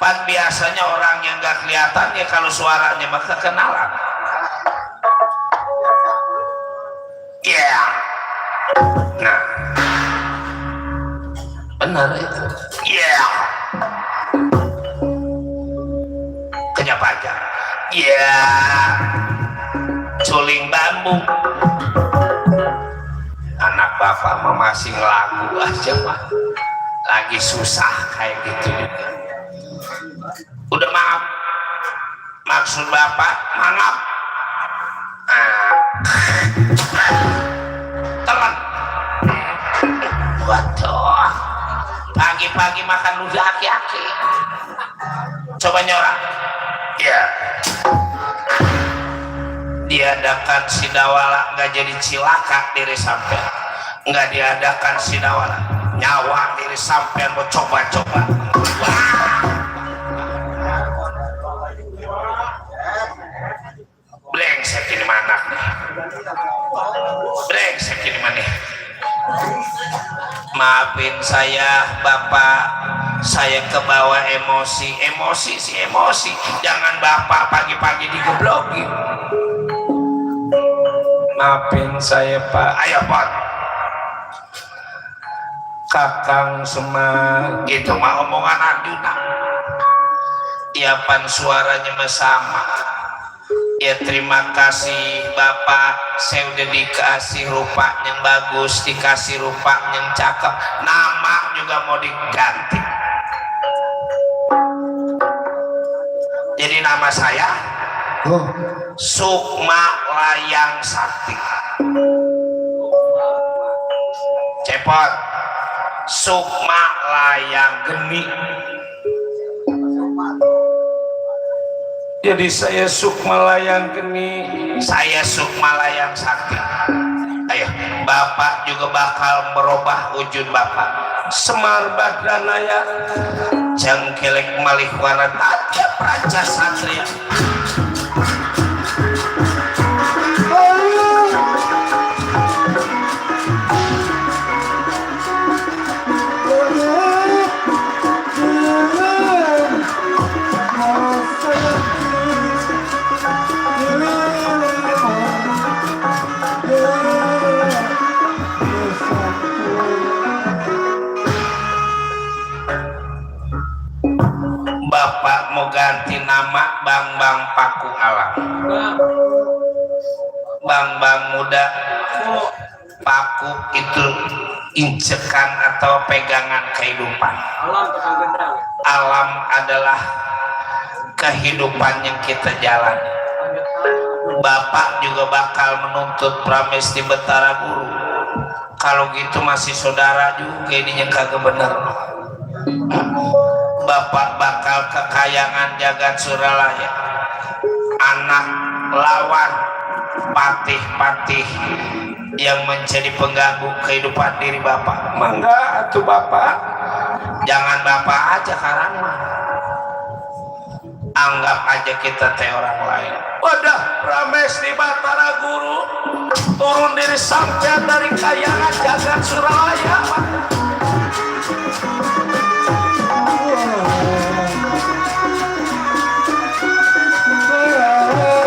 pan biasanya orang yang nggak kelihatan ya kalau suaranya maka kenalan. Nah, benar itu. Kenapa aja? Culing bambu. Anak bapak mah masih lagu aja mah. Lagi susah kayak gitu juga. Udah maaf. Maksud bapak maaf. Telan. Waduh, pagi-pagi makan udah aki-aki. Coba nyorak. Ya. Diadakan sidawala nggak jadi cilaka diri sampean. Nggak diadakan sidawala nyawa diri sampean mau coba-coba. Brengsek ini mana? Brengsek ini mana? Maafin saya Bapak, saya kebawa emosi sih emosi. Jangan Bapak pagi-pagi digeblokin. Maafin saya Pak. Ayo Pak. Kakang Semar gitu mah omongan Arjuna. Iapan suaranya sama. Ya terima kasih Bapak, saya udah dikasih rupa yang bagus, dikasih rupa yang cakep, nama juga mau diganti. Jadi nama saya Sukma Layang Sakti. Cepot, Sukma Layang Geni. Jadi saya Sukma Layang Geni, saya Sukma Layang Sakti. Ayo, Bapak juga bakal merubah wujud Bapak. Semar Badranaya, Jangkelek Malih Warna Tatya Praja Satria. Bapak mau ganti nama Bambang Paku Alam. Bambang muda, paku itu incekan atau pegangan kehidupan. Alam adalah kehidupan yang kita jalani. Bapak juga bakal menuntut Pramesti Betara Guru. Kalau gitu masih saudara juga, ininya kagak bener. Bapak bakal kekayangan jagat Suralaya, anak lawan patih-patih yang menjadi pengganggu kehidupan diri Bapak. Mangga atuh Bapak. Jangan Bapak aja karena anggap aja kita teh orang lain. Wadah, Rames di Batara Guru turun dari sampean dari kayangan jagat Suralaya.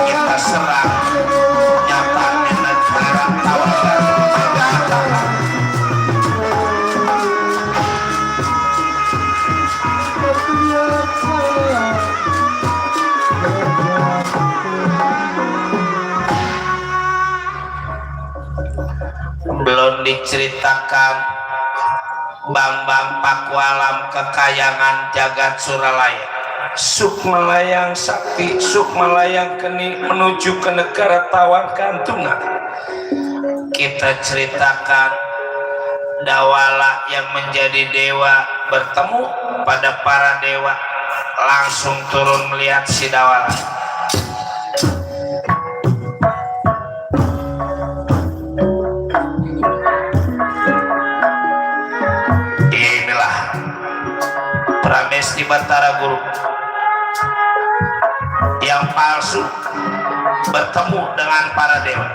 Kita serang nyata di negara tawaran. Belum diceritakan Bambang Pakualam kekayangan jagat Suralaya, Sukmalayang sakti, Sukmalayang keni menuju ke negara Tawang Kantungan. kita ceritakan Dawala yang menjadi dewa bertemu pada para dewa, langsung turun melihat si Dawala. Inilah Pramesti Batara Guru yang palsu bertemu dengan para dewa.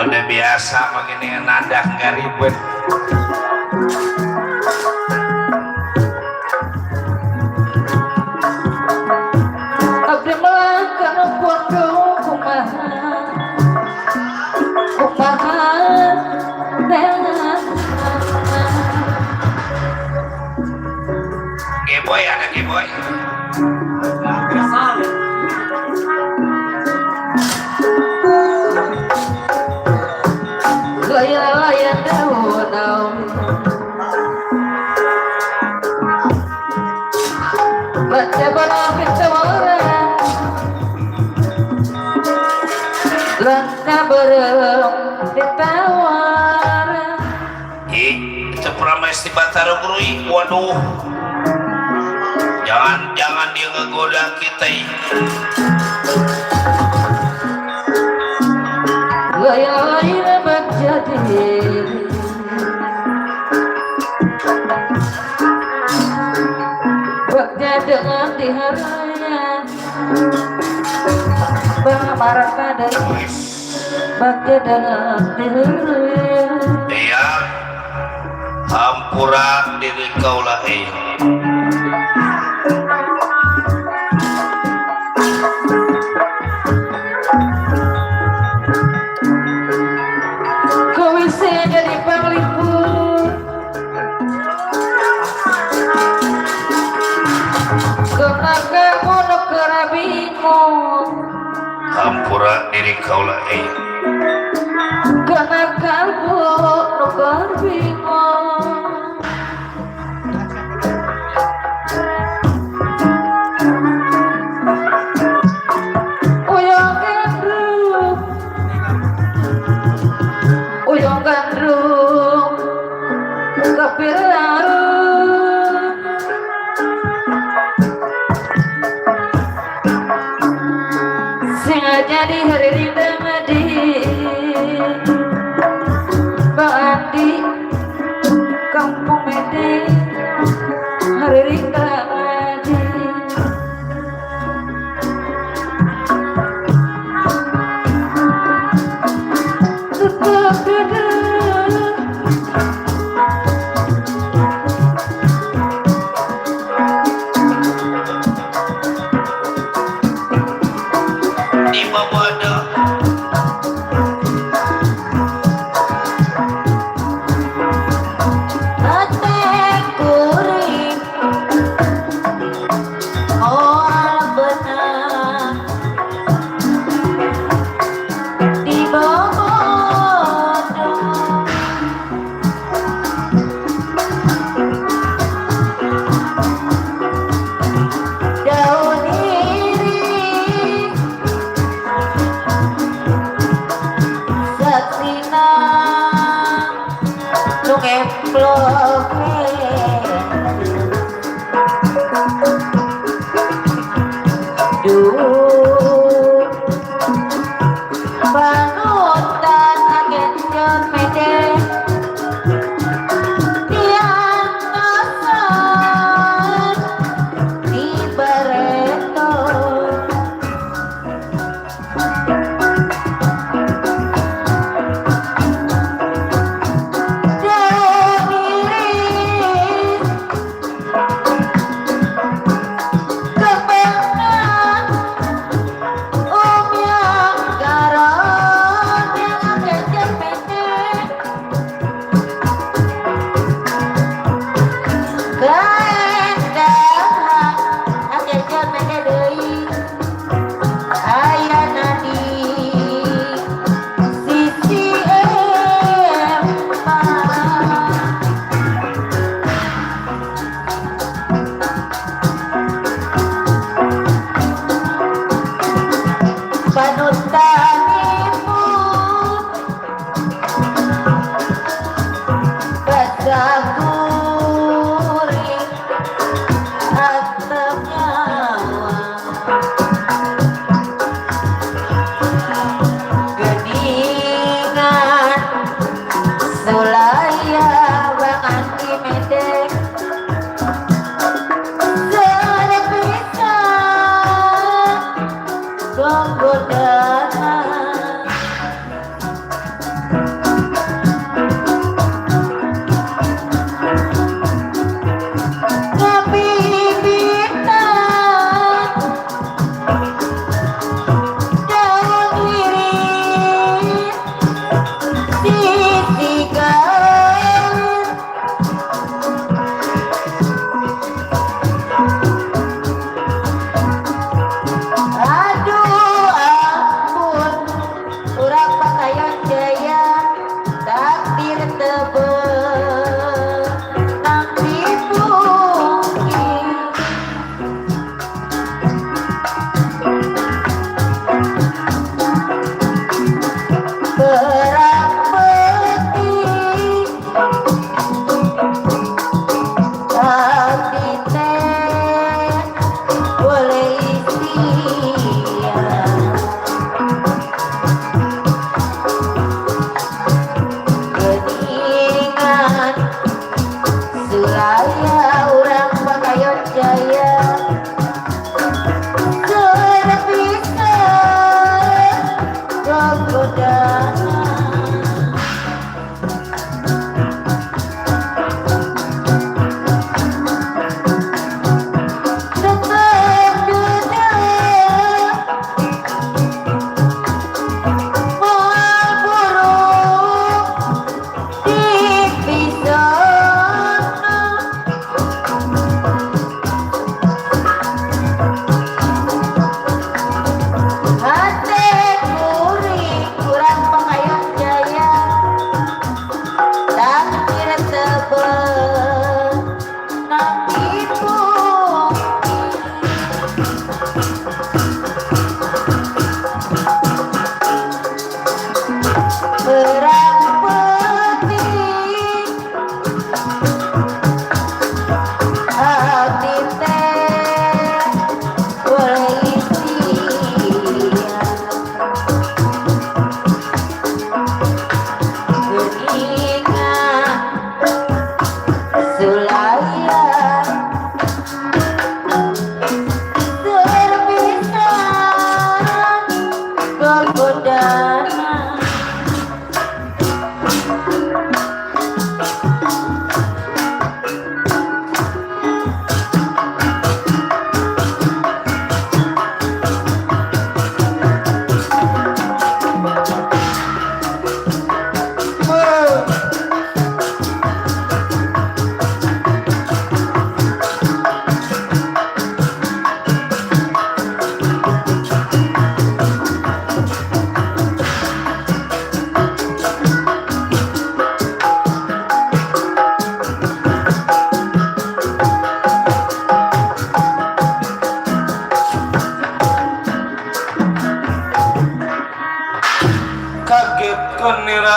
Udah biasa begini nada nggak ribet. Abdi melakukan pondo kumaha dengan Geboy ada Geboy. layan daun baca berakhir tawaran langkah berem ditawaran. Itu Pramesti Batara Guru. Waduh, jangan dia ngegoda kita. Layan menjadi baknya dengan diharayan bermarah pada baknya dengan diharayan. Iya, hampura diri kaulah Kau bisa jadi panglipur karena kamu negara bingung, hampura diri kaulah karena kamu negara bingung. Uyong gandrung kepiraru di hari temadi Bandi kampung Mede hari temadi tetap beda di bobodo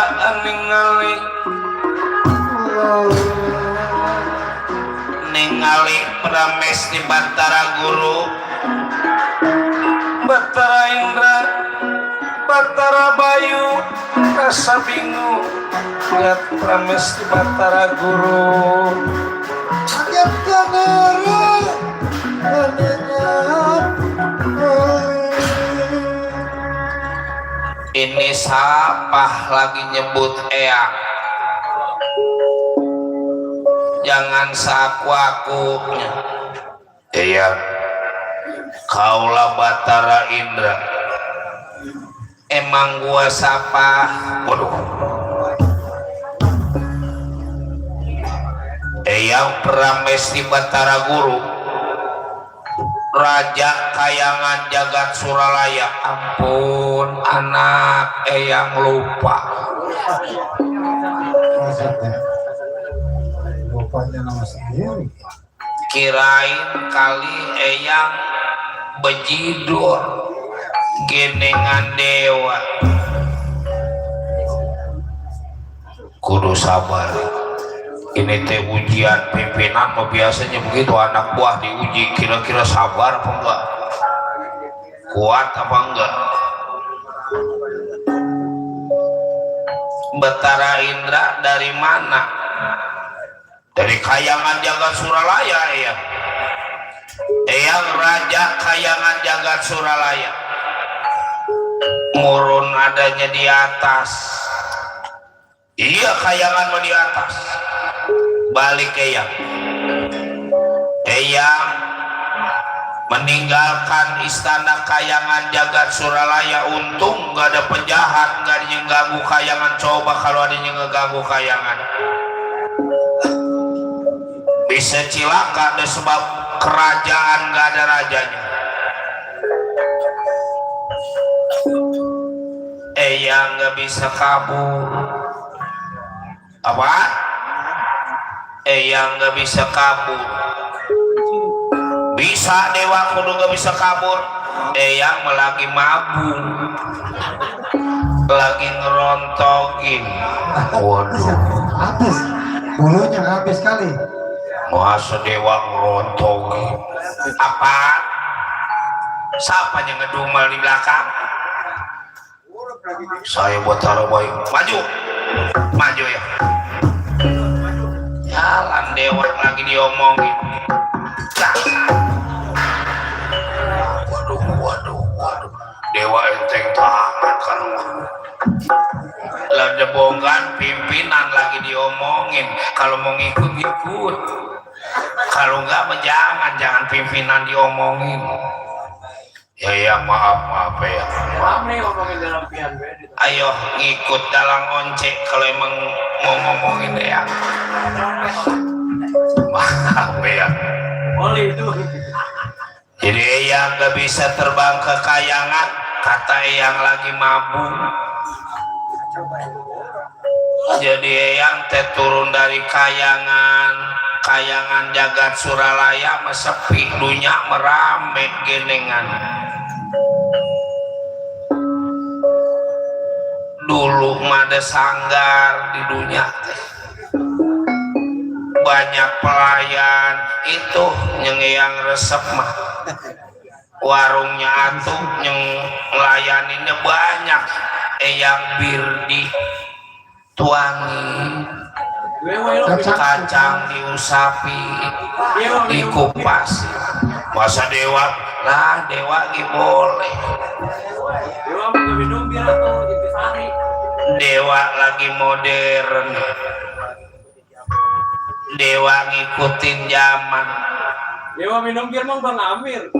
bisa ningali Prames di Batara Guru, Batara Indra, Batara Bayu, rasa bingung lihat Prames di Batara Guru. Kaget kanara Ini siapa lagi nyebut Eyang? Jangan saku-akunya. Eyang, kaulah Batara Indra. Emang gua siapa? Waduh. Eyang Prames di Batara Guru, Raja Kayangan Jagat Suralaya. Ampun, anak Eyang lupa. Lupanya nama sendiri. Kirain kali Eyang bejidor genengan dewa. Kudu sabar. Ini teh ujian pimpinan mah biasanya begitu, anak buah diuji kira-kira sabar apa enggak, kuat apa enggak. Batara Indra dari mana? Dari Kayangan Jagat Suralaya. Eyang Raja Kayangan Jagat Suralaya. Murun adanya di atas. Iya, Kayangan mau di atas. Balik Eyang. Eyang meninggalkan istana Kayangan Jagat Suralaya. Untung gak ada penjahat, gak ada yang ganggu Kayangan. Coba kalau ada yang ngeganggu Kayangan, bisa cilaka, ada sebab kerajaan gak ada rajanya. Eyang gak bisa kabur. Apa? Eyang gak bisa kabur. Bisa dewa kudu gak bisa kabur. Eyang lagi mabung, lagi ngerontogin. Waduh, Habis. Bulunya habis kali. masa dewa ngerontogin. Apa? Siapa yang ngedumel di belakang? Saya Batara Bayu. Maju, maju ya. Jalan dewa lagi diomongin. Waduh. Dewa enteng tangan kan. Lada bonggan pimpinan lagi diomongin. Kalau mau ngikut-ngikut. Kalau enggak jangan pimpinan diomongin. Ya maaf ya. Ayo ngikut dalam oncek kalau emang mau ngomongin ya. Maaf ya. Jadi Eyang gak bisa terbang ke Kayangan, kata Eyang lagi mabung. Jadi Eyang teh turun dari Kayangan Jagat Suralaya mesepi, dunya merame genengan. Dulu mah ada sanggar di dunia, banyak pelayan itu yang resep mah. Warungnya atuh yang ngelayaninnya banyak. Eyang birdi tuangi, kacang diusapi, dikupas. Masa dewa lah, dewa boleh. Dewa lagi modern, dewa ngikutin zaman. Dewa minum bir mang Bang Amir.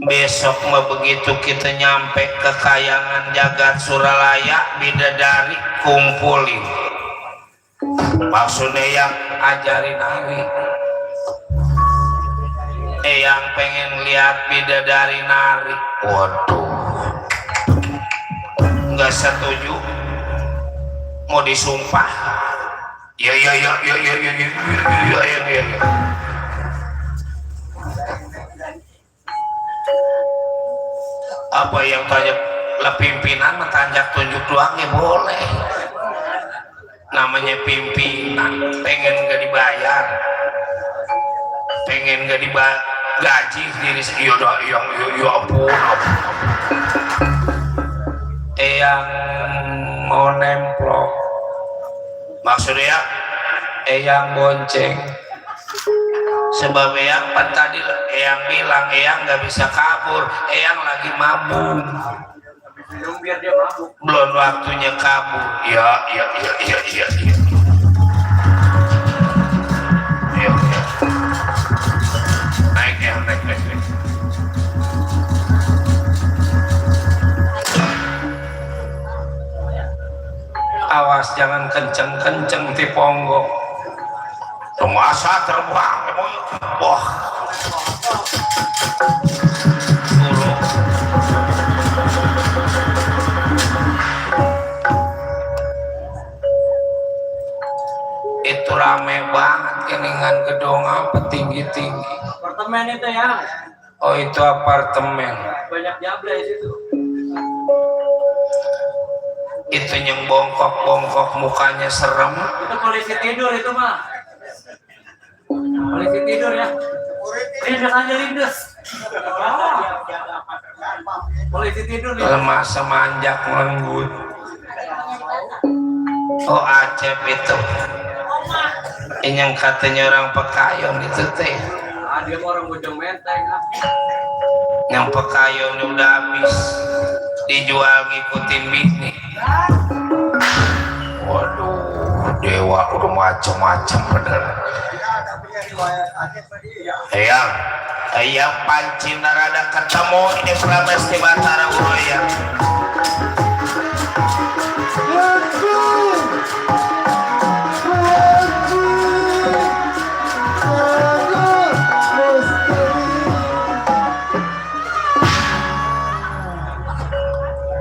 Besok mah begitu kita nyampe ke Kayangan Jagat Suralaya, bidadari kumpulin. Maksudnya yang ajarin hari. Yang pengen lihat bidadari nari. Waduh, nggak setuju, mau disumpah. Ya. Apa yang tanya lah pimpinan tanjak tunjuk doang ya boleh. namanya pimpinan pengen gak dibayar, pengen gak gaji sendiri. Iya dah, iya ampun. Yang mau nemplok maksudnya yang bonceng sebab yang tadi yang bilang yang nggak bisa kabur, yang lagi mabuk Minum biar dia mabuk. belum waktunya kabur. Iya naik. Awas jangan kenceng-kenceng ti ponggo. Masa terbang wah guru itu rame banget keningan gedung apa tinggi-tinggi. Apartemen itu ya. Oh itu apartemen. Banyak jable di situ. Itu yang bongkok mukanya serem. Itu polisi tidur itu mah. Polisi tidur ya. Lindes aja lindes. Polisi tidur nih. Lemah semanjak lembut. Oh Acep itu. Ini yang katanya orang Pekayun itu teh. Ah, dia mau orang Bojong Menteng. Yang Pekayunnya udah habis dijual ngikutin bini. Waduh, dewa udah macam-macam bener. Ayam pancing narada ketemu ini Pramesti Batara Uroya.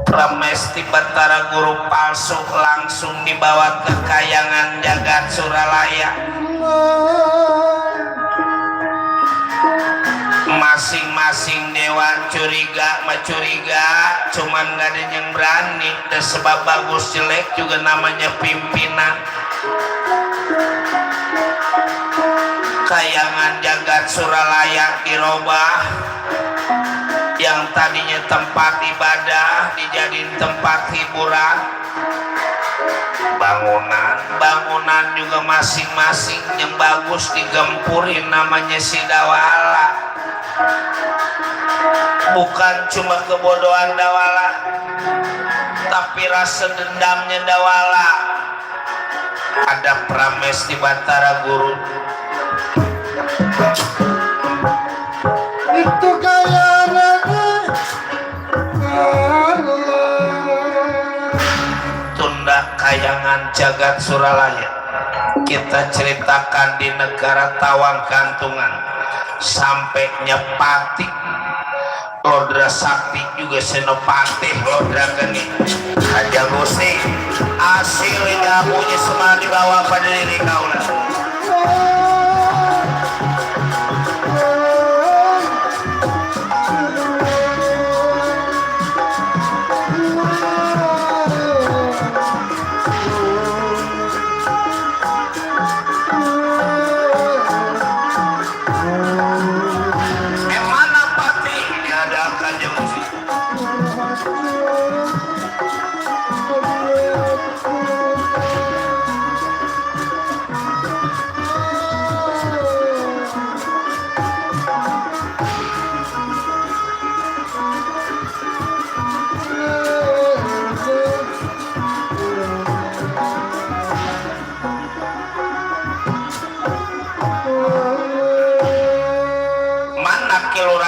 Pramesti Batara Guru palsu langsung dibawa ke Kayangan Jagat Suralaya. Masing-masing dewa curiga cuman gak ada yang berani. Dan sebab bagus jelek juga namanya pimpinan. Kayangan Jagat Suralaya dirobah, yang tadinya tempat ibadah dijadiin tempat hiburan. Bangunan juga masing-masing yang bagus digempurin namanya si Dawala. Bukan cuma kebodohan Dawala, tapi rasa dendamnya Dawala. Ada Pramesti Batara Guru Itu kayak Tunda Kayangan Jagat Suralaya. Kita ceritakan di negara Tawang Gantungan sampai Nyepati Lodra Sakti juga Senopati Lodra Geni Aja Gusti hasilnya punya semua dibawa pada diri kaulah.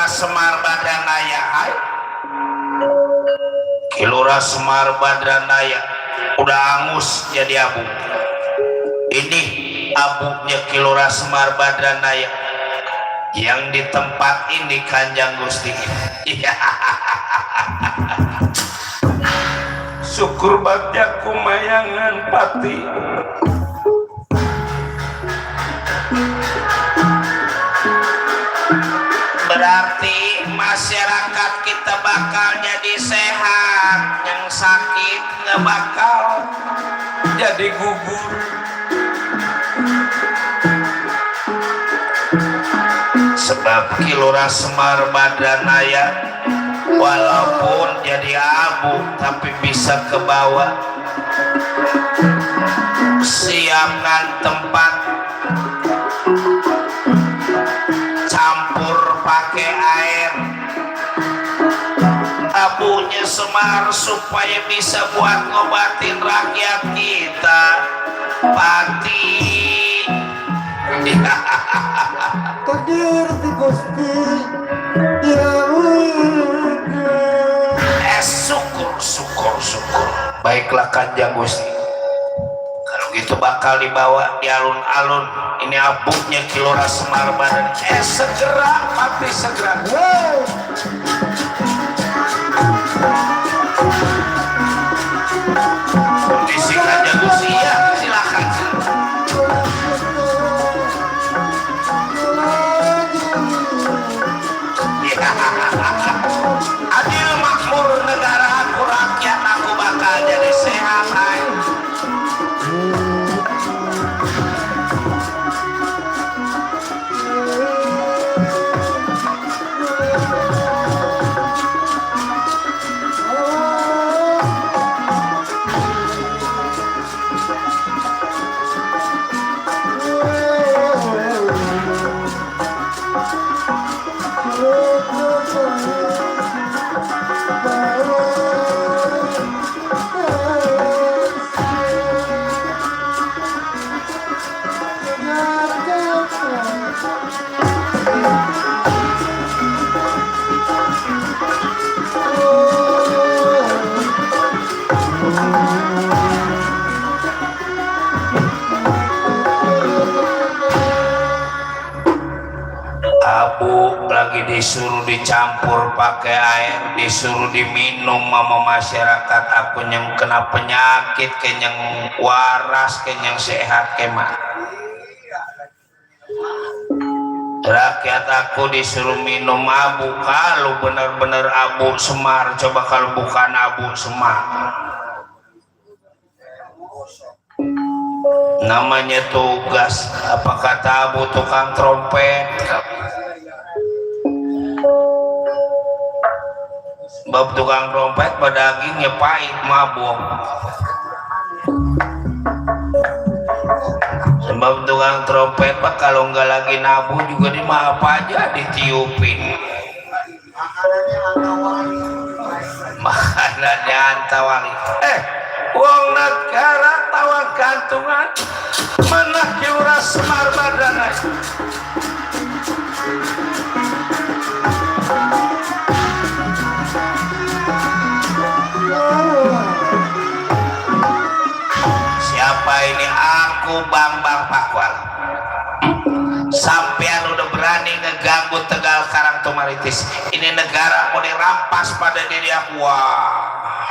Semar Badranaya, Kilura Semar Badranaya udah angus jadi abu. Ini abunya Kilura Semar Badranaya yang di tempat ini Kanjeng Gusti. Syukur bagja kumayangan pati. Berarti masyarakat kita bakal jadi sehat, yang sakit nggak bakal jadi jadi gugur. Sebab Kilora Semar Badanaya walaupun jadi abu tapi bisa ke bawah. Siapkan tempat, campur pakai air abunya Semar supaya bisa buat ngobatin rakyat kita. Pati takdir di Gusti yang syukur. Baiklah Kanjeng Gusti, kalau gitu bakal dibawa di alun-alun ini abunya Kilora Semar Badan. Segera Pati, segera. Kondisi Kanjeng Gusti ya, silakan. Adil makmur negara aku, rakyat aku bakal jadi sehat. Hai. Abu lagi disuruh dicampur pakai air, disuruh diminum sama masyarakat. Aku yang kena penyakit, kenyang waras, kenyang sehat kemah. Rakyat aku disuruh minum abu. Kalau benar-benar abu Semar, coba kalau bukan abu Semar, namanya tugas. Apa kata abu tukang trompet? Bab tukang trompet badagingnya pahit, mabuk. Sebab tukang trompet pak kalau nggak lagi nabu juga di apa aja ditiupin. Makanannya antawali. Uang negara tawang kantungan mana Kilora Semar Badanaya. Siapa ini? Aku Bambang Pakwal. Sampean udah berani ngeganggu Tegal Karang Tumaritis. Ini negara mau dirampas pada diri aku. Wah,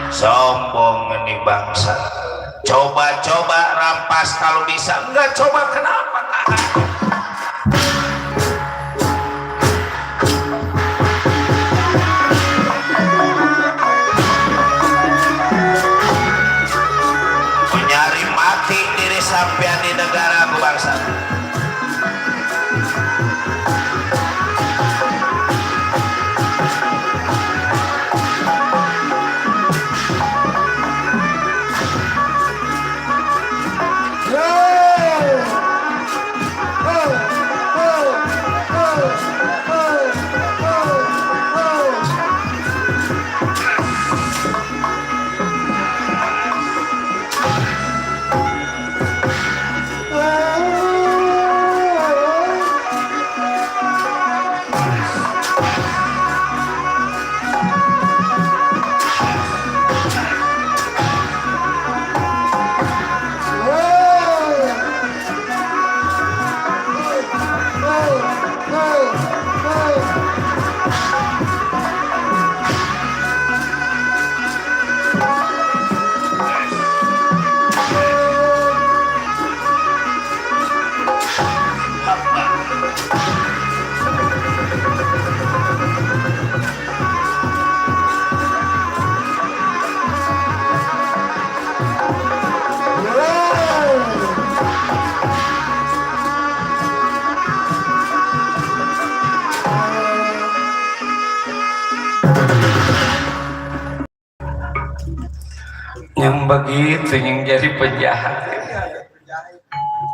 sombong ini bangsa. Coba-coba rampas kalau bisa. Enggak coba, kenapa? Menyari mati diri sampean di negara aku bangsa. yang begitu yang jadi penjahat.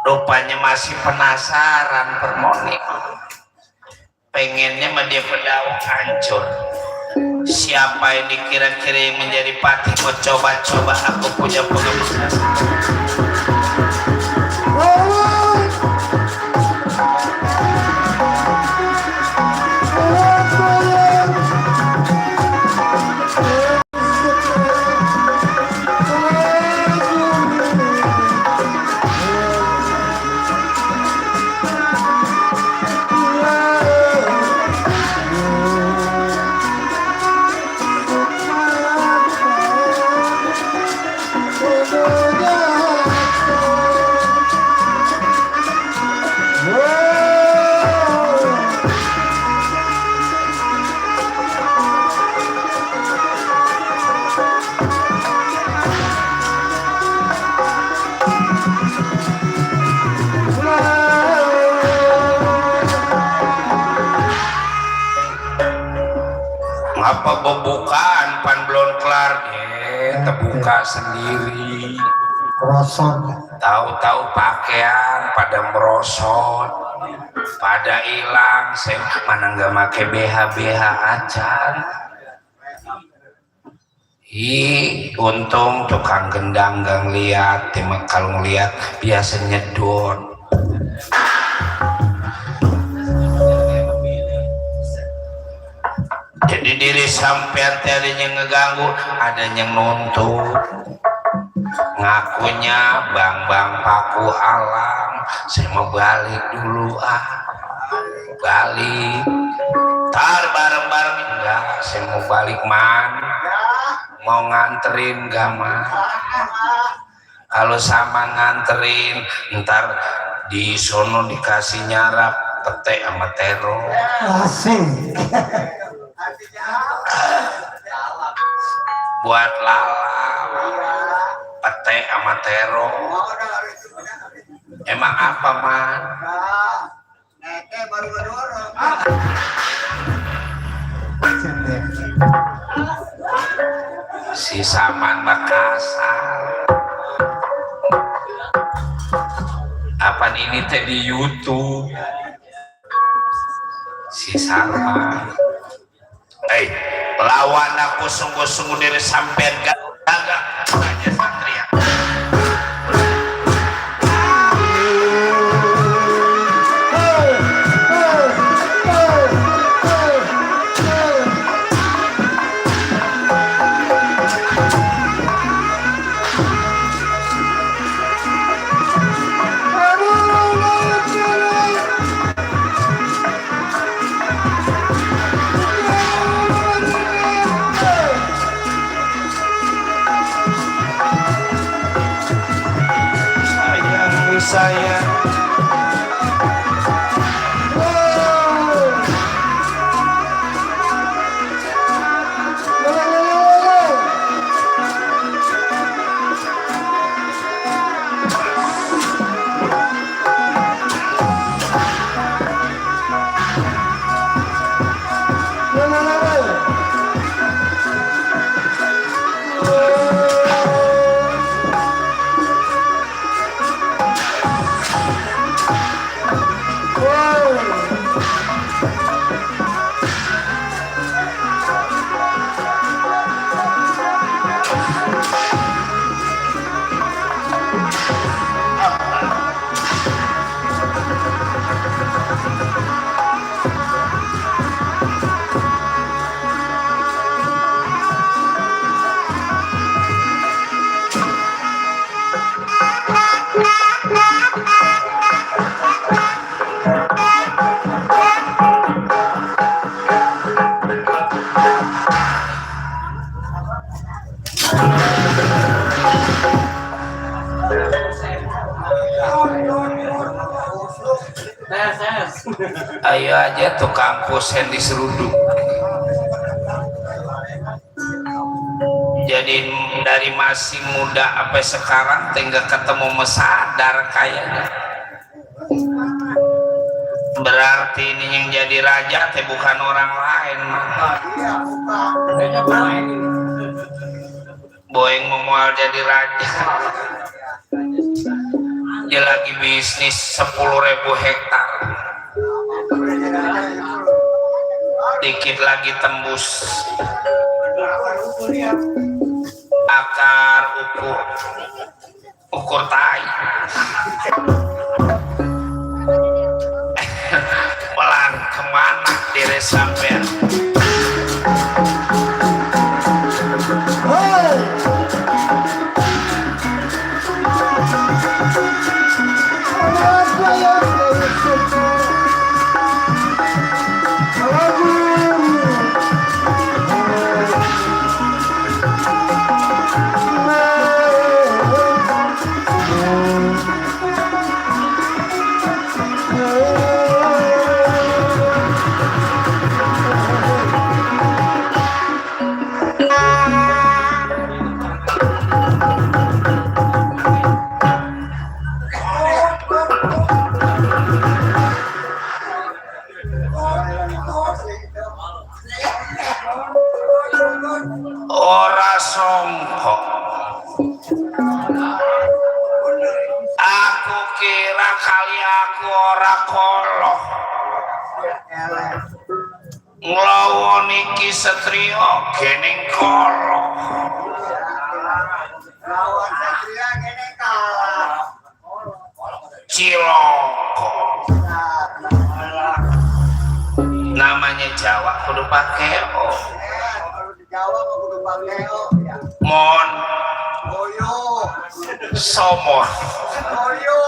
Rupanya masih penasaran Permoni, pengennya mah dia pedawang hancur. Siapa ini kira-kira yang menjadi patih? Mau coba-coba aku punya pengalaman. Apa bukaan pan belum kelar terbuka sendiri. Rosot. Tahu-tahu pakaian pada merosot, pada hilang. Saya mana nggak make BH acan. Untung tukang gendang nggak ngeliat. Kalau ngeliat biasanya don. Jadi diri sampean tadinya ngeganggu, ada yang nuntut, ngakunya bang paku alam. Saya mau balik dulu balik. Tar bareng-bareng enggak, saya mau balik mau nganterin enggak Kalau sama nganterin, ntar di sono dikasih nyarap pete sama terong. Asik. Buat lalap pete sama terong. Emang apa man? Si Saman Makassar. Apaan ini teh di YouTube? Si Saman. Lawan aku sungguh-sungguh diri sampean gagak aja Satria. Saya ayo aja tukang kusen diseruduk. Jadi dari masih muda sampai sekarang tinggal ketemu mesadar kayaknya. Berarti ini yang jadi raja teh bukan orang lain. Boeing memual jadi raja. Dia lagi bisnis 10.000 hektar. Dikit lagi tembus akar ukur tai. Pelan kemana diri sampean? Ora songkok. Aku kira kali aku ora koloh. Nglawan iki satria gening koloh. Lawan satria kene kalah. Ciloko. Namanya Jawa kudu pakai o. Jawa mau kudu pakeo ya. Mon Boyo. somon. Boyo.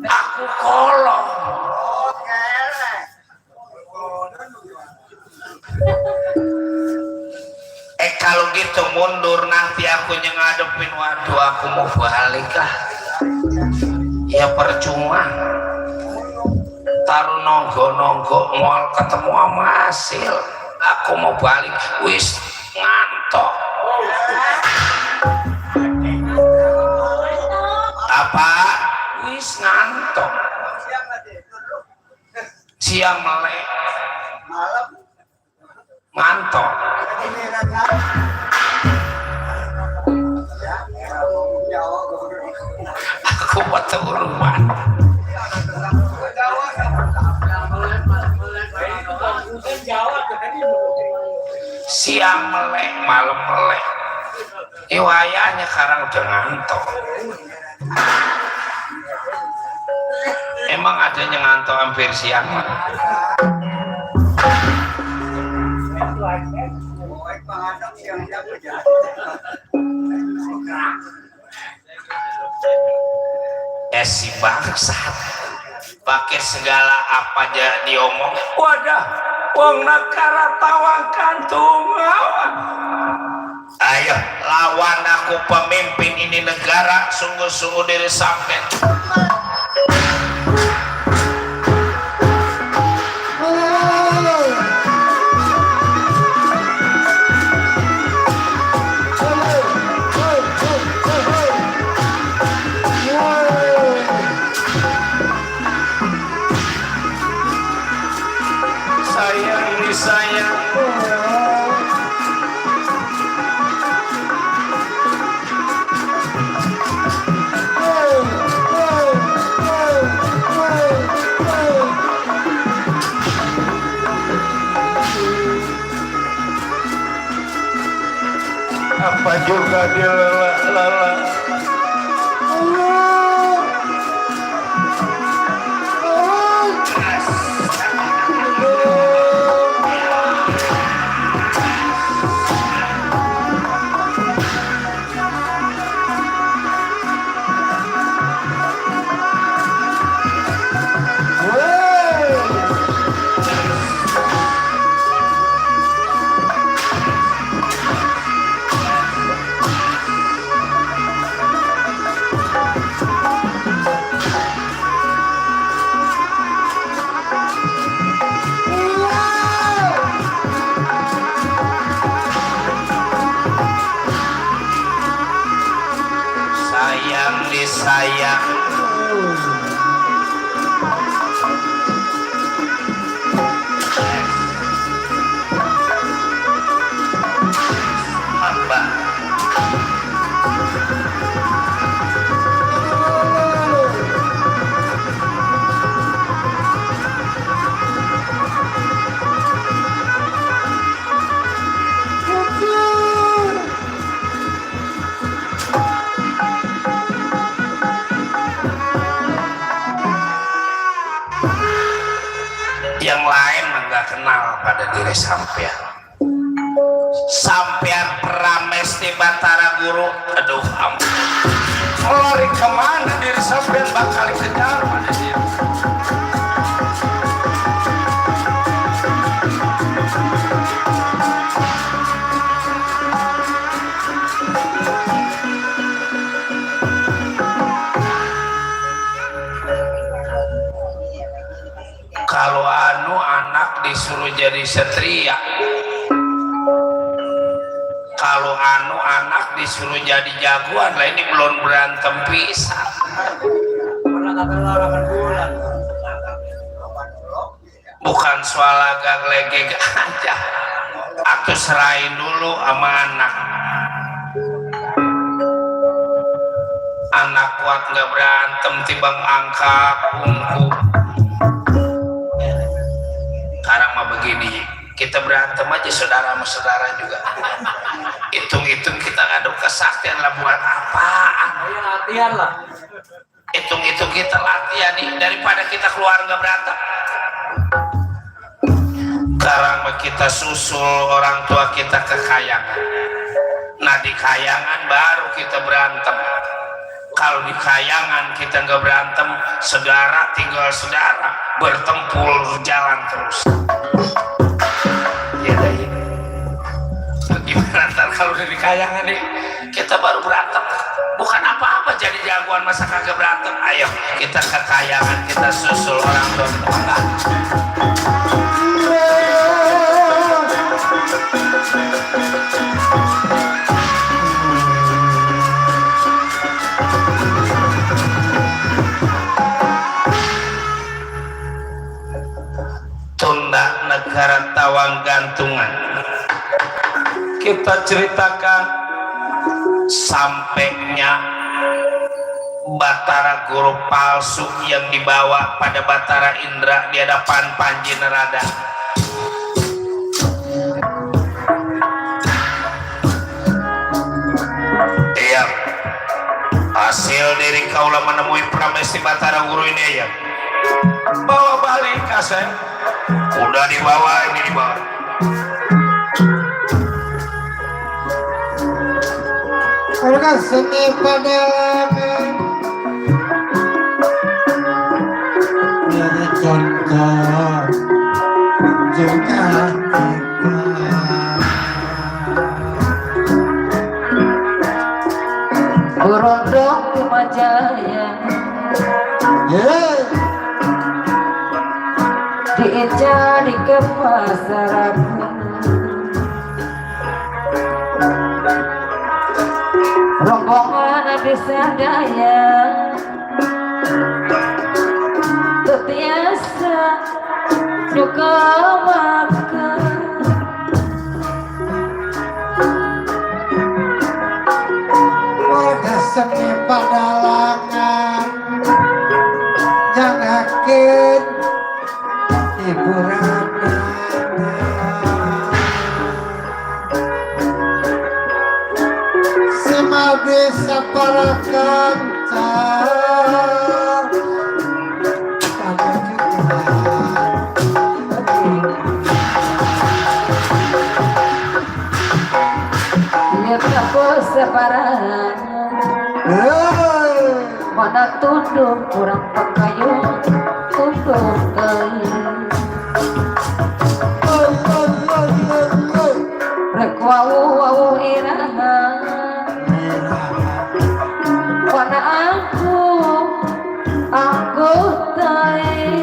Aku kolong. Oke. Kalau gitu mundur nanti aku yang ngadepin. Waduh, aku mau balik lah. Ya percuma. Taruh nonggo mual ketemu sama hasil. Aku mau balik, wis ngantok. Apa? Wis ngantok. Siang melek, Malam ngantok. ini kan. Jawa Aku betul rumah. Siang melek, malam melek. Iwayahnya sekarang udah ngantok. Emang adanya ngantok hampir siang. Si bangsat pakai segala apa aja diomong. Wadah, wong negara tawang kantung. Ayo lawan aku pemimpin ini negara, sungguh-sungguh diri sampai. Sayang. Apa juga dia lala. pada diri sampean. Sampean prames di Batara Guru, aduh ampun. Lari kemana diri sampean bakal kejar pada diri. Kalau anu anak disuruh jadi satria, kalau anu anak disuruh jadi jagoan lah, ini belum berantem pisan. Bukan soal agak legeg aja, aku serahin dulu sama anak. Anak kuat nggak berantem timbang angkat ungku. Sekarang mah begini, kita berantem aja saudara sama saudara juga. Hitung-hitung kita ngadu kesaktian lah buat apaan? Ayo latihan lah. Hitung-hitung kita latihan nih daripada kita keluarga berantem. Sekarang mah kita susul orang tua kita ke kayangan. Nah di kayangan baru kita berantem. Kalau di kayangan kita nggak berantem, saudara tinggal saudara, bertempur jalan terus. Ya dah ini. Gimana ntar kalau di kayangan nih kita baru berantem? Bukan apa-apa jadi jagoan masa kagak berantem. Ayo kita ke kayangan, kita susul orang tua kita. Tunda negara tawang gantungan. Kita ceritakan sampainya Batara Guru palsu yang dibawa pada Batara Indra di hadapan Panji Nerada. Iya, hasil dari kaulah menemui pramesti Batara Guru ini ya. Bawa balik kaset. Udah dibawa, ini dibawa. Orga seni padalangan dari contoh juga Berondong di Majaya, diincar ke pasar rombongan bisa daya terbiasa juga makan Orga seni padalangan jangakin hiburan bisa para kancar pada kita lihat aku separan mana tunduk kurang pakaian tunduk rek wau iraha wana aku tai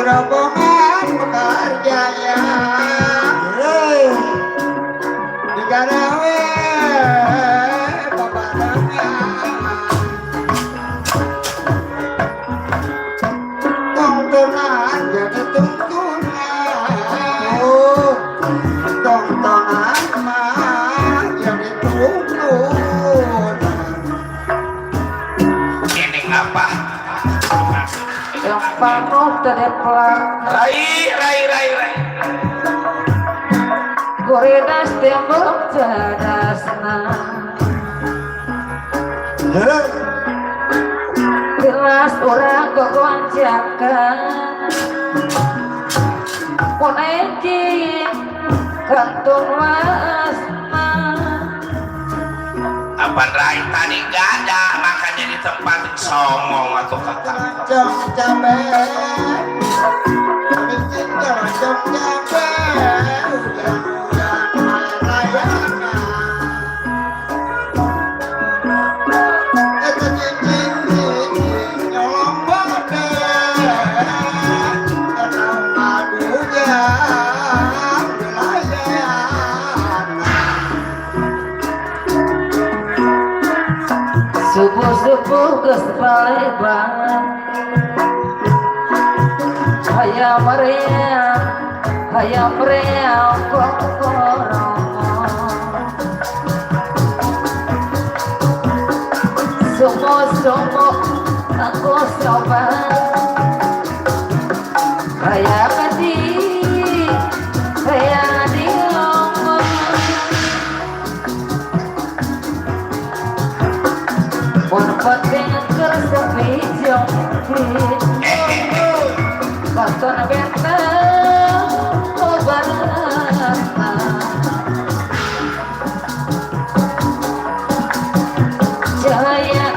rombongan bekerjaya di garawe babarangnya tontonan jadi tontonan mah jadi tontonan Ini apa? yang panut dari pelang Rai. Goredas tembok jadasna Bila belas orang kegonjakan pun ejin kantung wasma Apaan rai tadi gak ada makanya di tempat songong atau kakak Jom jambe Bikin kalau jom jambe Udah rayana Itu cincin nyolong bode Kenal madunya subuh-subuh kesepale banget hayam meriam kokorong sumo aku coba hayam di ngomong pun penting kersepi jongkit Katon bentang obaran Jaya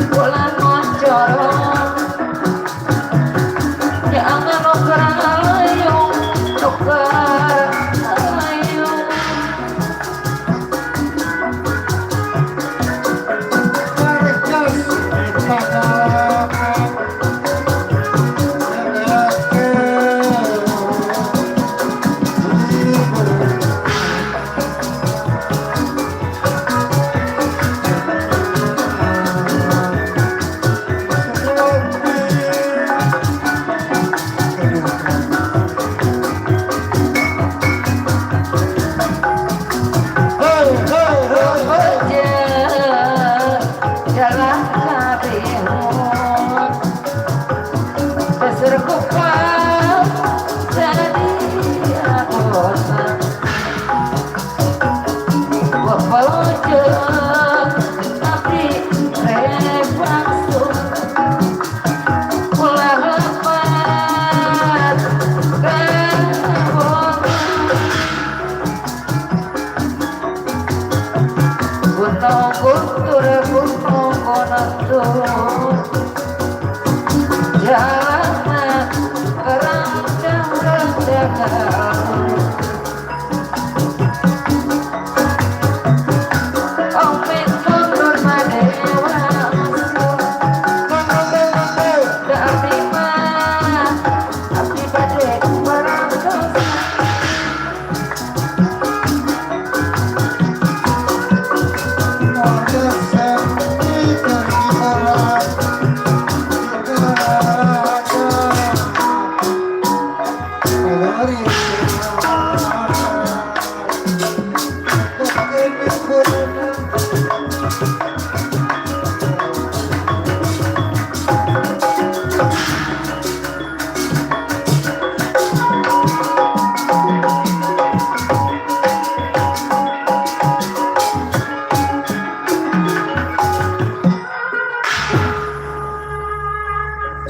bulan moncorong jangan nuker ayung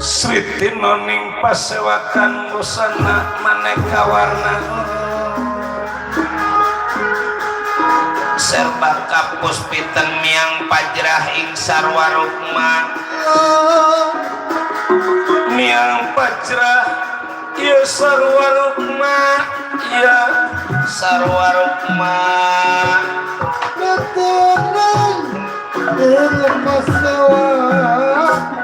Sriti noning pasewakan busana maneka warna serba kapus piteng miang pajrah ing sarwarukma miang pajrah ya sarwarukma ya sarwarukma Ketenang dengan masalah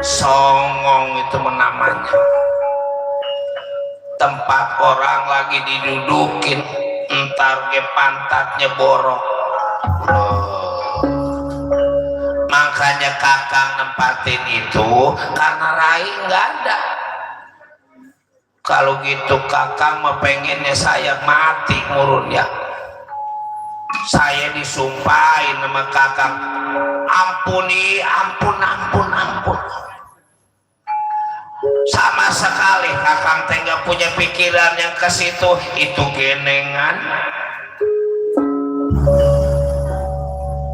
songong itu namanya tempat orang lagi didudukin entar ke pantatnya borok makanya kakang nempatin itu karena rai nggak ada kalau gitu kakang mah pengennya saya mati murunnya saya disumpahin sama kakang ampuni ampun sama sekali kakang teh nggak punya pikiran yang ke situ itu genengan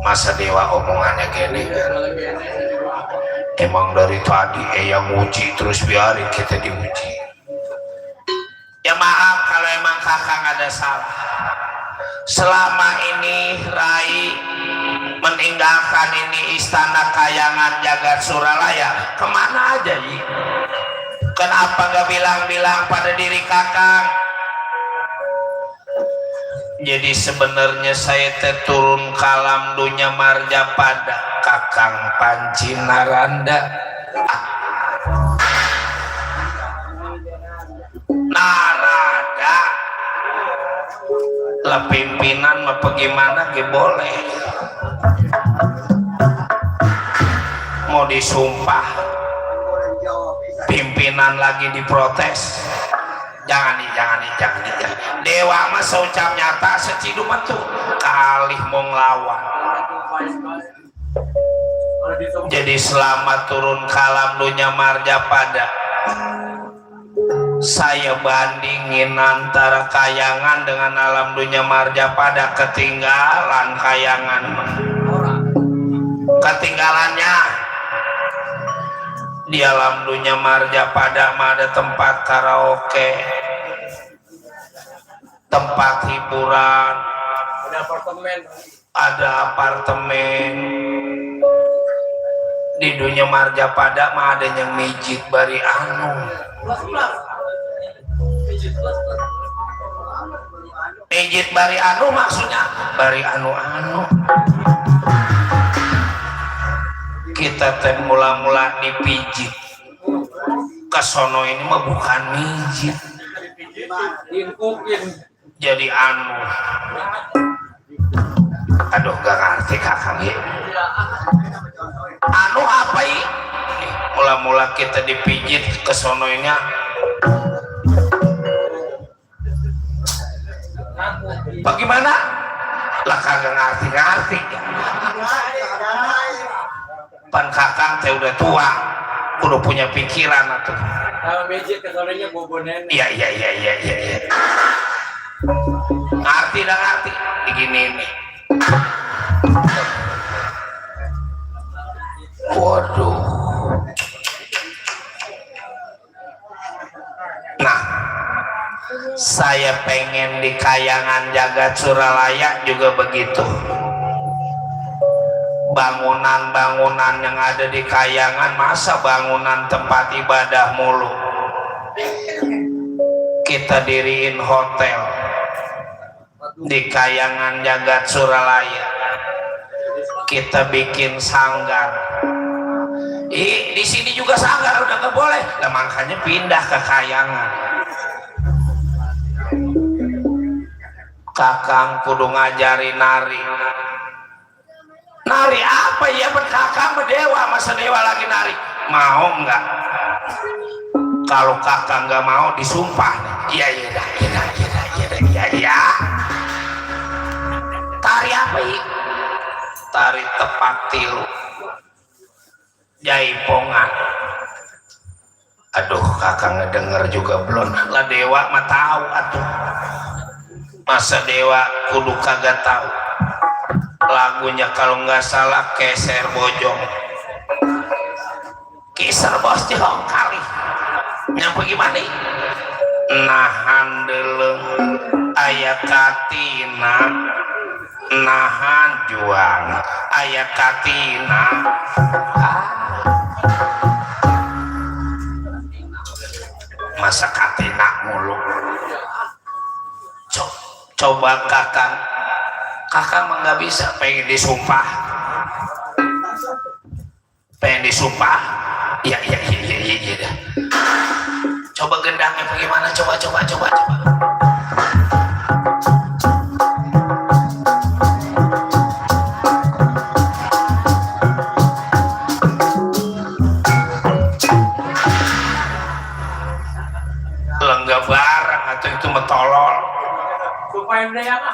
Masa Dewa omongannya gini kan, emang dari tadi yang uji terus biarin kita diuji. Ya maaf kalau emang kakang ada salah. Selama ini Rai meninggalkan ini istana Kayangan Jagat Suralaya, kemana aja Yi? Kenapa gak bilang-bilang pada diri kakang? Jadi sebenarnya saya turun kalam dunia marja pada kakang Panci Naranda. Narada lah pimpinan apa gimana ge boleh. Mau disumpah pimpinan lagi diprotes. Jangan nih. Dewa mah seucap nyata seciduk tuh kalih mau ngelawan. Jadi selamat turun kalam dunia marja pada, saya bandingin antara Kayangan dengan alam dunia marja pada. Ketinggalan Kayangan, ketinggalannya di alam dunia marja pada mah ada tempat karaoke, tempat hiburan, ada apartemen. Di dunia marja pada mah ada yang mijit bari anu. Mijit bari anu maksudnya bari anu-anu. Kita teh mula-mula dipijit, kesono ini mah bukan mijit, jadi anu. Aduh gak ngerti kakang ya. Anu apa ya? Mula-mula kita dipijit kesono ini bagaimana? Lah kagak ngerti. Pan kakang teh udah tua, udah punya pikiran atuh. Kalau mijit kesononya bobo nenek. Iya. Ngerti begini nih. Waduh. Nah, saya pengen di Kayangan Jagat Suralaya juga begitu. Bangunan-bangunan yang ada di Kayangan, masa bangunan tempat ibadah mulu. Kita diriin hotel di Kayangan Jagat Suralaya, kita bikin sanggar. Di sini juga sanggar udah nggak boleh, nah, makanya pindah ke Kayangan. Kakang kudu ngajari nari. Nari apa ya? Kakang berdewa, masa dewa lagi nari? Mau nggak? Kalau kakang nggak mau disumpah. Iya. Tari apa ya? Tari tepak tilu, jaipongan. Aduh kakang ngedenger juga belum. Lah dewa mah tahu atuh. Masa dewa kudu kagak tahu? Lagunya kalau nggak salah Keser Bojong, Kiser bos jong kali. Nyampe gimana? Nahan deleng aya katina, nahan juang aya katina. Masa katina mulu. Coba kakang mah nggak bisa. Pengen disumpah, iya. Coba gendangnya bagaimana? Coba. Lenggah barang atau itu metolol. Supaya dia apa?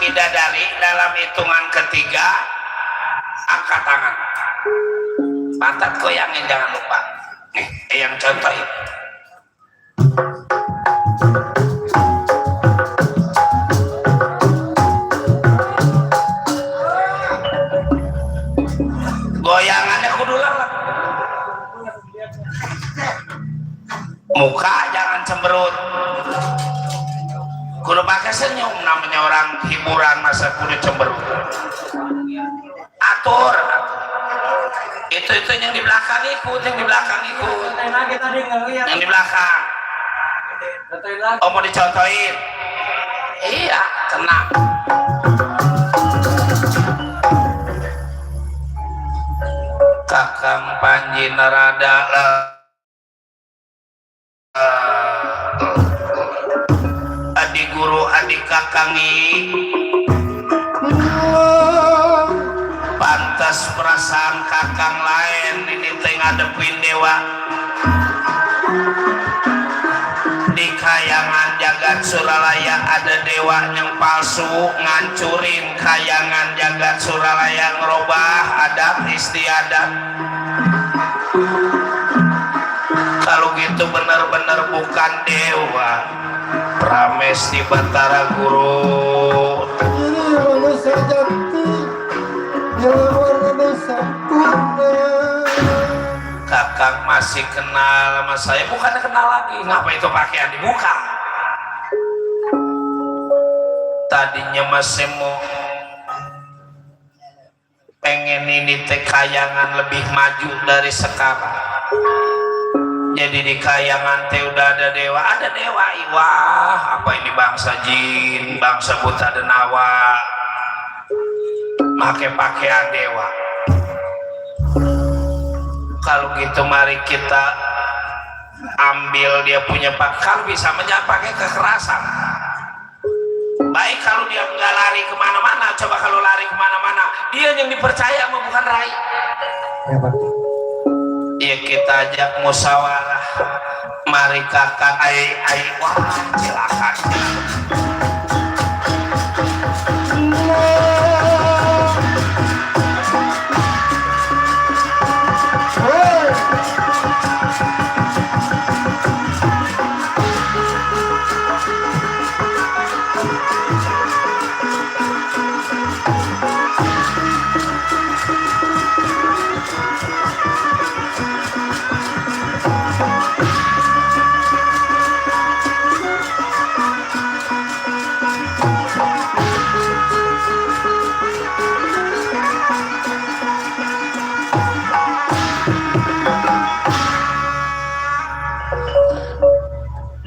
bidadari dalam hitungan ketiga angkat tangan, pantat goyangin jangan lupa. Nih yang contohin. Goyangannya kudu lelep, muka jangan cemberut, kudu pakai senyum, namanya orang hiburan masa kudu cemberut. Atur itu yang di belakang ikut, yang di belakang oh mau dicontohin. Iya kena. Kakang Panji narada adik guru adik kakangi pantas perasaan kakang lain ini teh ngadepin dewa di kayangan jagat Suralaya ada dewa yang palsu ngancurin kayangan jagat Suralaya ngerubah adat istiadat. Kalau gitu benar-benar bukan dewa Pramesti Batara Guru. Ini manusia jati yang warna sempurna. Kakak masih kenal sama saya, bukannya kenal lagi. Ngapa itu pakaian dibuka? Tadinya masih mau pengen ini teh kayangan lebih maju dari sekarang. Jadi di kayangan teh udah ada dewa, Iwah, apa ini bangsa jin, bangsa buta denawa, pakai pakaian dewa. Kalau gitu mari kita ambil dia punya pakaian, bisa pakai kekerasan. Baik kalau dia nggak lari kemana-mana, coba kalau lari kemana-mana, dia yang dipercaya sama bukan Rai. Ya kita ajak musyawarah, mari kakak, wah silakan.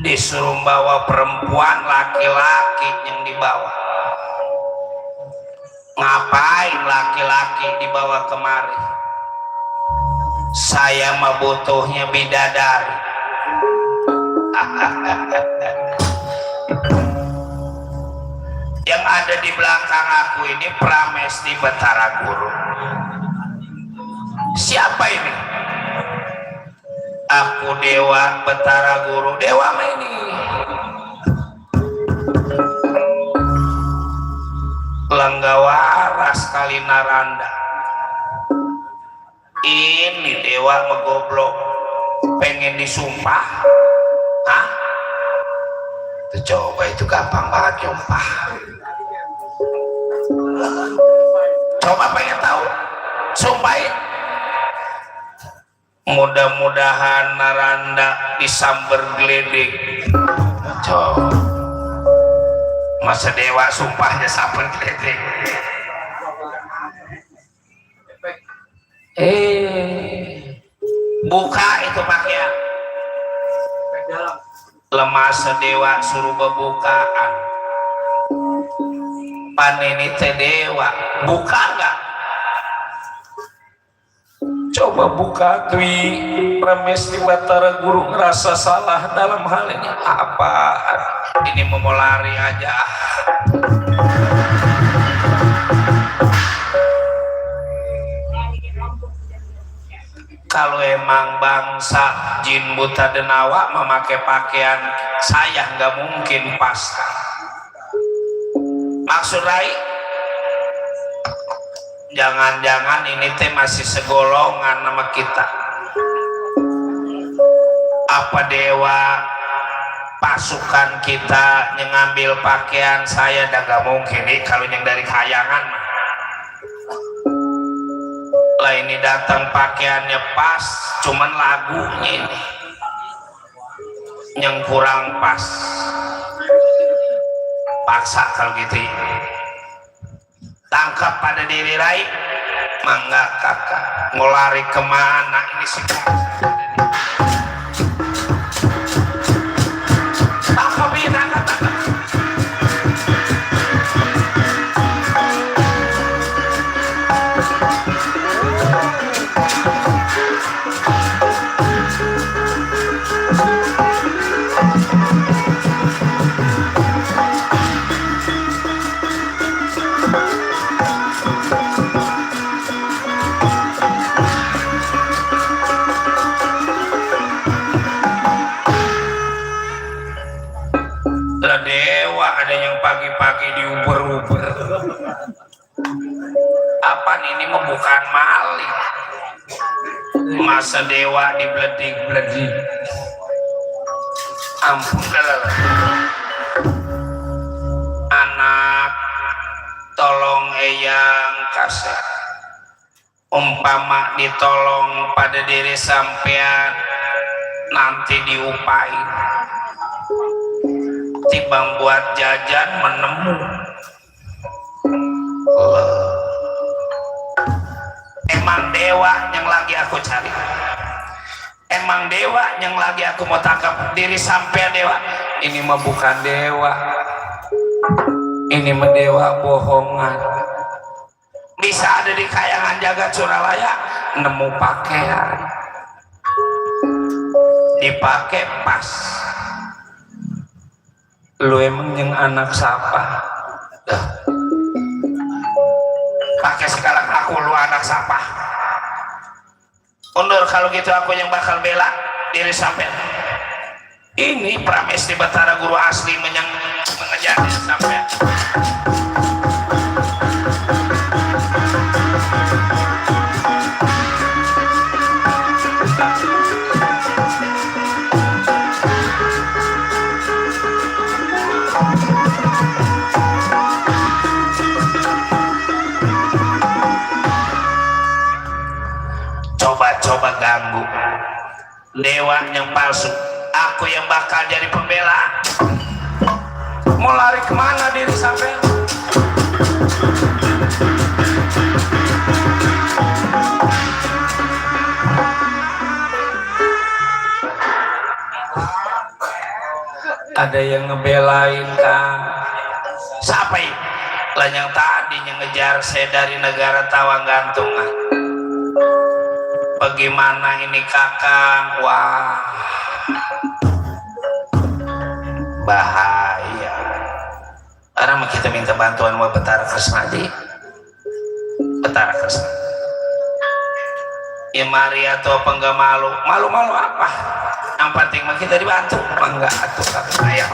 Disuruh bawa perempuan, laki-laki yang dibawa. Ngapain laki-laki dibawa kemari? Saya mah butuhnya bidadari. Yang ada di belakang aku ini Pramesti Batara Guru. Siapa ini? Aku Dewa Batara Guru. Dewa mah ini Langgawaras kali Naranda. Ini dewa megoblok, pengen disumpah. Hah? Tuh coba itu gampang banget nyumpah. Coba pengen tahu, sumpahin. Mudah-mudahan Naranda disamber geledek. Coba masa dewa sumpahnya samber geledek. Buka itu pakaian. Lemah sedewa suruh bebukaan. Panini teh dewa, buka enggak? Coba buka Dwi. Pramesti Batara Guru ngerasa salah dalam hal ini. Apa? Ini mau lari aja. Kalau emang bangsa jin buta denawa memakai pakaian saya nggak mungkin pas. Maksud Rai, jangan-jangan ini teh masih segolongan sama kita. Apa dewa pasukan kita ngambil pakaian saya? Dan gak mungkin nih kalau yang dari kayangan mah. Lah ini datang pakaiannya pas, cuman lagunya ini yang kurang pas. Paksa kalau gitu ya. Tangkap pada diri Rai, mangga kakak mau lari kemana ini sih? Tangkap ini, tangkap. Dewa ada yang pagi-pagi diuber-uber. Apaan ini membukaan maling? Masa dewa dibledik-bledik? Ampun dah. Anak tolong eyang kasih. Umpama ditolong pada diri sampean nanti diupain. Timbang buat jajan menemu. Emang dewa yang lagi aku cari. Emang dewa yang lagi aku mau tangkap diri sampai dewa. Ini mah bukan dewa. Ini mah dewa bohongan. Bisa ada di kayangan jagat Suralaya nemu pakaian. Dipakai pas. Lu emang yang anak siapa? Pakai sekarang aku lu anak siapa? Undur kalau gitu aku yang bakal bela diri sampean. Ini Pramesti Batara guru asli mengejar diri sampean. Coba ganggu dewa yang palsu, aku yang bakal jadi pembela. Mau lari kemana diri sampai? Ada yang ngebelain kan? Siapa ini? Lah yang tadi yang ngejar saya dari negara Tawanggantungan. Bagaimana ini kakak? Wah, bahaya. Karena kita minta bantuan mau Betara Kresna di Betara Kresna. Ya Maria atau apa enggak malu? Malu-malu apa? Yang penting mah kita dibantu. Enggak atuh kakak saya.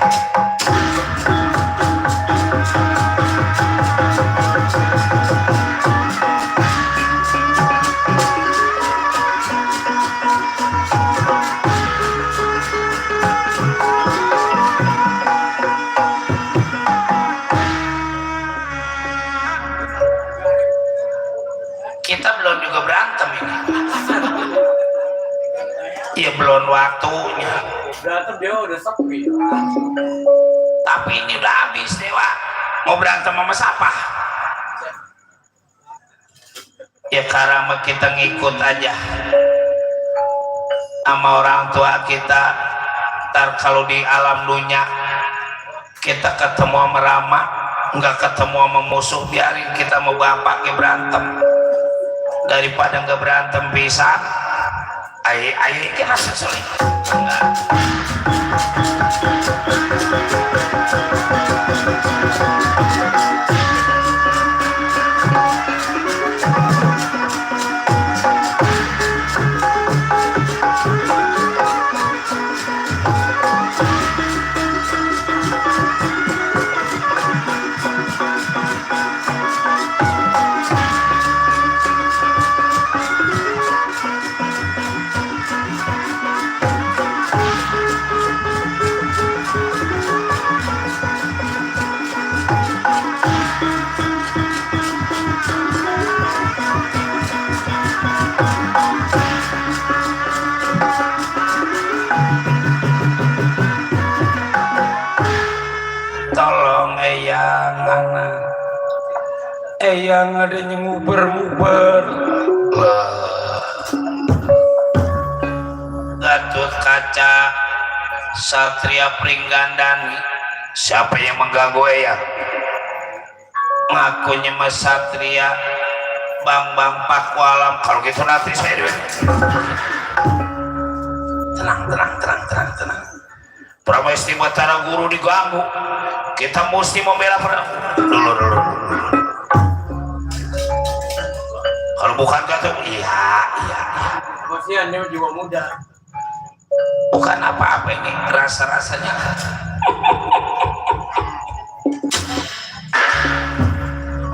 Kita belum juga berantem ini. Iya belum waktunya. Berantem dia udah sepi. Tapi ini udah habis dewa. Mau berantem sama siapa? Ya karena kita ngikut aja sama orang tua kita. Ntar kalau di alam dunia kita ketemu sama Rama, nggak ketemu sama musuh, biarin kita mau bapak ke berantem. Daripada nggak berantem bisa, ayo kita sesuai. anak yang ada nguber-nguber Gatot Kaca Satria Pringgandani. Siapa yang mengganggu Eyang? Ngakunya Mas Satria Bang Pakualam. Kalau gitu nanti saya tenang. Pramesti Batara Guru diganggu, kita mesti membela dulu. Kalau bukan kata iya. Kasihannya jiwa muda. Bukan apa-apa ini, rasanya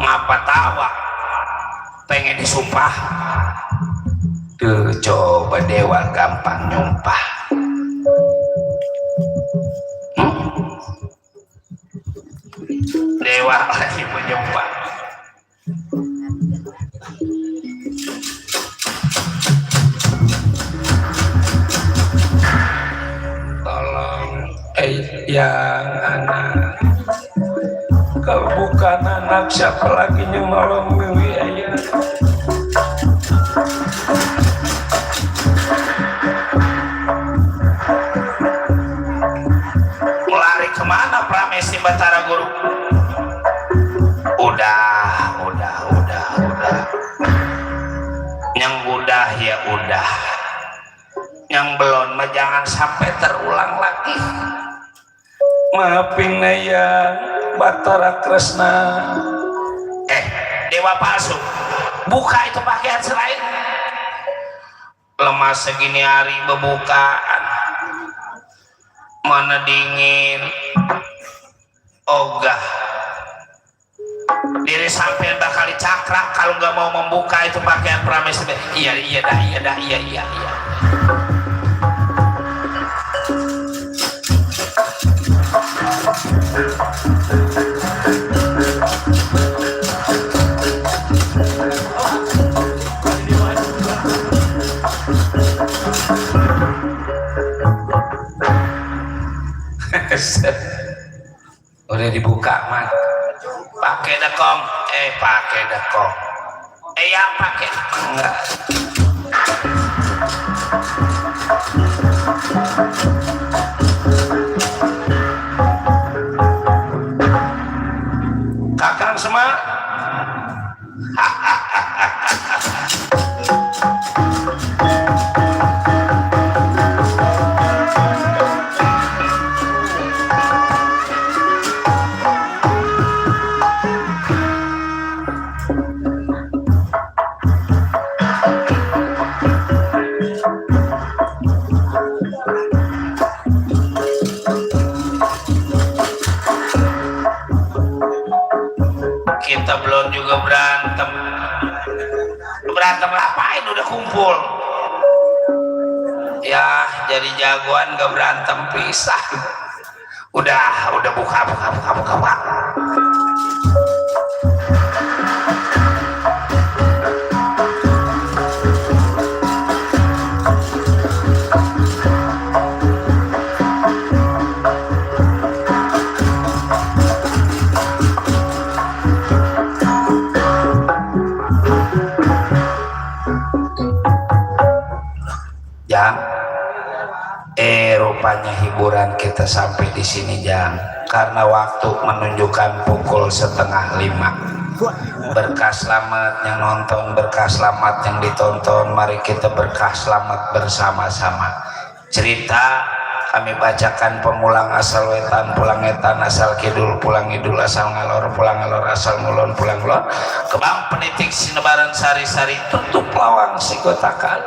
ngapa tawa pengen disumpah. Duh, coba dewa gampang nyumpah. Dewa lagi menyumpah. Tolong yang anak, kalau bukan anak siapa lagi yang nolong Wiwi ayah? Lari kemana Pramesti Batara Guru? Udah. Yang udah ya udah. Yang belum mah jangan sampai terulang lagi. Maafin ya Batara Kresna. Dewa palsu, buka itu pakaian selain. Lemah segini hari bebukaan, mana dingin, ogah. Diri sampai bakal dicakrak kalau nggak mau membuka itu pakaian Pramesti. Iya dah. Udah dibuka man. Pakai dekong. Yang pakai enggak. Kakang Semar. Kita belum juga berantem ngapain, udah kumpul ya jadi jagoan gak berantem pisah. Udah buka. Jang, rupanya hiburan kita sampai di sini Jang, karena waktu menunjukkan pukul 4:30. Berkah selamat yang nonton, berkah selamat yang ditonton. Mari kita berkah selamat bersama-sama. Cerita kami bacakan pemulang asal wetan, pulang etan, asal kidul, pulang idul, asal ngalor, pulang ngalor, asal ngulon, pulang ngulon. Kebang penitik sinebaran sari-sari, tutup lawang sigotakan.